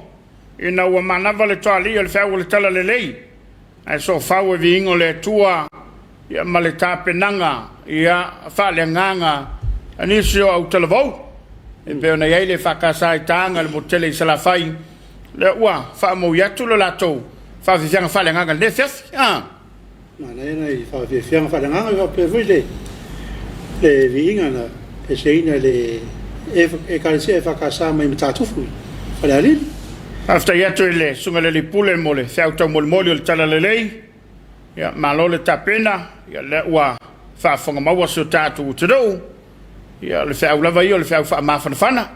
Speaker 1: ina ua manava le toalii o le feau o le talalelei, ae soofau e viiga o le Atua ia ma le tapenaga ia faaleagaga a nisi o autalavou e pei ona i ai le EFKS i Taga i le motu tele i Salafai, lea ua faamaui atu le latou faafiafiaga faaleagaga i lenei afiafi. A.
Speaker 2: Manaia nai faafiafiaga faaleagaga faapea foi le le viiga na eseina e le Ekalesia EFKS mai Matatufu i Falealili.
Speaker 1: Faafetai atu i le Susuga i le Alii Pule mo le feau taumolimoli o le Talalelei. Ia, malo le tapena, ia lea ua faafofoga maua si o tatou atunuu. Ia, o le feau lava ia o le feau faamafanafana,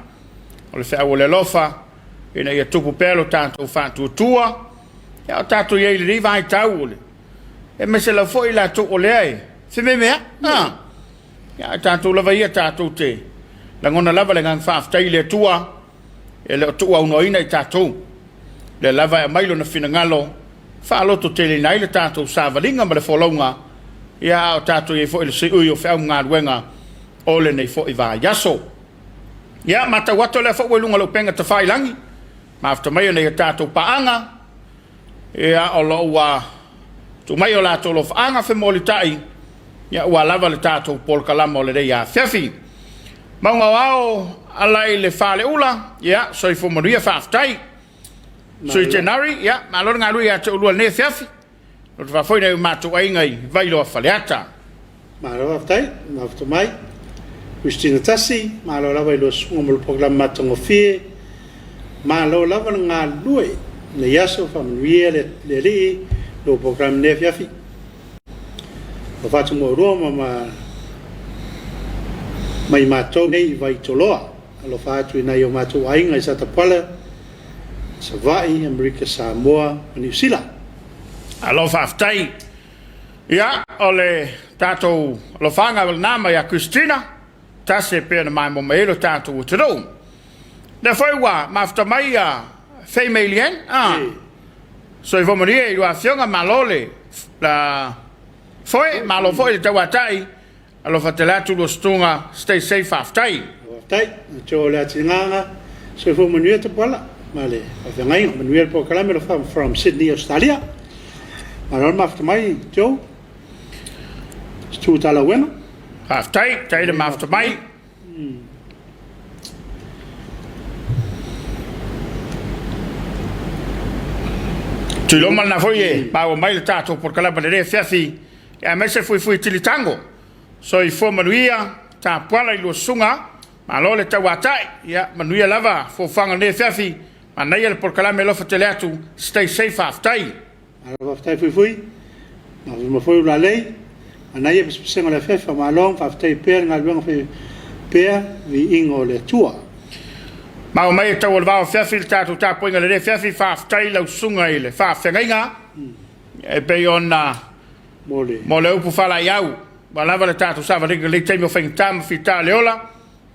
Speaker 1: o le feau o le alofa, ina ia tupu pea lo tatou faatuatua. Ia, o tatou i ai i lenei vaitau o le aemaise lava foi i latou o lea e fememeai. A, ia, a tatou lava ia tatou te lagona lava le agaga faafetai i le Atua e le o tuuaunoaina i tatou. Lea lava e aumai lona finagalo faalototeleina ai le tatou savaliga ma le folauga, ia a o tatou i ai foi i le siui o feau ma galuega o lenei foi vaiaso. Ia, matau atu o lea foi ua i luga o le upega tafailagi, mafuta mai e nai a tatou paaga, ia, o lo o ua tuu mai o latou alofaaga femolitai, ia, ua lava le tatou polokalama o lenei afiafi. Mauga o Ao ala i le Faleula, ia, soifua manuia, faafetai. Sui Tenari, ia, malo le galue ia te oulua i lenei afiafi. Loto faafoi nai o matou aiga i Vailoa Faleata.
Speaker 2: Malo faafetai, mafuta mai. Christina Tasi, malo lava i lua susuga mo le polokalame matagofie. Malo lava le galulue i lenei aso, faamanuia le Alii i lou polokalame i lenei afiafi. Ua faatumuaulua ma ma mai matou nei i Vaitoloa. Alofa atu i nai o matou aiga i Satapuala, Savaii, Amerika Samoa ma Niu Sila.
Speaker 1: Alo faafetai. Ia, o le tatou alofaga lena mai ia Christina, tasi e pei ona maimoa mai ai lo tatou atunuu. Lea foi ua mafuta mai ia Faye Mei Lian, ah. Soifua manuia i lua afioga, malo le la foe, malo foi le tauatai. Alofa tele atu lua sutuga, stay safe, faafetai.
Speaker 2: Faafetai, Joe le Atigaga, soifua manuia Tapuala ma le faafeagaiga, manuia le polokalame alofa from Sydney, Australia. Malo le mafuta mai Joe, Stu Talauena.
Speaker 1: Faafetai, tai le mafuta mai. Tuiloma lena foi e maua mai le tatou polokalame lenei afiafi aemaise fuifui tilitango. Soifua manuia, tapuala i lua susuga, malo le tauatai, ia manuia lava fuafuaga o lenei afiafi, manaia le polokalame alofa tele atu, stay safe faafetai.
Speaker 2: Malo faafetai Fuifui, mafuama foi Ulalei, manaia pesepesega o le afiafi, faamalo ma faafetai pea le galuega fai pea viiga o le Atua.
Speaker 1: Maua mai e tau o le vao afiafi le tatou tapuaiga i lenei afiafi, faafetai lau susuga i le faafeagaiga e pei ona mo le upu faalaeiau, ua lava le tatou savaliga i lenei taimi o faigata ma fita le ola.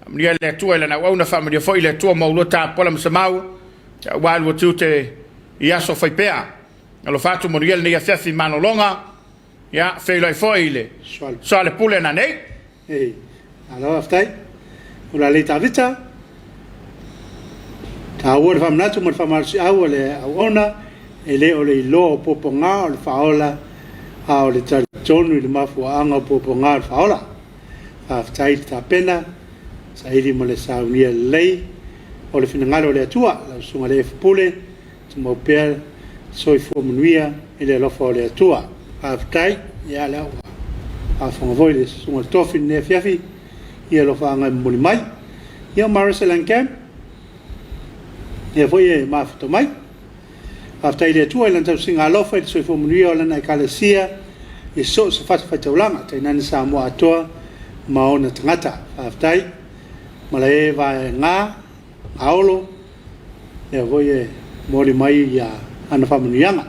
Speaker 1: Faamanuia le Atua i lana auauna, faamanuia foi le Atua ma oulua tapuala ma semau, aua lua tiute i aso faipea. Alofa atu manuia lenei afiafi malologa, ia feiloai foi i le Soalepule nanei.
Speaker 2: Ei, malo faafetai. O la lei Tavita, taua le faamanatu ma le faamalosiau a le auauna, e le o le iloa o puapuaga o le faaola, a o le talitonu i le mafuaaga o puapuaga o le faaola. Faafetai le tapena, saili ma le saunia lelei o le finagalo o le Atua. Lau Susuga i le Efu Pule, tumau pea le soifua manuia i le alofa o le Atua. Faafetai, ia lea ua faafofoga foi le Susuga i le Tofi i lenei afiafi i alofaaga e momoli mai. Ia o Marissa Langcamp, lea foi e mafuta mai. Faafetai i le Atua i Lana tausiga alofa i le soifua manuia o Lana Ekalesia i so o se fatafaitaulaga, tainane Samoa atoa ma ona tagata. Faafetai malae vaega aolo, lea foi e momoli mai ia ana faamanuiaga.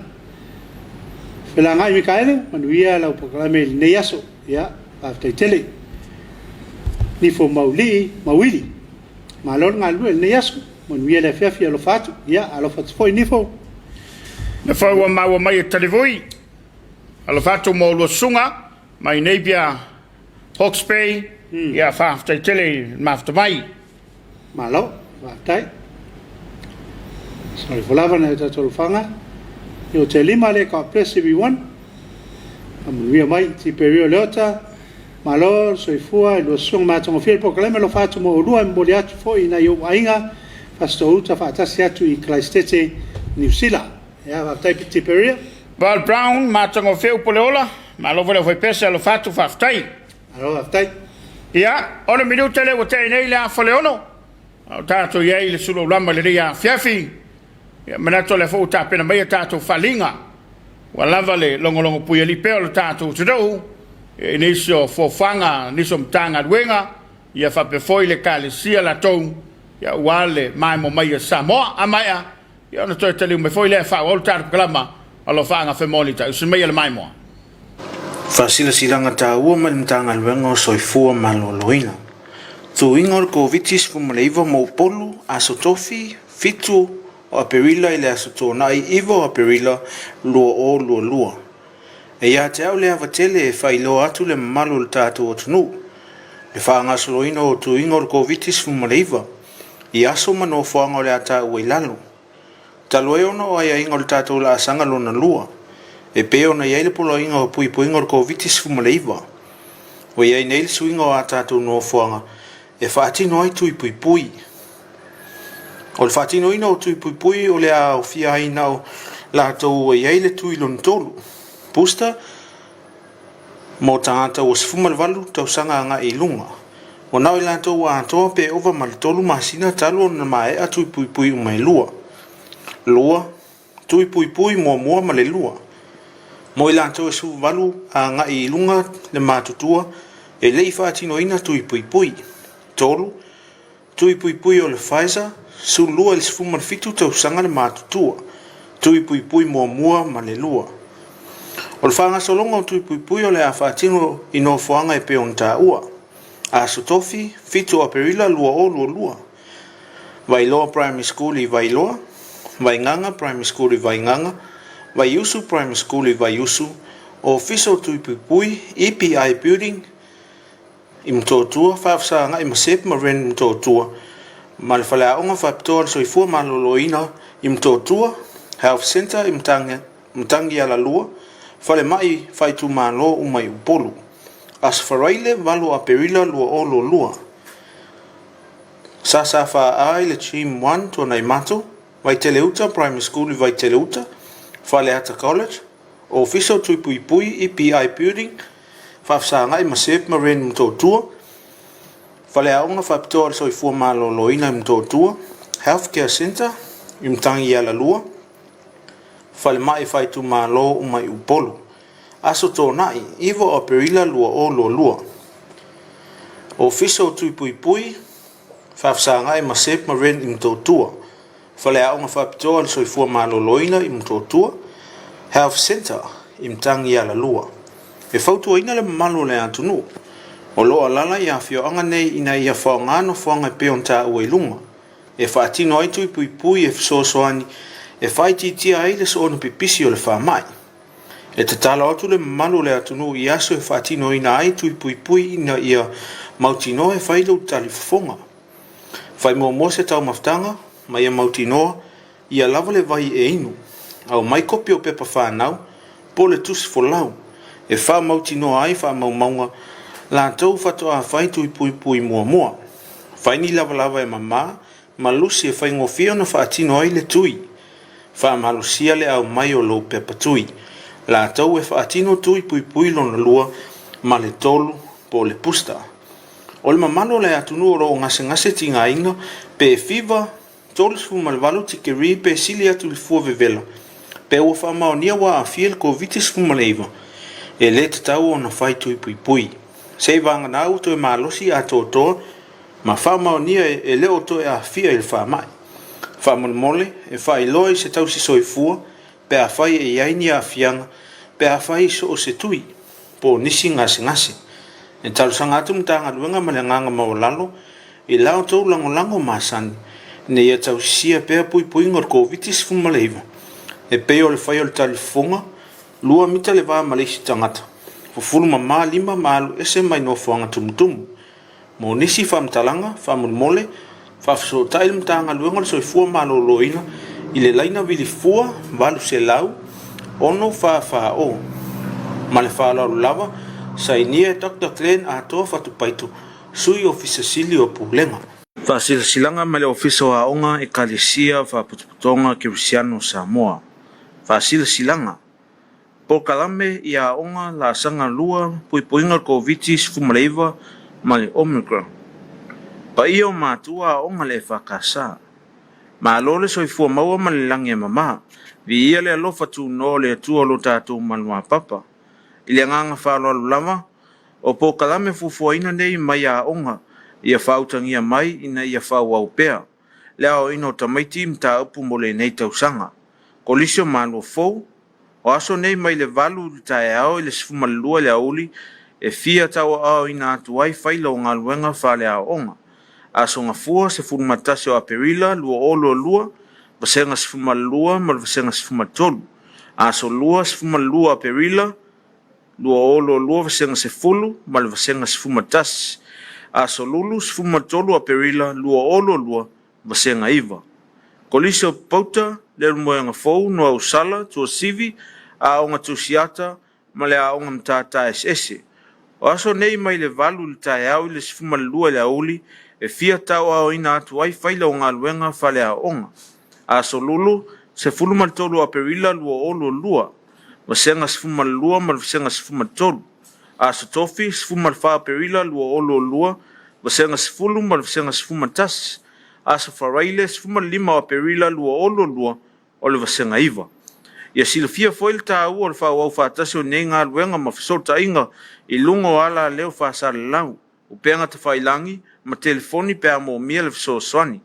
Speaker 2: Felagai Mikaele, manuia lau polokalame i lenei aso. Ia, faafetai tele. Nifo Maulii Mauili. Malo le galulue i lenei aso. Manuia le afiafi, alofa atu. Ia, alofa atu foi Nifo.
Speaker 1: Na foi ua maua mai e Talivui. Alofa atu mo lua susuga mai Napier, Hawke's Bay. Ia, faafetai tele i le mafuta mai.
Speaker 2: Malo. Faafetai. Sorry for lava nai o tatou alofaga. I o te lima le God bless everyone. Faamanuia mai Tiperio Leota. Malo le soifua i lua susuga matagofie le polokalame alofa atu mo oulua e momoli atu foi i nai ou aiga Fasitoo-uta faatasi atu i Karaisitete Niu Sila. Ia faafetai Tiperio.
Speaker 1: Val Brown, matagofie upu o le ola. Malo foi le aufaipese alofa atu faafetai.
Speaker 2: Malo faafetai.
Speaker 1: Ia, o le minute lea ua tea nei le afa le ono. A o tatou i ai i le suluaulama i lenei afiafi, ia manatu o lea foi ua tapena mai a tatou faaaliga. Ua lava le logologo puialii pea o le tatou atunuu i nisi o foafoaga, nisi o Matagaluega, ia faapea foi le Ekalesia latou, ia aua le maemo mai a Samoa. A maea, ia ona toe taliu mai foi lea e faaauau le tatou polokalama Alofaaga Femoli Tausi mai e le Maimoa.
Speaker 8: Faasilasilaga taua mai le Matagaluega o Soifua Maloloina. Tuiga o le Koviti-19 mo Upolu, Aso Tofi, 7 o Aperila i le Aso Toonai 9 o Aperila 2022. E ia te au le ava tele e faailoa atu le mamalu o le tatou atunuu le faagasoloina o tuiga o le Koviti-19 i aso ma nofoaga o le a taua i lalo. Talu ai ona o aiaiga o le tatou laasaga lona lua, e pei ona i ai le poloaiga o puipuiga o le Koviti-19, ua i ai nei le suiga o a tatou nofoaga e faatino ai tui puipui. O le faatinoina o tui puipui o le a aofia ai na o latou ua i ai le tui lona tolu, booster, mo tagata ua 18 tausaga agai i luga. Ua na o i latou ua atoa pe ova ma le tolu masina talu ona maea tui puipui uma e lua. Lua, tui puipui muamua ma le lua. Mo i latou e 18 agai i luga le matutua e le i faatinoina tui puipui. Tolu, Tui puipui o le Pfizer, 12 i le 17 tausaga le matutua, tui puipui muamua ma le lua. O le faagasologa o tui puipui o le a faatino i nofoaga e pei ona taua, Aso Tofi, 7 o Aperila 2022, Vailoa Primary School i Vailoa, Vaigaga Primary School i Vaigaga, Vaiusu Primary School i Vaiusu, Ofisa o Tui Puipui, EPI Building, i Motootua, faafesagai ma Sep ma Ren i Motootua, ma le Faleaoga Faapitoa o le Soifua Maloloina i Motootua, Health Centre i Matagialalua, Falemai Faaitumalo uma i Upolu. Aso Faraile 8 Aperila 2022. SSFA i le Team 1 Tuanaimato, Vaiteleuta Primary School i Vaiteleuta, Faleata College, Ofisa o Tui Puipui i PI Building, Faafesagai ma Sep ma Ren Motootua, Faleaoga Faapitoa o le Soifua Maloloina i Motootua, Health Care Centre i Matagialalua, Falemai Faaitumalo uma i Upolu. Aso Toonai, 9 o Aperila 2022. Ofisa o Tui Puipui, Faafesagai ma Sep ma Ren i Motootua. Faleaoga Faapitoa o le Soifua Maloloina i Motootua, Health Centre i Matagialalua. E fautuaina le mamalu o le atunuu o lo o alaala i afioaga nei ina ia faaaoga nofoaga e pei ona taua i luga, e faatino ai tui puipui e fesoasoani e faaitiitia ai le soona pipisi o le faamai. E tatalo atu le mamalu o le atunuu i aso e faatinoina ai tui puipui ina ia mautinoa e fai lou talifofoga. Fai muamua se taumafataga ma ia mautinoa ia lava le vai e inu. Aumai kopi o pepa whanau po o le tusi folau e faamautinoa ai faamaumauga latou faatoa fai tui puipui muamua. Fai ni lavalava e mama ma lusi e faigofie ona faatino ai le tui. Faamalosia le aumai o lou pepa tui. Latou e faatino tui puipui lona lua ma le tolu po o le booster. O le mamalu o le atunuu o lo o gasegase tigaina pe fiva 38 tikeri pe sili atu i le fua vevela pe ua faamaonia ua aafia i le Koviti-19, e le tatau ona fai tui puipui. Seiavagana ua toe malosi atoatoa ma faamaonia e le o toe aafia i le faamai. Faamolemole, e faailoa i se tausi soifua pe afai e i ai ni aafiaga pe afai i so o se tui. po o nisi gasegase. E talosaga atu Matagaluega ma le agaga maualalo i la outou lagolago masani ina ia tausisia pea puipuiga o le Koviti-19 e pei o le fai o le talifofoga, lua mita le va ma le isi tagata, fufulu mama lima ma alu ese mai nofoaga tumutumu. Mo nisi faamatalaga, faamolemole, Faafesootai le Matagaluega o le Soifua Maloloina i le laina vilifua 800 644 0. Ma le faaaloalo lava, sainia e Doctor Glenn Atoa Fatupaito, Sui Ofisa Sili o Pulega. Faasilasilaga mai le Ofisa o Aoga, Ekalesia, Faapotopotoga Kerisiano o Samoa. Faasilasilaga. Polokalame i aoga laasaga 2 puipuiga o le Koviti-19 ma le Omicron. Paia o matua aoga le EFKS. Malo le soifua maua ma le lagi e mama. Viia le alofa tunoa o le Atua o lo tatou maluapapa. I le agaga faaaloalo lava, o polokalame fuafuaina nei mai aoga ia faautagia mai ina ia faaauau pea le aoaoina o tamaiti i mataupu mo lenei tausaga. Kolisi o Malua Fou, O aso nei mai le 8 i le taeao i le 12 i le aoauli e fia tauaoina atu ai faila o galuega faaleaoaoga. Aso Gafua 11 o Aperila 2022, Vasega 12 ma le Vasega 13. Aso Lua 12 Aperila 2022 Vasega 10 ma le Vasega 11. Aso Lulu 13 Aperila 2022 Vasega 9. Kolisi o Papauta, Leulumoega Fou, Nuuausala, Tuasivi, Aoga Tusiata ma le Aoga Matata Eseese. O aso nei mai le 8 i le taeao i le 12 i le aoauli e fia tauaoina atu ai faila o galuega faaleaoaoga. Aso Lulu, 13 o Aperila 2022, Vasega 12 ma le Vasega 13. Aso Tofi, 14 Aperila 2022, Vasega 10 ma le Vasega 11, Aso Faraile 15 o Aperila 2022, o le Vasega 9. Ia silafia foi le taua o le faaauau faatasi o nei galuega ma fesootaiga i luga o alaleo faasalalau, upega tafailagi ma telefoni pe a moomia le fesoasoani.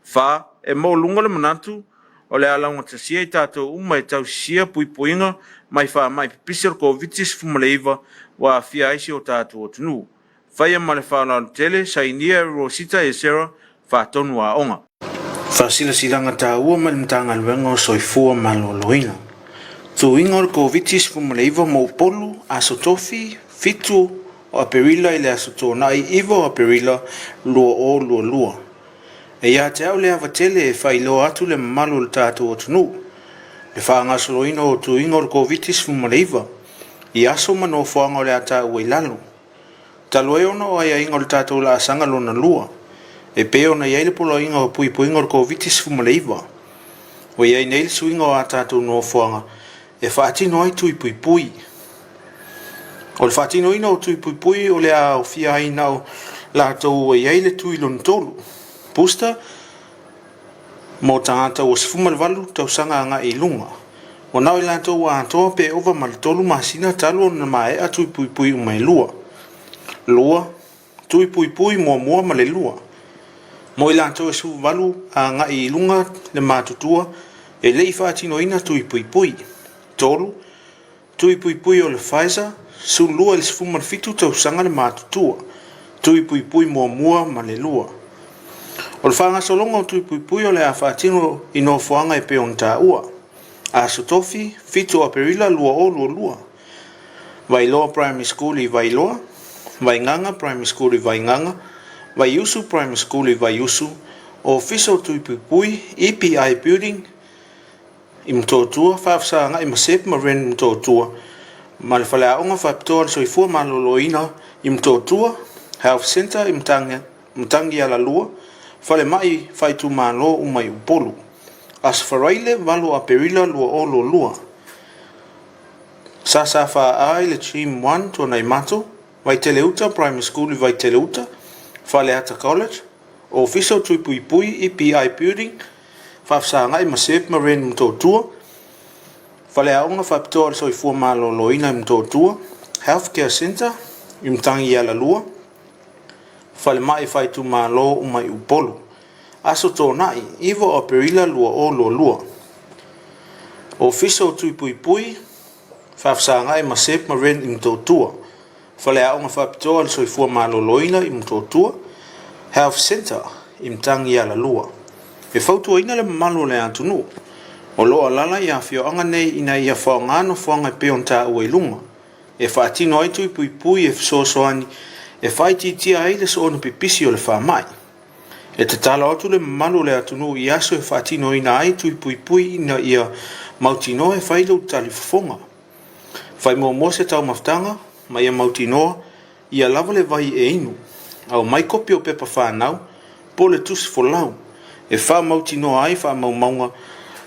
Speaker 8: 4. E maualuga le manatu o le a laugatasia i tatou uma e tausisia puipuiga mai faamai pipisi o le Koviti-19 ua aafia ai si o tatou atunuu. Faia ma le faaaloalo tele, sainia e Rosita Esera, Faatonu Aoga. Faasilasilaga taua mai le Matagaluega o Soifua Maloloina. Tuiga o le Koviti-19 mo Upolu, Aso Tofi, 7 o Aperila i le Aso Toonai 9 o Aperila 2022. E ia te au le ava tele e faailoa atu le mamalu o le tatou atunuu, le faagasoloina o tuiga o le Koviti-19 i aso ma nofoaga o le a taua i lalo. Talu ai ona o aiaiga o le tatou laasaga lona lua, e pei ona i ai le poloaiga o puipuiga o le Koviti-19, ua i ai nei le suiga o a tatou nofoaga e faatino ai tui puipui. O le faatinoina o tui puipui o le a aofia ai na o latou ua i ai le tui lona tolu, booster, mo tagata ua 18 tausaga agai i luga. Ua na o i latou ua atoa pe ova ma le tolu masina talu ona maea tui puipui uma e lua. 2, Tui puipui muamua ma le lua. Mo i latou e 18 agai i luga le matutua e le i faatinoina tui puipui. 3, Tui puipui o le Pfizer, 12 i le 17 tausaga le matutua. Tui puipui muamua ma le lua. O le faagasologa o tui puipui o le a faatino i nofoaga e pei ona taua. Aso Tofi, 7 o Aperila 2022. Vailoa Primary School i Vailoa, Vaigaga Primary School i Vaigaga, Vaiusu Primary School i Vaiusu, Ofisa o Tui Puipui, EPI Building, i Motootua, faafesagai ma Sep ma Ren Motootua, ma le Faleaoga Faapitoa o le Soifua Maloloina i Motootua, Health Centre i Matagialalua, Falemai Faaitumalo uma i Upolu. Aso Faraile 8 Aperila 2022. SSFA i le Stream 1 Tuanaimato, Vaiteleuta Primary School i Vaiteleuta, Faleata College, Ofisa o Tui Puipui, EPI Building, Faafesagai ma Sep Marine Motootua, Faleaoga Faapitoa o le Soifua Maloloina i Motootua, Health Care Centre i Matagialalua, Falemai Faaitumalo uma i Upolu. Aso Toonai, 9 o Aperila 2022. Ofisa o Tui Puipui, Faafesagai ma Sep ma Ren i Motootua. Faleaoga Faapitoa o le Soifua Maloloina i Motootua, Health Centre i Matagialalua. E fautuaina le mamalu o le atunuu o lo o alaala i afioaga nei ina ia faaaoga nofoaga e pei ona taua i luga, e faatino ai tui puipui e fesoasoani e faaitiitia ai le soona pipisi o le faamai. E tatalo atu le mamalu o le atunuu i aso e faatinoina ai tui puipui ina ia mautinoa e fai lou talifofoga. Fai muamua se taumafataga ma ia mautinoa ia lava le vai e inu. Aumai kopi o pepa fanau po o le tusi folau e faamautinoa ai faamaumauga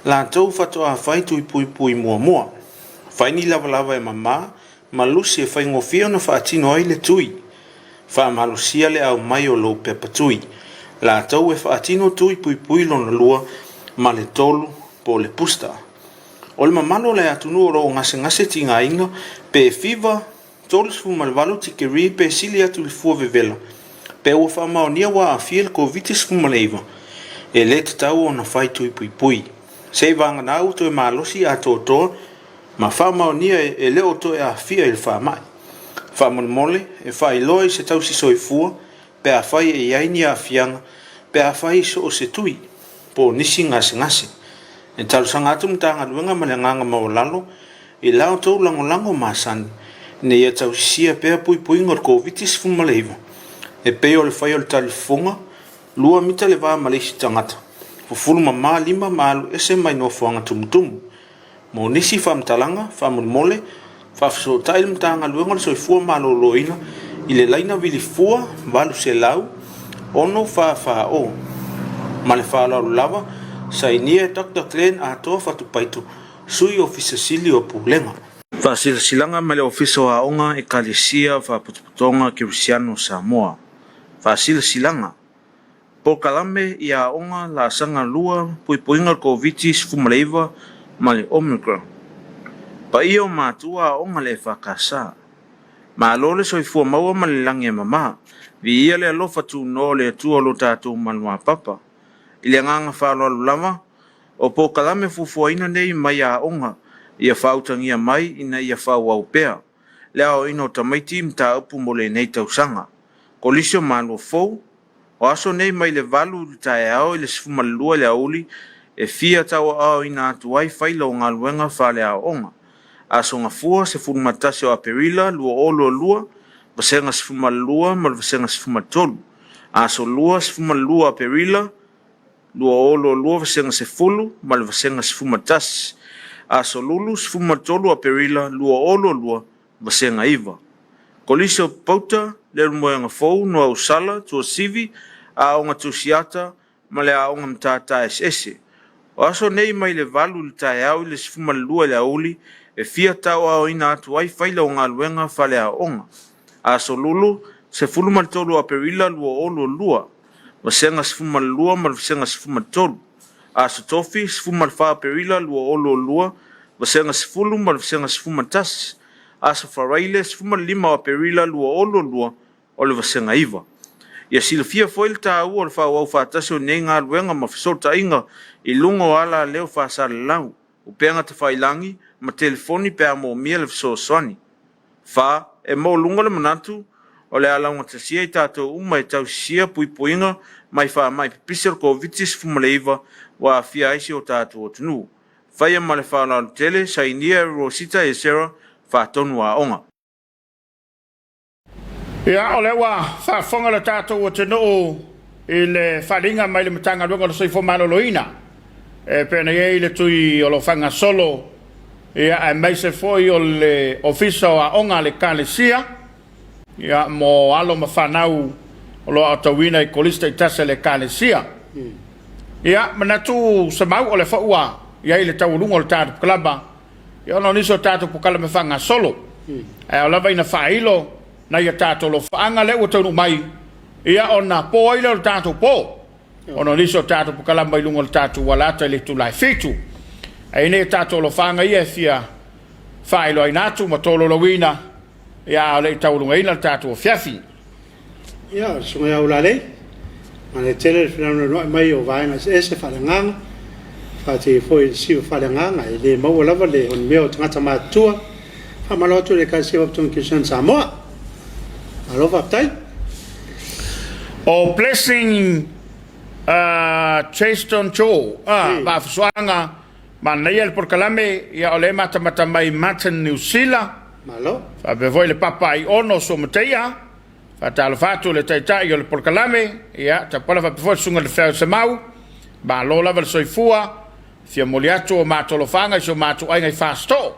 Speaker 8: latou faatoa fai tui puipui muamua. Fai ni lavalava e mama ma lusi e faigofie ona faatino ai le tui. Faamalosia le aumai o lou pepa tui. Latou e faatino tui puipui lona lua ma le tolu po o le pusta. O le mamalu o le atunuu o lo o gasegase tigaina pe fiva 38 tikeri pe sili atu i le fua vevela pe ua faamaonia ua aafia i le Koviti-19, e le tatau ona fai tui puipui. Seiavagana ua toe malosi atoatoa ma faamaonia e le o toe aafia i le faamai. Faamolemole, e faailoa i se tausi soifua pe afai e i ai ni aafiaga pe afai i so o se tui po o nisi gasegase. E talosaga atu Matagaluega ma le agaga maualalo i la outou lagolago masani ina ia tausisia pea puipuiga o le Koviti-19 e pei o le fai o le talifofoga, lua mita le va ma le isi tagata, fufulu mama lima ma alu ese mai nofoaga tumutumu. Mo nisi faamatalaga, faamolemole, faafesootai le Matagaluega o le Soifua Maloloina i le laina vili fua 800 644 0. Ma le faaaloalo lava, sainia e Doctor Glenn Atoa Fatupaito, Sui Ofisa Sili o Pulega. Faasilasilaga mai le Ofisa o Aoga, Ekalesia, Faapotopotoga Kerisiano o Samoa. Faasilasilaga. Polokalame i aoga laasaga lua puipuiga o le Koviti-19 ma le Omicron. Paia o matua aoga le EFKS. Malo le soifua maua ma le lagi e mama. Viia le alofa tunoa o le Atua o lo tatou maluapapa. I le agaga faaaloalo lava, o polokalame fuafuaina nei mai aoga ia faautagia mai ina ia faaauau pea le aoaoina o tamaiti i mataupu mo lenei tausaga. Kolisi o Malua Fou, O aso nei mai le 8 i le taeao i le 12 i le aoauli e fia tauaoaoina atu ai faila o galuega faaleaoaoga. Aso Gafua 11 o Aperila 2022, Vasega 12 ma le Vasega 13. Aso Lua 12 Aperila 2022 Vasega 10 ma le Vasega 11. Aso Lulu 13 Aperila 2022 Vasega 9. Kolisi o Papauta, Leulumoega Fou, Nuausala, Tuasivi, Aoga Tusiata ma le Aoga Matata Eseese. O aso nei mai le 8 i le taeao i le 12 i le aoauli e fia tauaoina atu ai faila o galuega faaleaoaoga. Aso Lulu, 13 o Aperila 2022, Vasega 12 ma le Vasega 13. Aso Tofi, 14 Aperila 2022, Vasega 10 ma le Vasega 11, Aso Faraile, 15 o Aperila 2022, o le Vasega 9. Ia silafia foi le taua o le faaauau faatasi o nei galuega ma fesootaiga i luga o alaleo faasalalau, upega tafailagi ma telefoni pe a moomia le fesoasoani. Fa, e maualuga le manatu o le a laugatasia i tatou uma e tausisia puipuiga mai faamai pipisi o le Koviti-19 ua aafia ai si o tatou atunuu. Faia ma le faaaloalo tele, sainia e Rosita Esera, Faatonu Aoga.
Speaker 1: Ia, o lea ua faafofoga le tatou atunuu i le faaaliga mai le Matagaluega o le Soifua Maloloina e pei ona i ai le tui o lo o faagasolo, ia, aemaise foi o le Ofisa o Aoga a le Ekalesia, ia, mo alo ma fanau o lo o aotauina i kolisi taitasi a le Ekalesia. Ia, manatu Semau o lea foi ua i ai le taualuga o le tatou kalama, Ia ona o nisi o tatou polokalame faagasolo, ae ao lava ina faailo nai a tatou alofaaga lea ua taunuu mai, ia ona po ai lea o le tatou po, ona o nisi o tatou polokalame i luga o le tatou alata i le itula e 7. Ae i nei tatou alofaaga ia e fia faailoaina atu ma tolaulauina, ia a o le i taualugaina le tatou afiafi.
Speaker 2: Ia, o le Susuga ia Ulalei, manaia tele le fenaunauna'i mai o vaega eseese faaleagaga, faatei foi i le siva faaleagaga, e le maua lava le onomea o tagata matutua. Faamalo atu i le Ekalesia Baptist Kerisiano Samoa. Malo faafetai.
Speaker 1: O Blessing Chaston Cho, Vaafusuaga Manaia le polokalame, ia o lea e matamata mai Martin Niu Sila.
Speaker 2: Malo.
Speaker 1: Faapea foi le Papa Aiono Suamateia. Faatalofa atu i le Taitai o le polokalame, ia, tapuala faapea foi le Susuga i le Feau Semau, malo lava le soifua, fia momoli atu o matou alofaga i si o matou aiga i Fasitoo,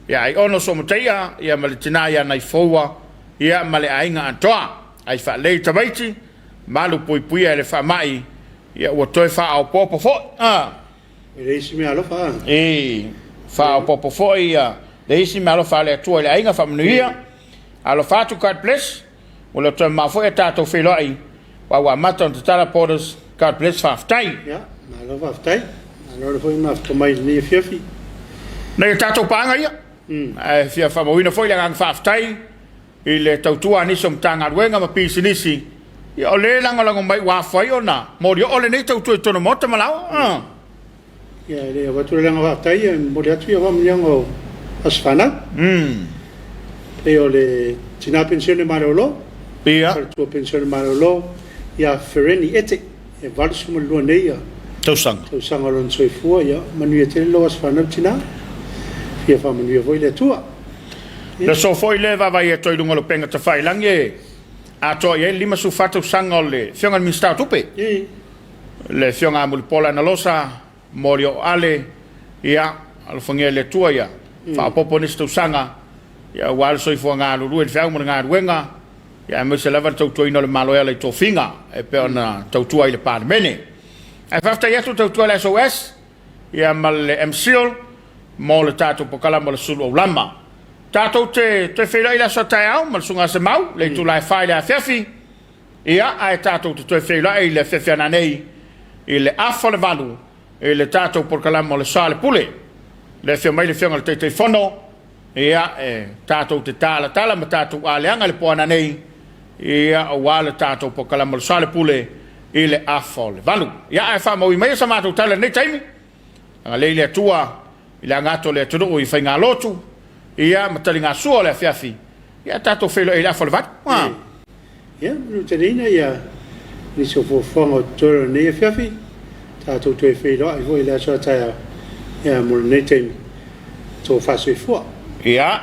Speaker 1: ia Aiono Soomataia, ia ma le tina ia Naifoua, ia ma le aiga atoa. Ai faalei tamaiti, malu puipuia e le faamai, ia ua toe faaopoopo foi. Ah.
Speaker 2: E le isi mea alofa a.
Speaker 1: E faaopoopo foi ia le isi mea alofa a le Atua i le aiga faamanuia. Alofa atu God bless. Ua le o toe mamao foi a tatou feiloai aua ua amata ona tatala borders. God bless faafetai.
Speaker 2: Ia, malo faafetai. Malo foi mafuta mai i lenei afiafi.
Speaker 1: Nai a tatou paaga ia. Ae fia faamauina foi le agaga faafetai i le tautua a nisi o Matagaluega ma pisinisi, ia o lea e lagolago mai ua afua ai ona molioo lenei tautua i totonu o Maota ma Laoa.
Speaker 2: Ia, e le avatu le agaga faafetai e momoli atu ia faamanuiaga o aso fanau. Pei o le tina penisione malolo, faletua penisione malolo ia Fereni Ete, e 82 nei ia
Speaker 1: tausaga.
Speaker 2: Tausaga o lona soifua, ia manuia tele lou aso fanau tina. Fia faamanuia foi le Atua.
Speaker 1: Le aso foi lea e vaavaai atu ai i luga o le upega tafailagi e atoa i ai le 54 tausaga o le Afioga i le Minisita o Tupe, le Afioga a Mulipola Anarosa Molioo Ale, ia, alofagia e le Atua ia faaopoopo nisi tausaga, ia, aua le soifua galulue i le feau ma le galuega, ia, aemaise lava le tautuaina o le Malo e ala i tofiga e pei ona tautua ai i le Palemene. Ae faafetai atu le tautua i le SOS, ia, ma le MCIL mo le tatou polokalame o le Sulu Aulama. Tatou te toe feiloai i le aso a taeao ma le Susuga Semau, le itula e 4 i le afiafi. Ia, ae tatou te toe feiloai i le afiafi a nanei i le afa o le 8 i le tatou polokalame o le Sa o le Pule. Le afio mai le Afioga i le Taitaifono, ia, e tatou te talatala ma tatou aleaga i le po a nanei, ia, aua le tatou polokalame o le Sa o le Pule i le afa o le 8. Ia, ae faamaui maia sa matou tala i lenei taimi. Agalelei le Atua i le aga atu o le atunuu i faigalotu, ia, ma taligasua o le afiafi, ia, tatou feiloai i le afa o le 8.
Speaker 2: Ia, manuteleina ia nisi o fuafuaga o totoe o lenei afiafi, tatou toe feiloai foi i le aso a taeao, ia mo lenei taimi, tofa soifua.
Speaker 1: Ia.